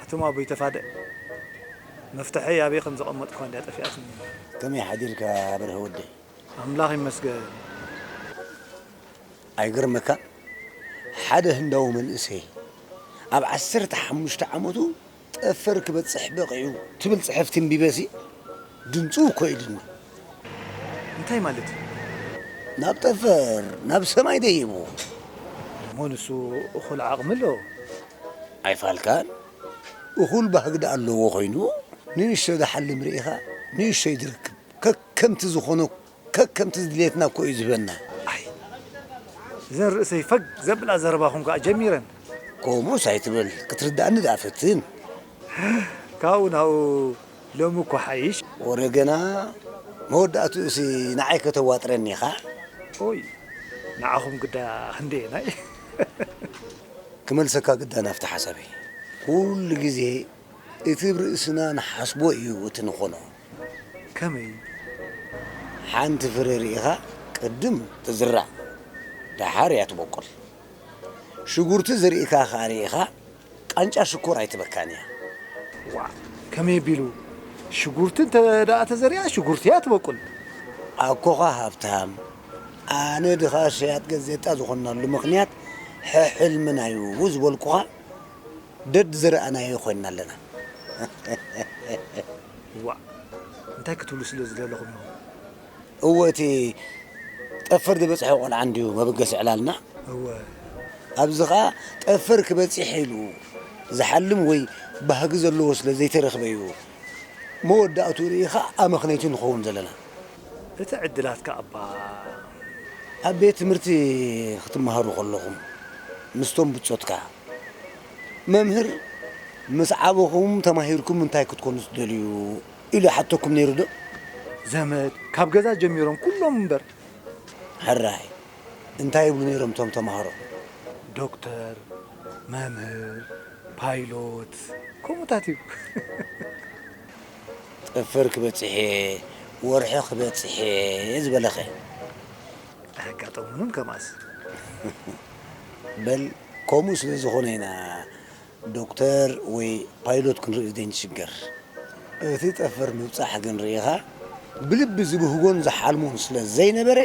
ኣቱም ኣቦይ ተፋደ፣ መፍትሐይ ኣበይ ከም ዘቐመጥኩዋ እንድያ ጠፊኣትኒ። ከመይ ሓዲርካ በርሀ ወደይ? ኣምላኽ ይመስገን። ኣይገርመካ? ሓደ ህንዳዊ መንእሰይ ኣብ ዓሰርተ ሓሙሽተ ዓመቱ ጠፈር ክበጽሕ በቒዑ ትብል ጽሕፍቲ እንቢበሲ ድምጹ እኮ ኢሉኒ። እንታይ ማለት እዩ? ናብ ጠፈር፣ ናብ ሰማይ ደይቡ። እሞ ንሱ እኹል ዓቕሚ ኣለዎ። ኣይፋልካን? እኹል ባህጊ ደኣ ኣለዎ ኮይኑ፣ ንእሽቶ ዝሓልም ርኢኻ፣ ንእሽቶይ ዝረክብ። ከከምቲ ዝኾኖ፣ ከከምቲ ድሌትና እኮ እዩ ዝህበና። ኣይ፣ እዘን ርእሰይ ፈግ ዘብላ ዘረባኹም ከኣ ጀሚረን። ከምኡስ ኣይትበል፣ ክትርድኣኒ ደኣ ፈትን። ካብኡ ናብኡ ሎሚ እኮ ሓይሽ። ወረ ገና መወዳእትኡሲ ንዓይ ከተዋጥረኒ ኢኻ? ኦይ፣ ንዓኹም ግዳ ክንደየናይ? ክመልሰካ ግዳ ናብቲ ሓሳበይ። ኩሉ ግዜ እቲ ብርእስና ንሓስቦ እዩ እቲ ንኾኖ። ከመይ? ሓንቲ ፍረ ርኢኻ ቅድም ትዝራእ፣ ደሓር እያ ትበቁል። ሽጉርቲ ዝርኢካ ኸኣ ርኢኻ ቃንጫ ሽኮር ኣይትበካን እያ። ዋ፣ ከመይ ቢሉ ሽጉርቲ እንተ ደኣ ተዘሪኣ ሽጉርቲ እያ ትበቁል። ኣኮኻ ሃብታም፣ ኣነ ድኻ ሸያጥ ገዜጣ ዝኾንናሉ ምኽንያት ሕሕልምና እዩ ዝበልኩኻ ደድ ዝረኣናዮ ኮይንና ኣለና። ዋእ እንታይ ክትብሉ ስለ ዝደለኹም ኢኹም? እወ እቲ ጠፈር ዝበጽሐ ቆልዓ እንድዩ መበገሲ ዕላልና። እወ ኣብዚ ኸኣ ጠፈር ክበጺሕ ኢሉ ዝሓልም ወይ ባህጊ ዘለዎ ስለ ዘይተረኽበ እዩ መወዳእትኡ ርኢኻ ኣመኽነይቲ ንኸውን ዘለና። እቲ ዕድላት ከኣባ ኣብ ቤት ትምህርቲ ክትመሃሩ ከለኹም ምስቶም ብጾትካ መምህር ምስ ዓበኹም ተማሂርኩም እንታይ ክትኮኑ ትደልዩ ኢሉ ይሓተኩም ነይሩ ዶ? ዘመድ ካብ ገዛ ጀሚሮም ኩሎም እምበር። ሕራይ እንታይ ይብሉ ነይሮም እቶም ተማሃሮ? ዶክተር፣ መምህር፣ ፓይሎት ከምኡታት እዩ። ጠፈር ክበጽሕ እየ፣ ወርሒ ክበጽሕ እየ ዝበለኸ? ኣየጋጠሙንም ከማስ። በል ከምኡ ስለ ዝኾነ ኢና ዶክተር ወይ ፓይሎት ክንርኢ ዘይንሽገር። እቲ ጠፈር ምብጻሕ ግን ርኢኻ ብልቢ ዝብህጎን ዝሓልሞን ስለ ዘይነበረ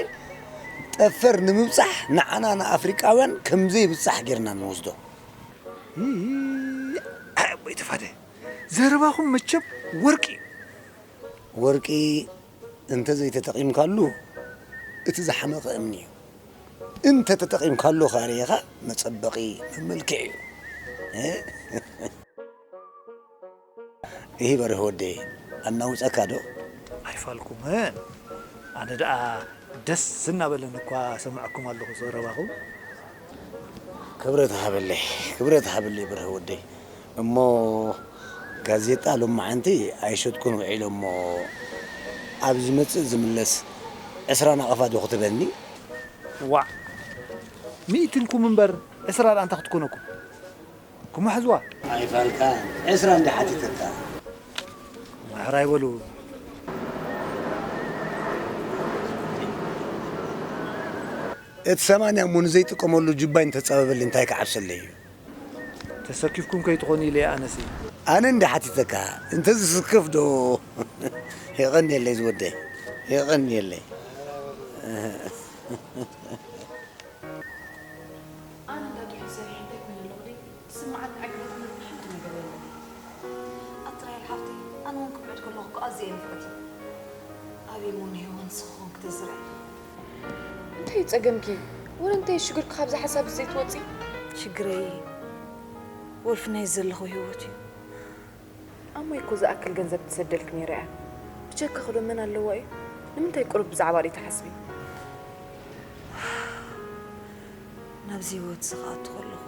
ጠፈር ንምብጻሕ ንዓና ንኣፍሪቃውያን ከም ዘይብጻሕ ጌርና ንወስዶ። ኣይ ኣቦይ ተፋደ ዘረባኹም መቸም ወርቂ እዩ። ወርቂ እንተዘይተጠቒምካሉ እቲ ዝሓመቐ እምኒ እዩ። እንተተጠቒምካሉ ከኣ ርኢኻ መጸበቒ መመልክዒ እዩ። እሂ በርህ ወደይ ኣናውጸካ ዶ? ኣይፋልኩምን። ኣነ ደኣ ደስ እናበለኒ እኳ ሰማዕኩም ኣለኹ ዘረባኹም። ክብረት ሃበለይ ክብረት ሃበለይ በርህ ወደይ። እሞ ጋዜጣ ሎማዓንቲ ኣይሸጥኩን ውዒለ እሞ ኣብ ዝመጽእ ዝምለስ ዕስራ ናቕፋ ዶ ክትበኒ? ዋዕ ሚእቲ ኢልኩም እምበር ዕስራ ደኣ እንታይ ክትኮነኩም? ክምሓዝዋ ኣይፋልካ ዕስራ እንዲ ሓቲተካ። ማሕራይ በሉ። እቲ ሰማንያ እሞ ንዘይጥቀመሉ ጁባይ እንተጸበበሊ እንታይ ክዓብሰለይ እዩ? ተሰኪፍኩም ከይትኾኑ ኢለ ኣነሲ። ኣነ እንዲ ሓቲተካ እንተዝስከፍ ዶ? የቐንየለይ ዝወደይ የቐንየለይ። ኣነ እንዳ ዱሑይ ሰሪሐ እንታይ ኮይነ ኣለኹ ድዩ? ዝስምዓኒ ዕግበት ምንም ሓንቲ ነገር የለን። ኣቲ ራሄል ሓፍተይ፣ ኣነ እውን ክብዕድ ከለኹ እኮ ኣዝየ እየ ንፍዕቲ። ኣበይ እሞ ንሄዋን ንስኺ ኮንኪ ተዝርኣይ? እንታይ እዩ ጸገምኪ? ወረ እንታይ እዩ ሽግርኪ ካብዛ ሓሳብ እዚ ዘይትወጺ? ሽግረይ ወልፊ ናይ ዘለኹ ህይወት እዩ። ኣሞይ እኮ ዝኣክል ገንዘብ ትሰደልኪ ነይራ እያ። ብጀካኺ ዶ መን ኣለዋ እዩ? ንምንታይ ቁሩብ ብዛዕባ ርእይ ትሓስቢ? ናብዚ ህይወት እዚ ክኣቱ ከለኹ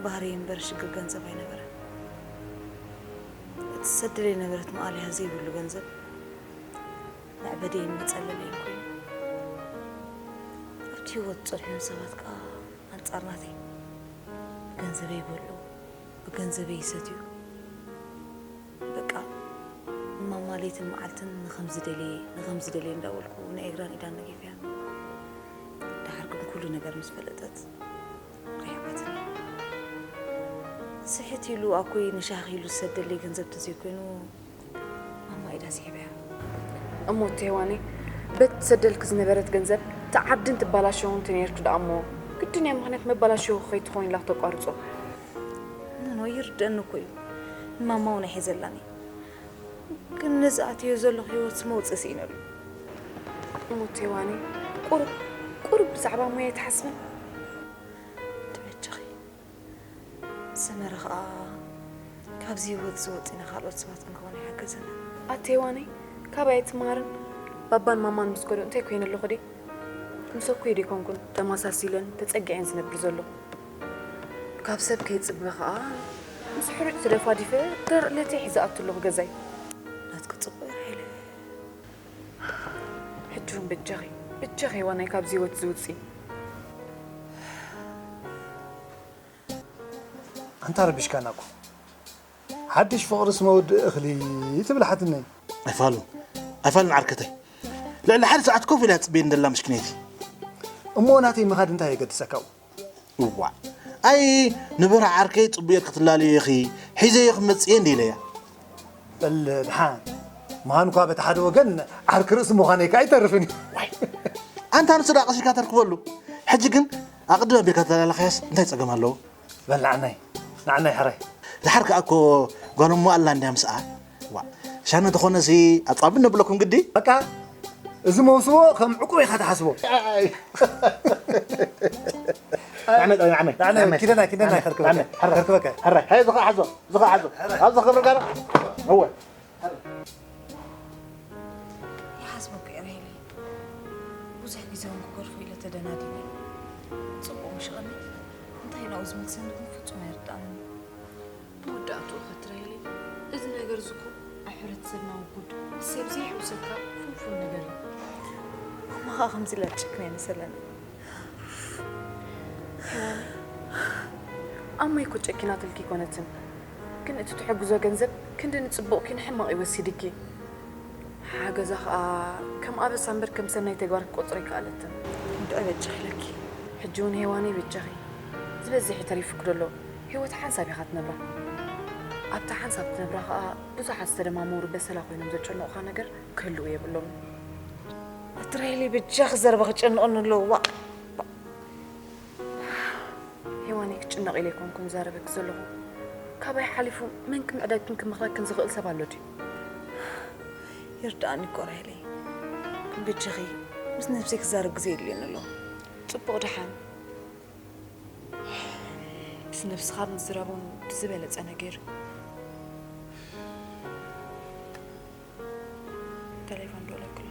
ባህርየይ እምበር ሽግር ገንዘብ ኣይነበረን። እቲ ዝሰደለይ ነበረት መኣለያ ዘይብሉ ገንዘብ መዕበደይን መጸለለይን ኮይኑ። ኣብቲ ህይወት ዝጸንሑኒ ሰባት ከኣ ኣንጻር ናተይ ብገንዘበይ ይበልዑ፣ ብገንዘበይ ይሰትዩ። በቃ ንማማ ለይትን መዓልትን ንኸም ዝደልየ ንኸም ዝደልየ እንዳበልኩ ናይ እግራን ኢዳን ነጊፈያ። ደሓር ግን ኩሉ ነገር ምስ ፈለጠት ርሒቓትኒ። ስሕት ኢሉ ኣኮይ ንሻሂ ኢሉ ዝሰደለይ ገንዘብ ተዘይኮይኑ ማማ ኢዳ ስሒባያ። እሞ እቴ ሄዋነይ በቲ ትሰደልኪ ዝነበረት ገንዘብ ትዓብድን ትባላሸውን ተነይርኪ ደኣ እሞ ግድን እያ ምኽንያት መባላሸዊ ከይትኾኒ ኢላ ክተቋርጾ። ኖኖ ይርደኣኒ እኮ እዩ ንማማ እውን ኣይሕዘላን እየ። ግን ነዚ ኣትዮ ዘለኹ ህይወትስ መውጽኢ ስኢነሉ። እሞ እቴ ሄዋነይ ቁሩብ ቁሩብ ብዛዕባ እሞይ ኣይትሓስብን? ተበጀኺ። ሰመረ ኸኣ ካብዚ ህይወት እዚ ወጺና ካልኦት ሰባት ክንከውን ኣይሓገዘናን። ኣቲ ሄዋነይ ካባይ ኣይትመሃርን። ባባን ማማን ምስ ከዱ እንታይ ኮይነ ኣለኹ ድየ? ምስ ኣኮይ ደይኮንኩን ተመሳሲለን ተጸጊዐን ዝነብር ዘለኹ። ካብ ሰብ ከይጽበ ኸኣ ምስ ሕሩጭ ተደፋዲፈ ደረቕ ለተይ ሒዘ ኣቱ ኣለኹ ገዛይ። ናትኪ ጽቡቕ ራሄለ። ሕጂ እውን በጃኺ በጃኺ ሄዋነይ ካብዚ ህይወት እዚ ውጺ። ኣንታ ረቢሽካና እኮ። ሓድሽ ፍቕርስ መወድኢ እኽሊ ትብል ሓትነይ። ኣይፋሉን ኣይፋሉን ዓርከተይ። ልዕሊ ሓደ ሰዓት ኮፍ ኢላ ትጽበየኒ ዘላ ምሽክነይቲ። እሞ ናተይ ምኻድ እንታይ የገድሰካ? እዋ፣ ኣይ ንብራ ዓርከይ ጽቡየ ክትላለዩ ኢኺ፣ ሒዘዮ ክመጽእ እየ እንዲ ኢለያ። በል ድሓን ምዃን እኳ በቲ ሓደ ወገን ዓርኪ ርእሲ ምዃነይ ከኣ ኣይተርፍን እዩ። ዋይ፣ ኣንታ ንሱ ደኣ ቀሲልካ ተርክበሉ። ሕጂ ግን ኣቕድም ኣቢልካ ተላላኻያስ እንታይ ጸገም ኣለዎ? በል ንዓናይ፣ ንዓናይ ሕራይ። ድሓር ከኣ እኮ ጓል እሞ ኣላ እንድያ ምስኣ። ዋ፣ ሻነ ተኾነሲ ኣጻብን ነብለኩም ግዲ። በቃ እዚ መውስቦ ከም ዕቁብ ኢኻ ትሓስቦ። ኣይ። ንዓናይ፣ ንዓናይ፣ ንዓናይ፣ ንዓናይ። ኪደና፣ ኪደና፣ ንዓናይ፣ ከርክበካ፣ ንዓናይ፣ ሕራይ። ከርክበካ። ሕራይ፣ ሕራይ፣ እዚ ኸዓ ሓዞ፣ እዚ ኸዓ ሓዞ። ኣብዚ ኸብሪ ጋር። እወ። ይሓስበኩ እየ ራሄለይ። ብዙሕ ግዜ እውን ክገድፎ ኢለ ተደናዲነ። ጽቡቕ ምሽ ቐኒ እንታይ ናብኡ ዝመልሰኒ ግን ፍጹም ኣይርድኣንን። መወዳእትኡ ኸ ትራሄለይ፣ እዚ ነገር እዚ እኮ ኣብ ሕብረተሰብና ውጉድ፣ ሰብ ዘይሕውሰካ ፍንፉን ነገር እዩ። እሞ ኸኣ ከምዚ ኢላ ትጨክን ኣይመሰለንን። ሄዋነይ፣ ኣሞይ እኮ ጨኪናትልኪ ኣይኮነትን፣ ግን እቲ ትሕግዞ ገንዘብ ክንዲ ንጽቡቕኪ ንሕማቕ እዩ ወሲድኪ። ሓገዛ ኸኣ ከም ኣበሳ እምበር ከም ሰናይ ተግባር ክትቆጽሮ ኣይከኣለትን። እንድዒ በጃኺ ኢለኪ። ሕጂ እውን ሄዋነይ በጃኺ፣ ዝበዝሕ እዩ ተሪፉኪ ዘሎ። ህይወት ሓንሳብ ኢኻ ትነብራ። ኣብታ ሓንሳብ ትነብራ ኸኣ ብዙሓት ዝተደማመሩ በሰላ ኮይኖም ዘጨንቑኻ ነገር ክህልዉ የብሎምን። ኣቲ ራሄለይ በጃኺ ዘረባ ከጨንቐኒ ኣለዎ። ዋእ! ሄዋነይ ክጭነቕ ኢለ ኣይኮንኩን ዛረበኪ ዘለኹ። ካባይ ሓሊፉ መን ክምዕዳግክን ክመኽረክን ዝኽእል ሰብ ኣሎ ድዩ? ይርድኣኒ እኮ ራሄለይ። ግን በጃኺ ምስ ነብሰይ ክዛረብ ግዜ የድልየኒ ኣሎ። ጽቡቕ ደሓን። ምስ ነብስኻ ምዝራብ እውን ብዝበለጸ ነገር። ተሌፎን ደወለክሉ።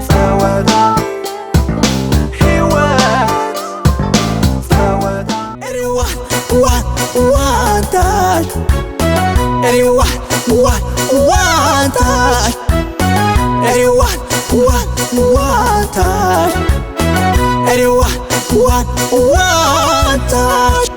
ጸወታ ህይወት፣ ጸወታ። Everyone, one, one time. Everyone, one, one time. Everyone, one, one time. Everyone, one, one time.